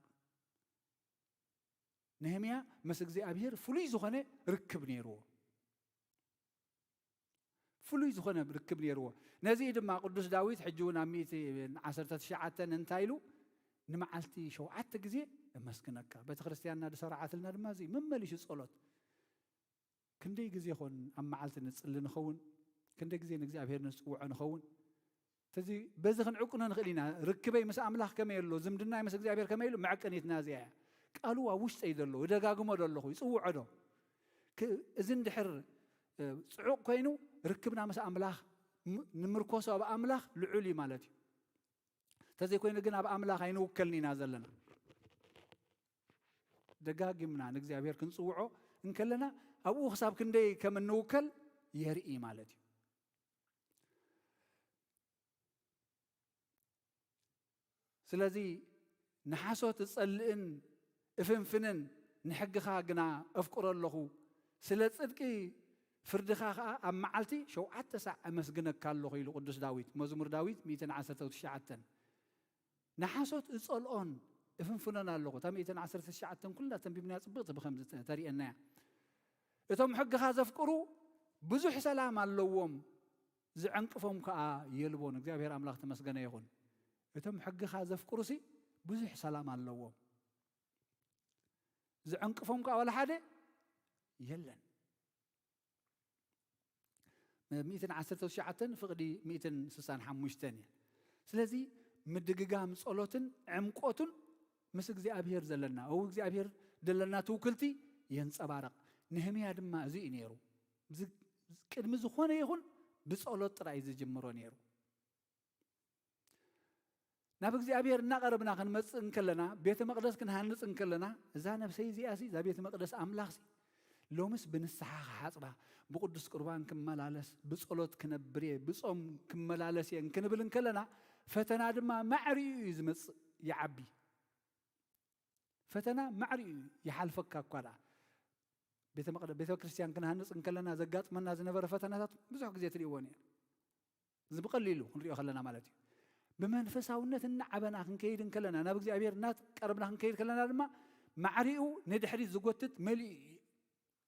ነህምያ ምስ እግዚኣብሔር ፍሉይ ዝኾነ ርክብ ነይርዎ። ፍሉይ ዝኾነ ርክብ ነይርዎ። ነዚ ድማ ቅዱስ ዳዊት ሕጂ እውን ኣብ ሚእቲ ዓሰርተ ትሽዓተ እንታይ ኢሉ? ንመዓልቲ ሸውዓተ ግዜ እመስግነካ። ቤተ ክርስቲያንና ዝሰርዓትልና ድማ እዚ መመሊሱ ጸሎት። ክንደይ ግዜ ኾን ኣብ መዓልቲ ንጽሊ ንኸውን? ክንደይ ግዜ ንእግዚኣብሔር ንጽውዖ ንኸውን? ተዚ-፣ በዚ ክንዕቅኖ ንኽእል ኢና። ርክበይ ምስ ኣምላኽ ከመይ ኣሎ? ዝምድናይ ምስ እግዚኣብሔር ከመይ ኣሎ? መዕቀኒትና እዚኣ እያ። ቃሉ ኣብ ውሽጠይ ዘሎ፣ እደጋግሞ ዶ ኣለኹ? ይጽውዖ ዶ? ክ-፣ እዚ እንድሕር፣ እ፣ ጽዑቕ ኮይኑ፣ ርክብና ምስ ኣምላኽ ም-፣ ንምርኮሶ ኣብ ኣምላኽ ልዑል እዩ ማለት እዩ። እንተዘይኮይኑ ግን ኣብ ኣምላኽ ኣይንውከልን ኢና ዘለና። ደጋጊምና ንእግዚኣብሔር ክንጽውዖ እንከለና፣ ኣብኡ ክሳብ ክንደይ ከም እንውከል የርኢ ማለት እዩ። ስለዚ ንሓሶት እጸልእን እፍንፍንን ንሕግኻ ግና እፍቅሮ ኣለኹ። ስለ ጽድቂ ፍርድኻ ኸኣ ኣብ መዓልቲ ሸውዓተ ሳዕ እመስግነካ ኣለኹ ኢሉ ቅዱስ ዳዊት። መዝሙር ዳዊት ሚእትን ዓሰርተ ትሽዓተን። ንሓሶት እጸልኦን እፍንፍኖን ኣለኹ። እታ ሚእትን ዓሰርተ ትሽዓተን ኩላ ተንቢብናያ ጽብቕቲ ብኸምዚ ተ-፣ ተርእየና እያ። እቶም ሕግኻ ዘፍቅሩ ብዙሕ ሰላም ኣለዎም፣ ዝዕንቅፎም ከኣ የልቦን። እግዚኣብሔር ኣምላኽ ተመስገነ ይኹን። እቶም ሕግኻ ዘፍቅሩሲ ብዙሕ ሰላም ኣለዎም፣ ዝዕንቅፎም ከኣ ዋላ ሓደ የለን። ሚእትን ዓሰርተ ትሽዓተን ፍቕዲ ሚእትን ስሳን ሓሙሽተን እያ። ስለዚ ምድግጋም ጸሎትን ዕምቆቱን ምስ እግዚኣብሔር ዘለና፣ እው እግዚኣብሔር ዘለና ትውክልቲ የንጸባርቕ። ነህምያ ድማ እዚ እዩ ነይሩ። እዚ ቅድሚ ዝኾነ ይኹን ብጸሎት ጥራይ ዝጅምሮ ነይሩ። ናብ እግዚኣብሔር እናቐረብና ክንመጽእ እንከለና፣ ቤተ መቕደስ ክንሃንጽ እንከለና፣ እዛ ነብሰይ እዚኣሲ፣ እዛ ቤተ መቕደስ ኣምላኽሲ፣ ሎምስ ብንስሓ ክሓጽባ፣ ብቅዱስ ቁርባን ክመላለስ፣ ብጸሎት ክነብር እየ፣ ብጾም ክመላለስ እየ እንክንብል እንከለና፣ ፈተና ድማ ማዕሪኡ እዩ ዝመጽእ፣ ይዓቢ። ፈተና ማዕሪኡ ይሓልፈካ እኳ ደኣ። ቤተ መቕደ-፣ ቤተ ክርስቲያን ክንሃንጽ እንከለና ዘጋጥመና ዝነበረ ፈተናታት ብዙሕ ግዜ ትርእይዎ ነይሩ። እዚ ብቐሊሉ ክንሪኦ ከለና ማለት እዩ። ብመንፈሳውነት እናዓበና ክንከይድ እንከለና፣ ናብ እግዚኣብሔር እናቀረብና ክንከይድ ከለና ድማ፣ ማዕሪኡ ንድሕሪት ዝጎትት መሊኡ እዩ።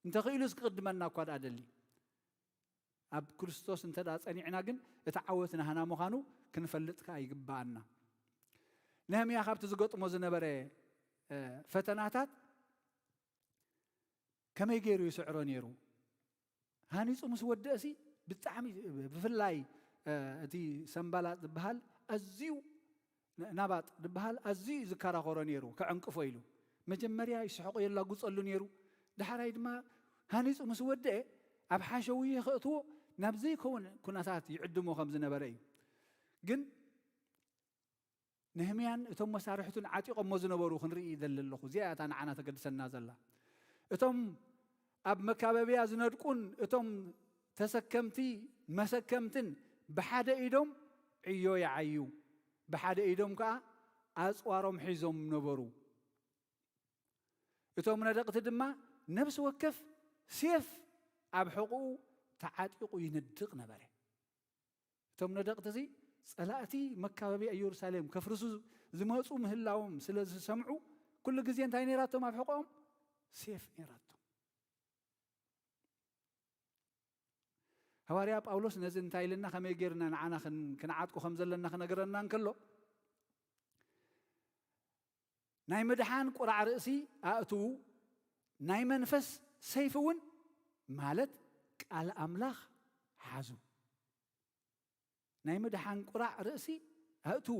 እንተኽኢሉስ ክቕድመና እኳ ደኣ ደሊ። ኣብ ክርስቶስ እንተ ደኣ ጸኒዕና ግን፣ እቲ ዓወት ናህና ምዃኑ ክንፈልጥ ከኣ ይግብኣና። ነህምያ ካብቲ ዝገጥሞ ዝነበረ፣ ፈተናታት ከመይ ገይሩ ይስዕሮ ነይሩ? ሃኒጹ ምስ ወደእሲ ብጣዕሚ፣ ብፍላይ እቲ ሰምባላጥ ዝበሃል ኣዝዩ፣ ናባጥ ዝበሃል ኣዝዩ እዩ ዝከራኸሮ ነይሩ፣ ከዕንቅፎ ኢሉ። መጀመርያ ይስሕቆ የላጉጸሉ ነይሩ። ዳሕራይ ድማ ሃኒጹ ምስ ወደአ ኣብ ሓሸውየ ከእትዎ ናብ ዘይከውን ኩነታት ይዕድሞ ከም ዝነበረ እዩ። ግን ነህምያን እቶም መሳርሕቱን ዓጢቖሞ ዝነበሩ ክንርኢ ይደሊ ኣለኹ። እዚኣ እያ እታ ንዓና ተገድሰና ዘላ። እቶም ኣብ መካበብያ ዝነድቁን እቶም ተሰከምቲ መሰከምትን ብሓደ ኢዶም ዕዮ ይዓዩ፣ ብሓደ ኢዶም ከኣ ኣጽዋሮም ሒዞም ነበሩ። እቶም ነደቕቲ ድማ ነፍሲ ወከፍ ሴፍ ኣብ ሕቑኡ ተዓጢቑ ይነድቕ ነበረ። እቶም ነደቕቲ እዚ ጸላእቲ መካበብያ ኢየሩሳሌም ከፍርሱ ዝመጹ ምህላዎም ስለ ዝሰምዑ፣ ኩሉ ግዜ እንታይ ነይራቶም ኣብ ሕቖኦም? ሴፍ ነይራቶም። ሃዋርያ ጳውሎስ ነዚ እንታይ ኢልና፣ ከመይ ጌርና ንዓና ክን-፣ ክንዓጥቆ ከም ዘለና ክነግረና እንከሎ፣ ናይ ምድሓን ቁራዕ ርእሲ ኣእትዉ፣ ናይ መንፈስ ሰይፊ እውን ማለት ቃል ኣምላኽ ሓዙ። ናይ ምድሓን ቁራዕ ርእሲ ኣእትዉ፣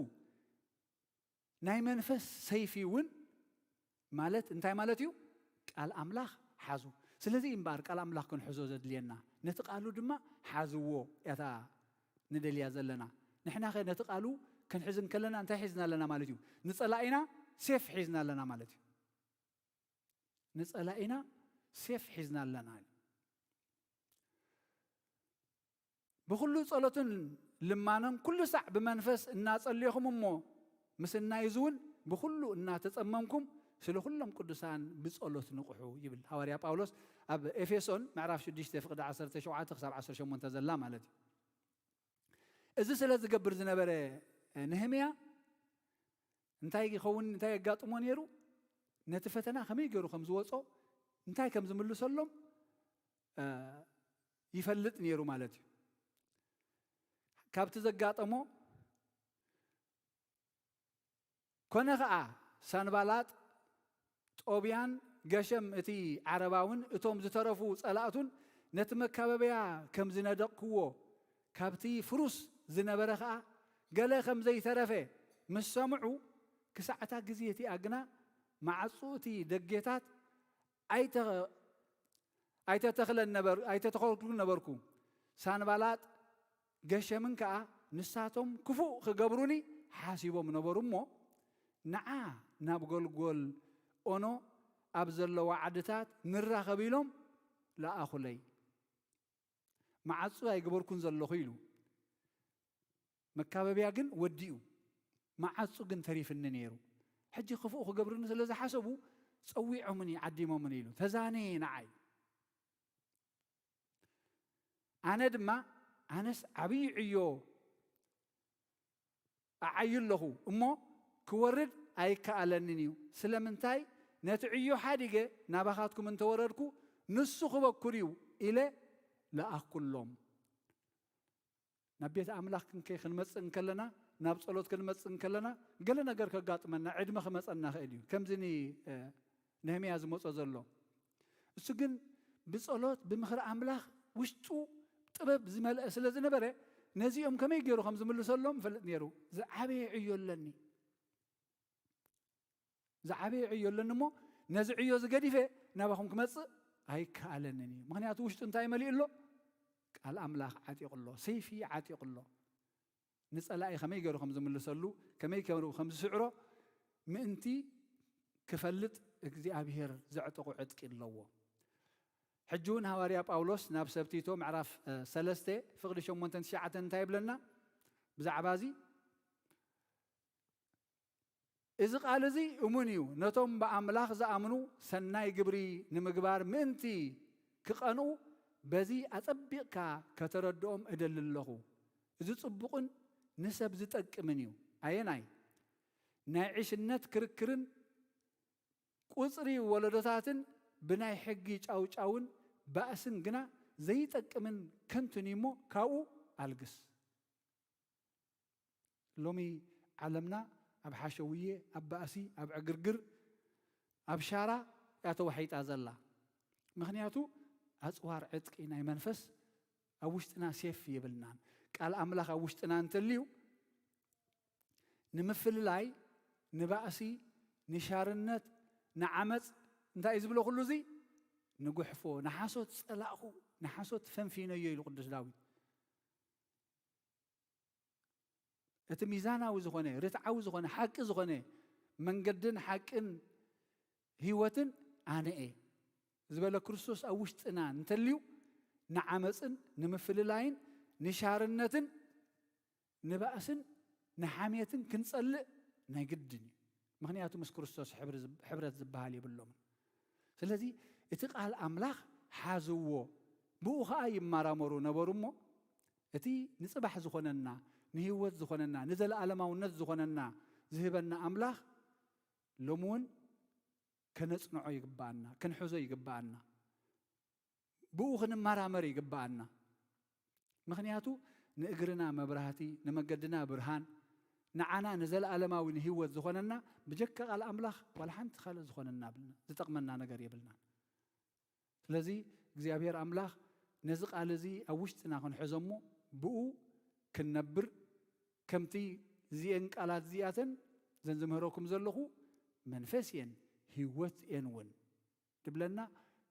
ናይ መንፈስ ሰይፊ እውን ማለት እንታይ ማለት እዩ? ቃል ኣምላኽ ሓዙ። ስለዚ እምበኣር ቃል ኣምላኽ ክንሕዞ ዘድልየና፣ ነቲ ቃሉ ድማ ሓዝዎ እታ ንደልያ ዘለና። ንሕናኸ ነቲ ቃሉ ክንሕዝ እንከለና እንታይ ሒዝና ኣለና ማለት እዩ? ንጸላኢና ሴፍ ሒዝና ኣለና ማለት እዩ። ንጸላኢና ሴፍ ሒዝና ኣለና። ብኹሉ ጸሎትን ልማኖን ኩሉ ሳዕ ብመንፈስ እናጸለኹም እሞ ምስ እናይዝውን ብኹሉ እናተጸመምኩም ስለ ኩሎም ቅዱሳን ብጸሎት ንቕሑ ይብል ሃዋርያ ጳውሎስ ኣብ ኤፌሶን ምዕራፍ ሽዱሽተ ፍቕዲ ዓሰርተ ሸውዓተ ክሳብ ዓሰርተ ሸሞንተ ዘላ ማለት እዩ። እዚ ስለ ዝገብር ዝነበረ ነህምያ እንታይ ይኸውን፣ እንታይ የጋጥሞ ነይሩ? ነቲ ፈተና ከመይ ገይሩ ከም ዝወጾ፣ እንታይ ከም ዝምልሰሎም፣ እ፣ ይፈልጥ ነይሩ ማለት እዩ። ካብቲ ዘጋጠሞ፣ ኮነ ኸኣ ሳንባላጥ፣ ጦብያን፣ ገሸም እቲ ዓረባውን እቶም ዝተረፉ ጸላእቱን ነቲ መካበብያ ከም ዝነደቕክዎ፣ ካብቲ ፍሩስ ዝነበረ ኸኣ ገለ ከም ዘይተረፈ ምስ ሰምዑ፣ ክሳዕ እታ ግዜ እቲኣ ግና ማዕጹ እቲ ደጌታት ኣይተ-፣ ኣይተተኽለን ነበር-፣ ኣይተተኸልኩን ነበርኩ። ሳንባላጥ፣ ገሸምን ከኣ ንሳቶም ክፉእ ክገብሩኒ ሓሲቦም ነበሩ እሞ፣ ንዓ ናብ ጎልጎል ኦኖ ኣብ ዘለዋ ዓድታት ንራኸብ ኢሎም ለኣኹለይ። ማዕጹ ኣይገበርኩን ዘለኹ ኢሉ። መካበብያ ግን ወዲኡ፣ መዓጹ ግን ተሪፍኒ ነይሩ። ሕጂ ክፉእ ክገብርኒ ስለ ዝሓሰቡ ጸዊዖምኒ፣ ዓዲሞምኒ ኢሉ። ተዛነየ ንዓይ። ኣነ ድማ፣ ኣነስ ዓብዪ ዕዮ ኣዓዩ ኣለኹ እሞ ክወርድ ኣይከኣለንን እዩ። ስለምንታይ ነቲ ዕዮ ሓዲገ ናባኻትኩም እንተወረድኩ ንሱ ክበኩር እዩ ኢለ ለኣኽኩሎም። ናብ ቤት ኣምላኽ ክንከ-፣ ክንመጽእ እንከለና፣ ናብ ጸሎት ክንመጽእ እንከለና፣ ገለ ነገር ከጋጥመና፣ ዕድመ ክመጸና ይኽእል እዩ። ከምዚ ኒ-፣ እ፣ ነህምያ ዝመጾ ዘሎ። እሱ ግን ብጸሎት፣ ብምኽሪ ኣምላኽ ውሽጡ ጥበብ ዝመልአ ስለ ዝነበረ፣ ነዚኦም ከመይ ገይሩ ከም ዝምልሰሎም ይፈልጥ ነይሩ። ዝዓበየ ዕዮ ኣለኒ። ዝዓበየ ዕዮ ኣለኒ እሞ፣ ነዚ ዕዮ እዚ ገዲፈ ናባኹም ክመጽእ ኣይከኣለንን እዩ። ምኽንያቱ ውሽጡ እንታይ መሊኡ ኣሎ? ቃል ኣምላኽ ዓጢቑ ኣሎ፣ ሰይፊ ዓጢቑ ኣሎ። ንጸላኢ ከመይ ገይሩ ከም ዝምልሰሉ፣ ከመይ ገይሩ ከም ዝስዕሮ ምእንቲ ክፈልጥ እግዚኣብሔር ዘዕጠቑ ዕጥቂ ኣለዎ። ሕጂ እውን ሃዋርያ ጳውሎስ ናብ ሰብ ቲቶ ምዕራፍ፣ እ፣ ሰለስተ ፍቕዲ ሸሞንተን ትሽዓተን እንታይ ይብለና? ብዛዕባ እዚ፣ እዚ ቃል እዚ እሙን እዩ፣ ነቶም ብኣምላኽ ዝኣምኑ ሰናይ ግብሪ ንምግባር ምእንቲ ክቐንኡ በዚ ኣጸቢቕካ ከተረድኦም እደሊ ኣለኹ። እዚ ጽቡቕን ንሰብ ዝጠቅምን እዩ። ኣየናይ? ናይ ዕሽነት ክርክርን ቁጽሪ ወለዶታትን ብናይ ሕጊ ጫውጫውን ባእስን ግና ዘይጠቅምን ከንቱን እዩ እሞ ካብኡ ኣልግስ። ሎሚ ዓለምና ኣብ ሓሸውየ፣ ኣብ ባእሲ፣ ኣብ ዕግርግር፣ ኣብ ሻራ እያ ተዋሒጣ ዘላ። ምኽንያቱ ኣጽዋር ዕጥቂ ናይ መንፈስ ኣብ ውሽጥና ሴፍ የብልናን። ቃል ኣምላኽ ኣብ ውሽጥና እንተልዩ ንምፍልላይ፣ ንባእሲ፣ ንሻርነት፣ ንዓመፅ እንታይ እዩ ዝብሎ? ኩሉ እዚ ንጉሕፎ፣ ንሓሶት ፀላእኹ፣ ንሓሶት ፈንፊነዮ ኢሉ ቅዱስ ዳዊት። እቲ ሚዛናዊ ዝኾነ፣ ርትዓዊ ዝኾነ፣ ሓቂ ዝኾነ መንገድን ሓቅን ህይወትን ኣነ እየ ዝበለ ክርስቶስ ኣብ ውሽጥና እንተልዩ፣ ንዓመፅን ንምፍልላይን ንሻርነትን ንባእስን ንሓሜትን ክንጸልእ ናይ ግድን እዩ። ምኽንያቱ ምስ ክርስቶስ ሕብሪ ዝብ-፣ ሕብረት ዝበሃል የብሎምን። ስለዚ እቲ ቃል ኣምላኽ ሓዝዎ፣ ብኡ ኸኣ ይመራመሩ ነበሩ እሞ፣ እቲ ንጽባሕ ዝኾነና፣ ንህይወት ዝኾነና፣ ንዘለኣለማውነት ዝኾነና ዝህበና ኣምላኽ ሎሚ እውን ከነጽንዖ ይግብኣና፣ ክንሕዞ ይግብኣና። ብኡ ክንመራመር ይግብኣና። ምኽንያቱ ንእግርና መብራህቲ፣ ንመገድና ብርሃን፣ ንዓና ንዘለኣለማዊ ንህይወት ዝኾነና ብጀካ ቃል ኣምላኽ ዋላ ሓንቲ ካልእ ዝኾነና ብልና፣ ዝጠቕመና ነገር የብልናን። ስለዚ እግዚኣብሔር ኣምላኽ ነዚ ቃል እዚ ኣብ ውሽጥና ክንሕዞ እሞ ብኡ ክንነብር፣ ከምቲ እዚኤን ቃላት እዚኣተን ዘን ዝምህረኩም ዘለኹ መንፈስ እየን ህይወት እየን እውን ድብለና፣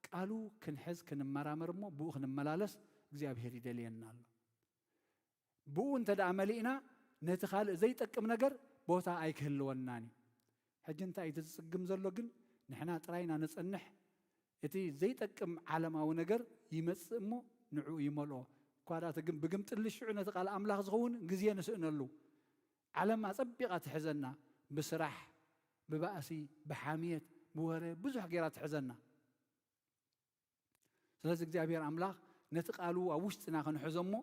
ቃሉ ክንሕዝ ክንመራመር እሞ ብኡ ክንመላለስ እግዚኣብሔር ይደልየና ኣሎ። ብኡ እንተ ደኣ መሊእና ነቲ ካልእ ዘይጠቅም ነገር ቦታ ኣይክህልወናን እዩ። ሕጂ እንታይ እዩ ዝጽግም ዘሎ ግን? ንሕና ጥራይ ኢና ንጸንሕ። እቲ ዘይጠቅም ዓለማዊ ነገር ይመጽእ እሞ ንዕኡ ይመልኦ። እኳ ደኣ እቲ ግን ብግምጥል ሽዑ ነቲ ቃል ኣምላኽ ዝኸውን ግዜ ንስእነሉ። ዓለም ኣጸቢቓ ትሕዘና፣ ብስራሕ፣ ብባእሲ፣ ብሓምየት፣ ብወረ ብዙሕ ገይራ ትሕዘና። ስለዚ እግዚኣብሔር ኣምላኽ ነቲ ቃሉ ኣብ ውሽጥና ክንሕዞ እሞ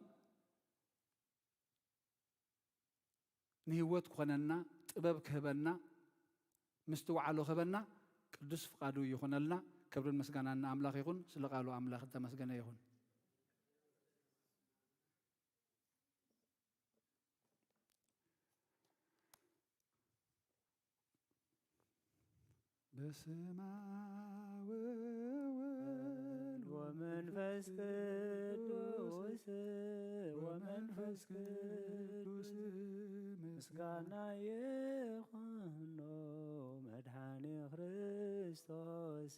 ንህይወት ክኾነና፣ ጥበብ ክህበና፣ ምስትውዓሎ ክህበና ቅዱስ ፍቓዱ ይኹነልና። ክብርን ምስጋናን ንኣምላኽ ይኹን። ስለ ቃሉ ኣምላኽ እተመስገነ ይኹን። በስመ አብ ወወልድ ወመንፈስ ቅዱስ፣ ወመንፈስ ቅዱስ፣ ምስጋና ይኹኖ መድኃኔ ክርስቶስ፣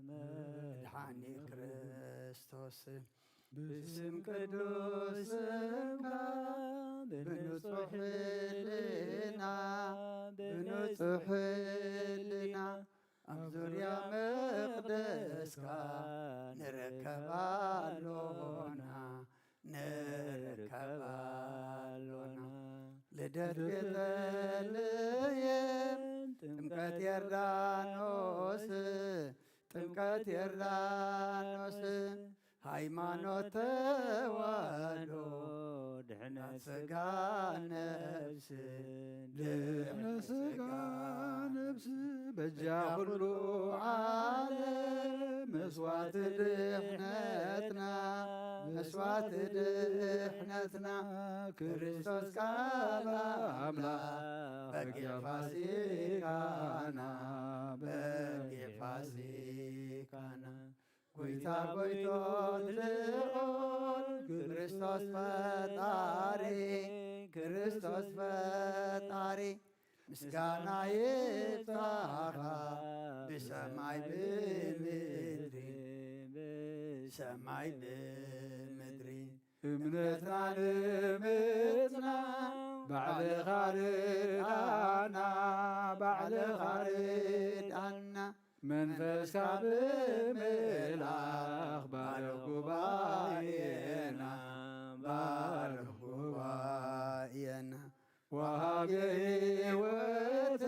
መድኃኔ ክርስቶስ። ብስም ቅዱስ ስምካ ብንጹሕ ህልና፣ ብንጹሕ ህልና ኣብ ዙርያ መቕደስካ ንርከብ ኣሎና፣ ንርከብ ኣሎና። ልደት ቤተልሔም፣ ጥምቀት ዮርዳኖስ፣ ጥምቀት ዮርዳኖስ፣ ሃይማኖት ተዋህዶ ድሕነት ስጋ ነፍስ፣ ድሕነት ስጋ ነፍስ በጃ ኩሉ ዓለም መስዋዕቲ ድሕነትና፣ መስዋዕቲ ድሕነትና ክርስቶስ ቃል ኣምላኽ በጊዕ ፋሲካና፣ በጊዕ ፋሲካና። ጎይታ ጎይቶት ልዑል ክርስቶስ ፈጣሪ፣ ክርስቶስ ፈጣሪ፣ ምስጋና ይብጻኻ ብሰማይ ብምድሪ፣ ብሰማይ ብምድሪ። እምነትና ንምጽና ባዕልኻ ርዳና፣ ባዕልኻ ርዳና። መንፈስካ ብምልኣኽ ባርኽ ጉባኤና፣ ባርኽ ጉባኤና። ወሃቤ ሕይወት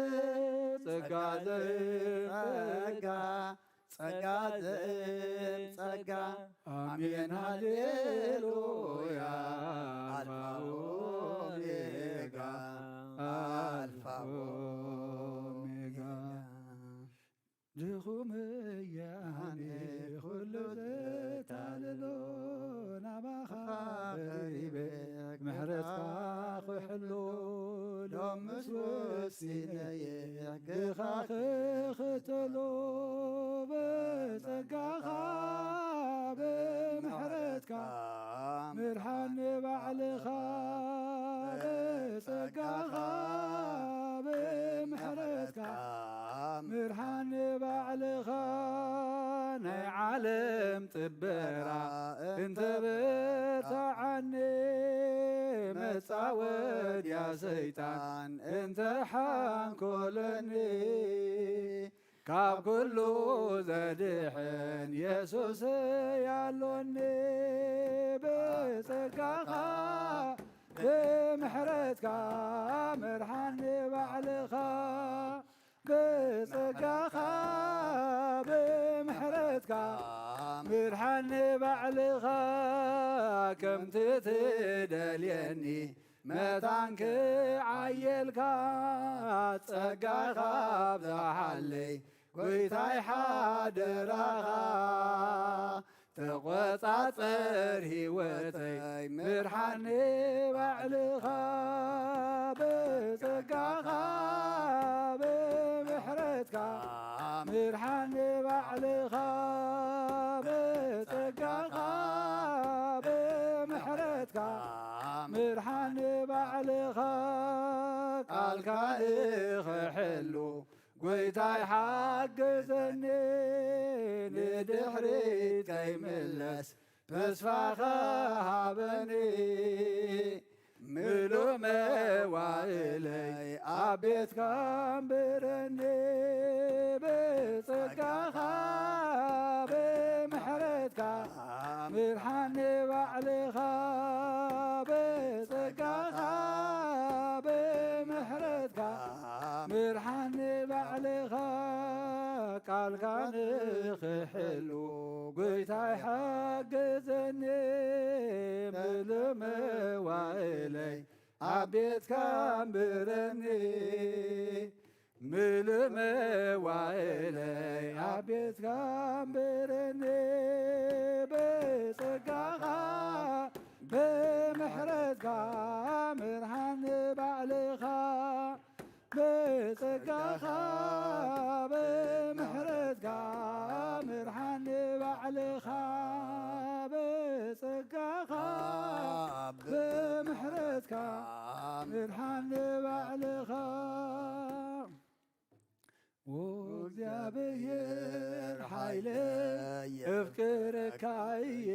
ጸጋ ዘእም ጸጋ፣ ጸጋ ዘእም ጸጋ። ኣሜን ሃሌሉያ። ኣልፋ ኦሜጋ፣ ኣልፋ ኦሜጋ። ድኹም እየ ኣነ ኩሉ ዘታልሎ፣ ናባኻ ቀሪበ ምሕረትካ ክሕሎ። ሎምስ ወሲነየ ሕግኻ ክኽተሎ። ዓለም ጥበራ እንተ በርትዓኒ፣ መጻወድያ ሰይጣን እንተ ሓንኮለኒ፣ ካብ ኩሉ ዘድሕን የሱስ ያሎኒ። ብጸጋኻ ብምሕረትካ ምርሓኒ ባዕልኻ፣ ብጸጋኻ ብምሕረትካ ምርሓኒ ባዕልኻ፣ ከምቲ ትደልየኒ መታን ክዓየልካ፣ ጸጋኻ ኣብዝሓለይ ጎይታይ ሓደራኻ። ተቖጻጸር ህይወተይ ምርሓኒ ባዕልኻ፣ ብጸጋኻ ብምሕረትካ ምርሓኒ ባዕልኻ፣ ብጸጋኻ ብምሕረትካ ምርሓኒ ባዕልኻ፣ ቃልካ ንኽሕሉ ጎይታይ ሓግዘኒ፣ ንድሕሪት ከይምለስ ተስፋ ሃበኒ። ምሉእ መዋእለይ ኣብ ቤትካ ኣንብረኒ፣ ብጸጋኻ ብምሕረትካ ምርሓኒ ባዕልኻ፣ ብጸጋኻ ብምሕረትካ ምርሓኒ ባዕልኻ፣ ቃልካ ንኽሕሉ ጎይታይ ሓግዘኒ፣ ምሉእ መዋእለይ ኣብ ቤትካ ኣንብረኒ። ምሉእ መዋእለይ ኣብ ቤትካ ኣንብረኒ፣ ብጸጋኻ ብምሕረትካ ምርሓኒ ባዕልኻ፣ ብጸጋኻ ብምሕረትካ ምርሓኒ ባዕልኻ፣ ብጸጋኻ ብምሕረትካ ምርሓኒ ባዕልኻ። ወእግዚኣብሔር ሓይለይ እፍቅረካ እየ፣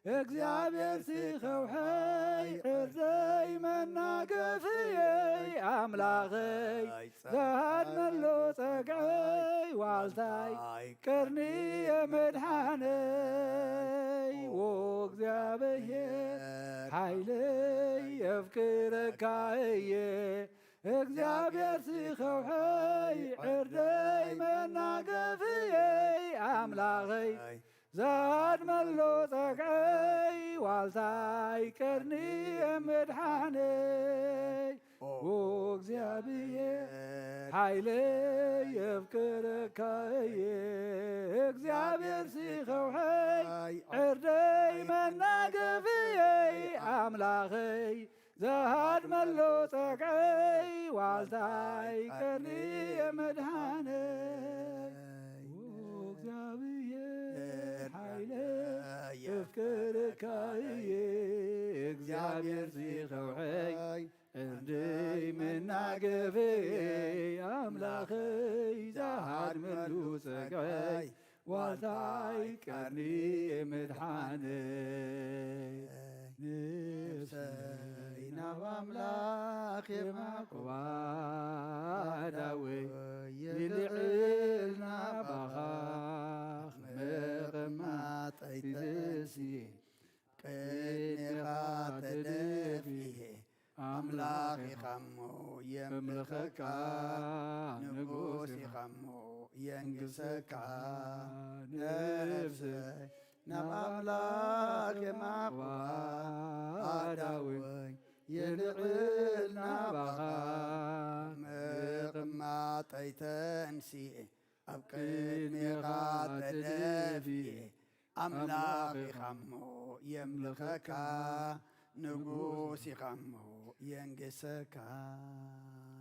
እግዚኣብሔር ሲ ኸውሐይ ዕርደይ መናገፍየይ ኣምላኸይ ዝሃድመሎ ጸግዐይ ዋልታይ ቀርኒ የመድሓነይ። ወእግዚኣብሔር ሓይለይ የፍቅረካ እየ እግዚኣብሔር ሲ ኸውሐይ ዕርደይ መናገፍየይ ኣምላኸይ ዛድመሎ ጸግዐይ ዋልታይ ቀርኒ መድሓነይ። ኦ እግዚኣብሔር ሓይለይ የፍቅረካ እየ እግዚኣብሔር ሲ ኸውሐይ ዕርደይ መናገፍየይ ኣምላኸይ ዝሃድመሎ ጸግዐይ ዋልታይ ቀርኒ መድሓነይ። እግዚኣብሔር ሓይለይ የፍቅረካ እየ እግዚኣብሔር ሲ ኸውሐይ ዕርደይ መናገፍየይ ኣምላኸይ ዝሃድመሉ ጸግዐይ ዋልታይ ቀርኒ መድሓነይ። ነፍሰይ ናብ ኣምላኽ የማዕቁባ ኣዳወይ ይልዕል ናባኻ ምቕማጠይ ተስየ ቅድሜኻ ተደፍየ ኣምላኽ ኢኻሞ የምልኸካ ንጉስ ኢኻሞ የንግሰካ ነፍሰይ ናብ ኣምላኽ የማቕባ ኣዳወይ የልዕል ናባኻ ምቕማጠይ ተንስየ ኣብ ቅድሜኻ ተደፍየ ኣምላኽ ኢኻሞ የምልኸካ ንጉስ ኢኻሞ የንግሰካ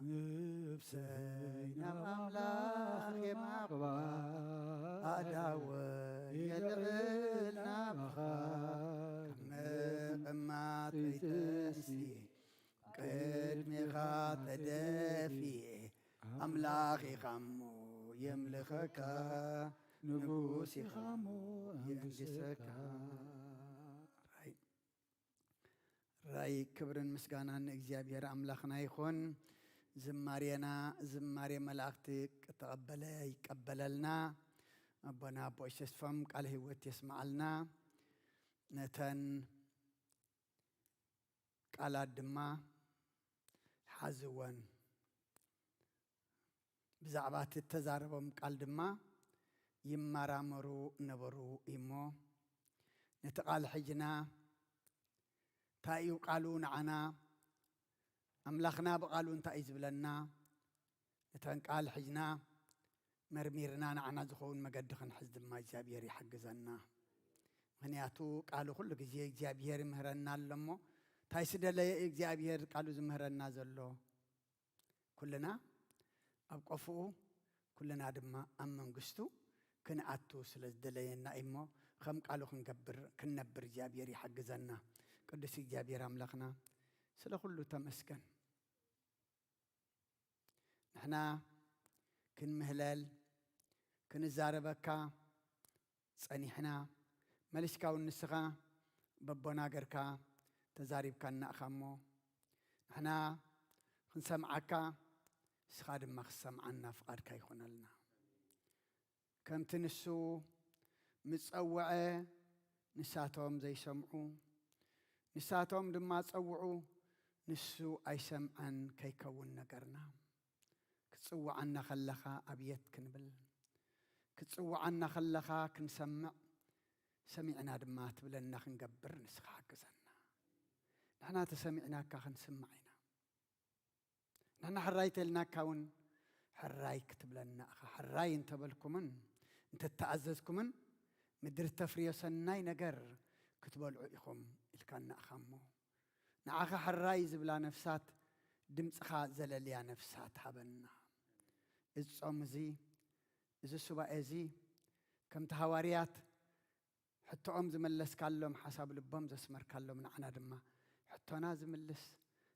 ነፍሰይ ናብ ኣምላኽ የማቕባ ኣዳወይ የልዕል ናባኻ ምቕማጠይ ተንስየ ቅድሜኻ ተደፍየ ኣምላኽ ኢኻሞ የምልኸካ ንጉስ ኢኻ እሞ የንግሰካ። ራይ ክብርን ምስጋናን ንእግዚኣብሔር ኣምላኽና ይኹን። ዝማሬና ዝማሬ መላእኽቲ ተቐበለ ይቀበለልና። ኣቦና ኣቦ ተስፎም ቃለ ህይወት የስምዓልና። ነተን ቃላት ድማ ሓዝወን። ብዛዕባ እቲ እተዛረቦም ቃል ድማ ይመራመሩ ነበሩ እሞ፣ ነቲ ቃል ሕጅና እንታይ እዩ ቃሉ ንዓና፣ ኣምላኽና ብቃሉ እንታይ እዩ ዝብለና፣ ነተን ቃል ሕጅና መርሚርና ንዓና ዝኸውን መገዲ ክንሕዝ ድማ እግዚኣብሔር ይሓግዘና። ምኽንያቱ ቃሉ ኩሉ ግዜ እግዚኣብሔር ይምህረና ኣሎ እሞ፣ እንታይ ስደለየ እዩ እግዚኣብሔር ቃሉ ዝምህረና ዘሎ? ኩልና ኣብ ቆፍኡ፣ ኩልና ድማ ኣብ መንግስቱ ክንኣቱ ስለ ዝደለየና እዩ እሞ፣ ከም ቃሉ ክንገብር፣ ክንነብር እግዚኣብሔር ይሓግዘና። ቅዱስ እግዚኣብሔር ኣምላኽና ስለ ኩሉ ተመስገን። ንሕና ክንምህለል፣ ክንዛረበካ ጸኒሕና፣ መሊስካ እውን ንስኻ በቦና ገርካ ተዛሪብካና ኢኻ እሞ፣ ንሕና ክንሰምዓካ፣ ንስኻ ድማ ክትሰምዓና ፍቓድካ ይኹነልና። ከምቲ ንሱ ምስ ጸውዐ፣ ንሳቶም ዘይሰምዑ፣ ንሳቶም ድማ ጸውዑ፣ ንሱ ኣይሰምዐን ከይከውን ነገርና። ክትጽውዓና ከለኻ ኣብየት ክንብል፣ ክትጽውዓና ከለኻ ክንሰምዕ፣ ሰሚዕና ድማ ትብለና ክንገብር ንስኻ ሓግዘና። ንሕና ተሰሚዕናካ ክንስማዕ ኢና። ንሕና ሕራይ ተልናካ እውን ሕራይ ክትብለና ኢኻ። ሕራይ እንተበልኩምን እንተተኣዘዝኩምን፣ ምድሪ ተፍርዮ ሰናይ ነገር ክትበልዑ ኢኹም ኢልካና ኢኻ እሞ፣ ንዓኻ ሕራይ ዝብላ ነፍሳት፣ ድምፅኻ ዘለልያ ነፍሳት ሃበና። እዚ ጾም እዚ፣ እዚ ሱባኤ እዚ፣ ከምቲ ሃዋርያት ሕቶኦም ዝመለስካሎም፣ ሓሳብ ልቦም ዘስመርካሎም፣ ንዓና ድማ ሕቶና ዝምልስ፣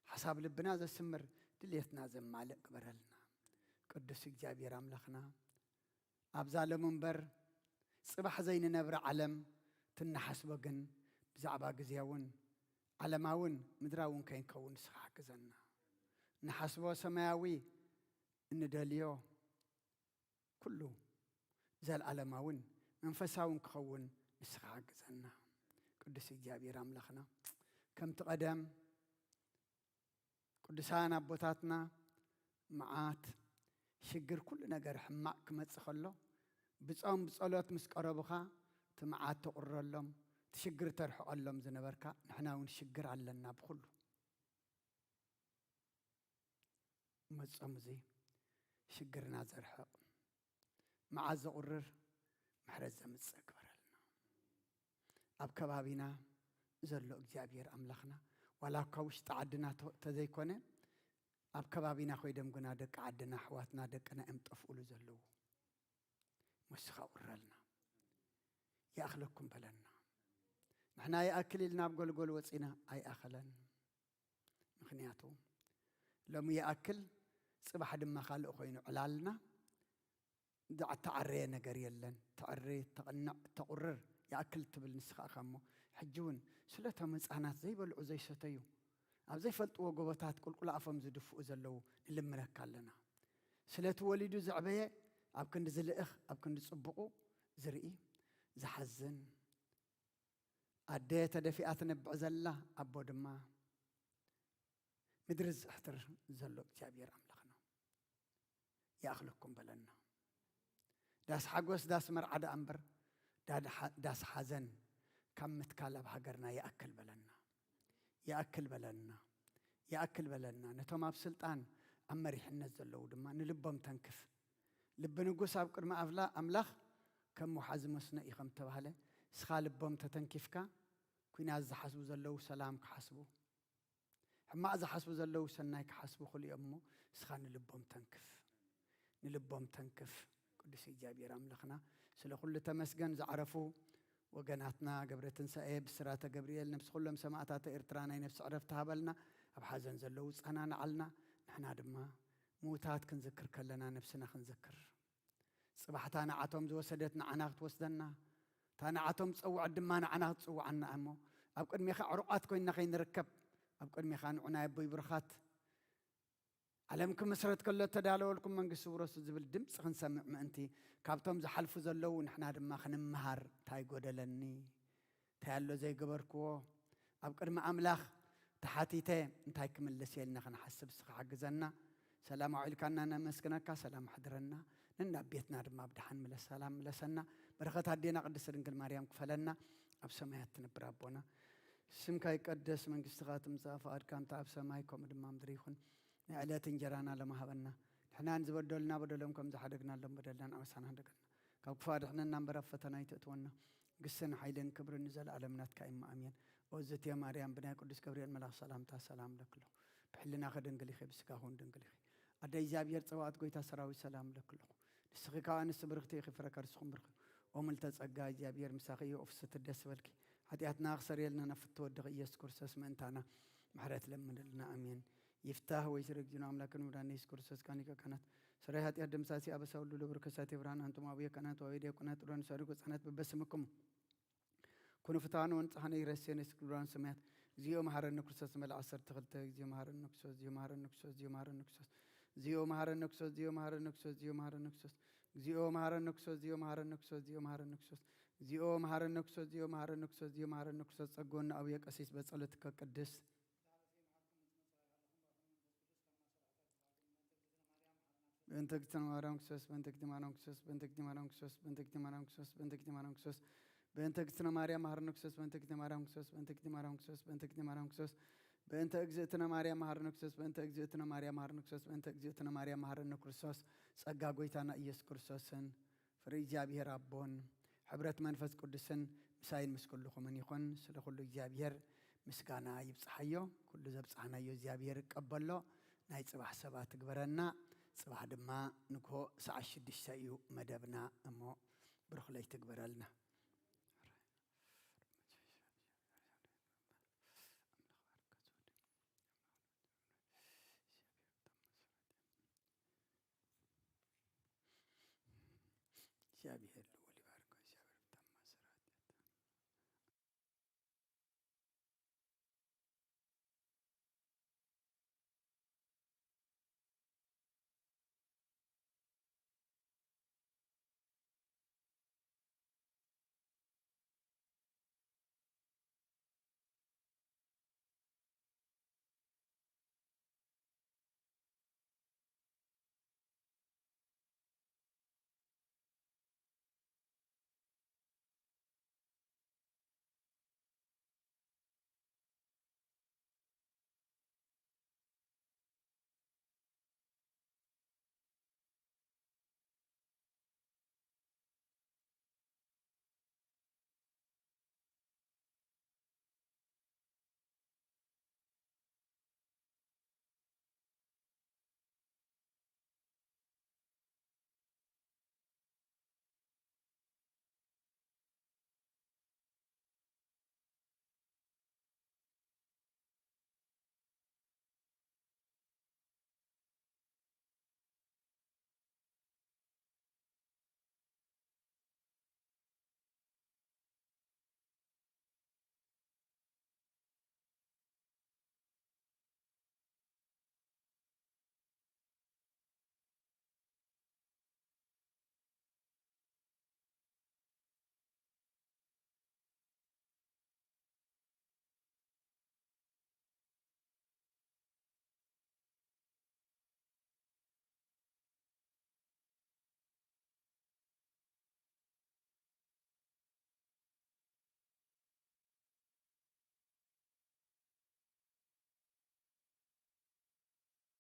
ሓሳብ ልብና ዘስምር፣ ድልየትና ዘማልእ ግበረልና። ቅዱስ እግዚኣብሔር ኣምላኽና፣ ኣብዛ ሎም እምበር ጽባሕ ዘይንነብረ ዓለም ትንሓስቦ ግን ብዛዕባ ግዜያውን ዓለማውን ምድራውን ከይንከውን ንስኻ ሓግዘና። ንሓስቦ ሰማያዊ፣ እንደልዮ ኩሉ ዘልኣለማውን መንፈሳውን ክኸውን ንስኻ ሓግዘና። ቅዱስ እግዚኣብሔር ኣምላኽና፣ ከምቲ ቀደም ቅዱሳን ኣቦታትና መዓት ሽግር፣ ኩሉ ነገር ሕማቕ ክመጽእ ከሎ፣ ብጾም ብጸሎት ምስ ቀረቡኻ፣ እቲ መዓት ተቑረሎም፣ እቲ ሽግር ተርሕቐሎም ዝነበርካ፣ ንሕና እውን ሽግር ኣለና ብኹሉ። መጾም እዚ ሽግርና ዘርሕቕ፣ መዓት ዘቑርር፣ ምሕረት ዘምጽእ ግበረልና። ኣብ ከባቢና ዘሎ እግዚኣብሔር ኣምላኽና፣ ዋላ እኳ ውሽጢ ዓድና ተ-፣ ተዘይኮነ፣ ኣብ ከባቢና ኮይዶም ግና ደቂ ዓድና፣ ኣሕዋትና፣ ደቅና እዮም ጠፍኡሉ ዘለዉ። መስኻ ቁረልና። ይኣኽለኩም በለና። ንሕና ይኣክል ኢልና ኣብ ጎልጎል ወጺና ኣይኣኸለን። ምኽንያቱ ሎሚ ይኣክል፣ ጽባሕ ድማ ካልእ ኮይኑ ዕላልና። ዝዓተዓረየ ነገር የለን። ተዕሪ፣ ተቕንዕ፣ ተቑርር፣ ይኣክል ትብል ንስኻ ኢኻ እሞ፣ ሕጂ እውን ስለቶም ህጻናት ዘይበልዑ ዘይሰተዩ፣ ኣብ ዘይፈልጥዎ ጎቦታት ቁልቁል ኣፎም ዝድፍኡ ዘለዉ ንልምነካ ኣለና። ስለቲ ወሊዱ ዘዕበየ ኣብ ክንዲ ዝልእኽ፣ ኣብ ክንዲ ጽቡቑ ዝርኢ፣ ዝሓዝን፣ ኣደ ተደፊኣ ትነብዕ ዘላ፣ ኣቦ ድማ ምድሪ ዝሕትር ዘሎ እግዚኣብሔር ኣምላኽና ይኣኽለኩም በለና። ዳስ ሓጎስ፣ ዳስ መርዓ ደኣ እምበር፣ ዳ-፣ ዳ-፣ ዳስ ሓዘን ካብ ምትካል ኣብ ሃገርና ይኣክል በለና። ይኣክል በለና። ይኣክል በለና። ነቶም ኣብ ስልጣን፣ ኣብ መሪሕነት ዘለዉ ድማ ንልቦም ተንክፍ። ልቢ ንጉስ ኣብ ቅድሚ ኣፍላ-፣ ኣምላኽ ከም ወሓዚ መስኖ እዩ ከም ተባህለ፣ ንስኻ ልቦም ተተንኪፍካ፣ ኲናት ዝሓስቡ ዘለዉ ሰላም ክሓስቡ፣ ሕማቕ ዝሓስቡ ዘለዉ ሰናይ ክሓስቡ ክልኦም እሞ፣ ንስኻ ንልቦም ተንክፍ። ንልቦም ተንክፍ። ቅዱስ እግዚኣብሔር ኣምላኽና፣ ስለ ኩሉ ተመስገን። ዝዓረፉ ወገናትና ገብረ ትንሳኤ፣ ብስራተ ገብርኤል፣ ነፍሲ ኩሎም ሰማእታተ ኤርትራ ናይ ነፍሲ ዕረፍቲ ሃበልና። ኣብ ሓዘን ዘለዉ ጸናንዓልና። ንሕና ድማ ምዉታት ክንዝክር ከለና ነፍስና ክንዝክር፣ ጸ-፣ ጽባሕታ ንዓቶም ዝወሰደት ንዓና ክትወስደና፣ እታ ንዓቶም ዝጸውዐት ድማ ንዓና ክትጽውዓና እሞ፣ ኣብ ቅድሜኻ ዕሩቓት ኮይንና ከይንርከብ፣ ኣብ ቅድሜኻ ንዑ ናይ ኣቦይ ብሩኻት፣ ዓለም ክምስረት ከሎ እተዳለወልኩም መንግስቲ ውረሱ ዝብል ድምፂ ክንሰምዕ ምእንቲ፣ ካብቶም ዝሓልፉ ዘለዉ ንሕና ድማ ክንምሃር፣ እንታይ ጎደለኒ፣ እንታይ ኣሎ ዘይገበርክዎ፣ ኣብ ቅድሚ ኣምላኽ ተሓቲተ እንታይ ክምልስ እየ ኢልና ክንሓስብ እስኻ ሓግዘና። ሰላም ኣውዒልካና ነመስግነካ፣ ሰላም ኣሕድረና፣ ነናብ ቤትና ድማ ብደሓን ምለስ፣ ሰላም ምለሰና። በረኸት ኣዴና ቅድስት ድንግል ማርያም ክፈለና። ኣብ ሰማያት ትነብር ኣቦና፣ ስምካ ይቀደስ፣ መንግስትኻ ትምጻእ፣ ፍቓድካ እንተ ኣብ ሰማይ ከምኡ ድማ ምድሪ ይኹን። ናይ ዕለት እንጀራና ሎም ሃበና። ንሕና ንዝበደሉና በደሎም ከም ዝሓደግናሎም በደልናን ኣበሳና ሓደገልና። ካብ ክፉእ ኣድሕነና እምበር ኣብ ፈተና ኣይተእትወና። ግስን ሓይልን ክብርን ንዘለኣለም ናትካ እዩ። ኣሜን። ኦዝትየ ማርያም ብናይ ቅዱስ ገብርኤል መልኣኽ ሰላምታ ሰላም እብለኪ ኣለኹ። ብሕልናኺ ድንግል ኢኺ፣ ብስጋኺ እውን ድንግል ኢኺ። ኣደ እግዚኣብሔር ጸባኦት ጎይታ ሰራዊት ሰላም እብለኪ ኣለኹ። ንስኺ ካብ ኣንስቲ ብርኽቲ ኢኺ፣ ፍረ ከርስኹም ብርኽ እዩ። ኦ ምልተ ጸጋ እግዚኣብሔር ምሳኺ እዩ፣ ኦፍስቲ ደስ በልኪ። ሓጢኣትና ክሰርየልና ናብ ፍትወ ወድኺ ኢየሱስ ክርስቶስ ምእንታና ምሕረት ለምንልና። ኣሜን። ይፍታህ ወይ ስረ እግዚእነ ኣምላክን መድኃኒነ ኢየሱስ ክርስቶስ ካን ሊቀ ካህናት ስራይ ኃጢአት ደምሳሲ አበሳ ሁሉ ለብሩ ከሳቴ ብርሃን አንቱም አቡየ ካህናት ወአቡየ ዲያቆናት ጥሎን ሰሪ ሕፃናት በበስምኩም ኩኑ ፍትሐነ ወንጽሐነ ይረሴነ ስክብራን ሰማያት። እግዚኦ መሐረነ ክርስቶስ መልአ ዓሰርተ ክልተ። እግዚኦ መሐረነ ክርስቶስ፣ እግዚኦ መሐረነ ክርስቶስ፣ እግዚኦ መሐረነ ክርስቶስ። እግዚኦ መሐረነ ክርስቶስ፣ እግዚኦ መሐረነ ክርስቶስ፣ እግዚኦ መሐረነ ክርስቶስ። እግዚኦ መሐረነ ክርስቶስ፣ እግዚኦ መሐረነ ክርስቶስ፣ እግዚኦ መሐረነ ክርስቶስ። እግዚኦ መሐረነ ክርስቶስ፣ እግዚኦ መሐረነ ክርስቶስ፣ እግዚኦ መሐረነ ክርስቶስ። ጸጎና አቡየ ቀሲስ በጸሎትከ ቅድስት በእንተ እግዝእትነ ማርያም ክርስቶስ፣ በእንተ እግዝእትነ ማርያም ክርስቶስ፣ በእንተ እግዝእትነ ማርያም ክርስቶስ፣ በእንተ እግዝእትነ ማርያም ክርስቶስ፣ በእንተ እግዝእትነ ማርያም ክርስቶስ፣ በእንተ እግዝእትነ ማርያም መሐረነ ክርስቶስ፣ በእንተ እግዝእትነ ማርያም ክርስቶስ፣ በእንተ እግዝእትነ ማርያም ክርስቶስ፣ በእንተ እግዝእትነ ማርያም መሐረነ ክርስቶስ፣ በእንተ እግዝእትነ ማርያም መሐረነ ክርስቶስ፣ በእንተ እግዝእትነ ማርያም መሐረነ ክርስቶስ፣ ጸጋ ጎይታና ኢየሱስ ክርስቶስን ፍሪ እግዚኣብሔር ኣቦን ሕብረት መንፈስ ቅዱስን ምሳይን ምስ ኩልኹምን ይኹን። ስለ ኩሉ እግዚኣብሔር ምስጋና ይብጽሓዮ። ኩሉ ዘብጽሕናዮ እግዚኣብሔር ይቀበሎ። ናይ ጽባሕ ሰባት ትግበረና። ጽባሕ ድማ ንግሆ ሰዓት ሽዱሽተ እዩ መደብና እሞ ብሩኽ ለይቲ ትግበረልና። እግዚኣብሔር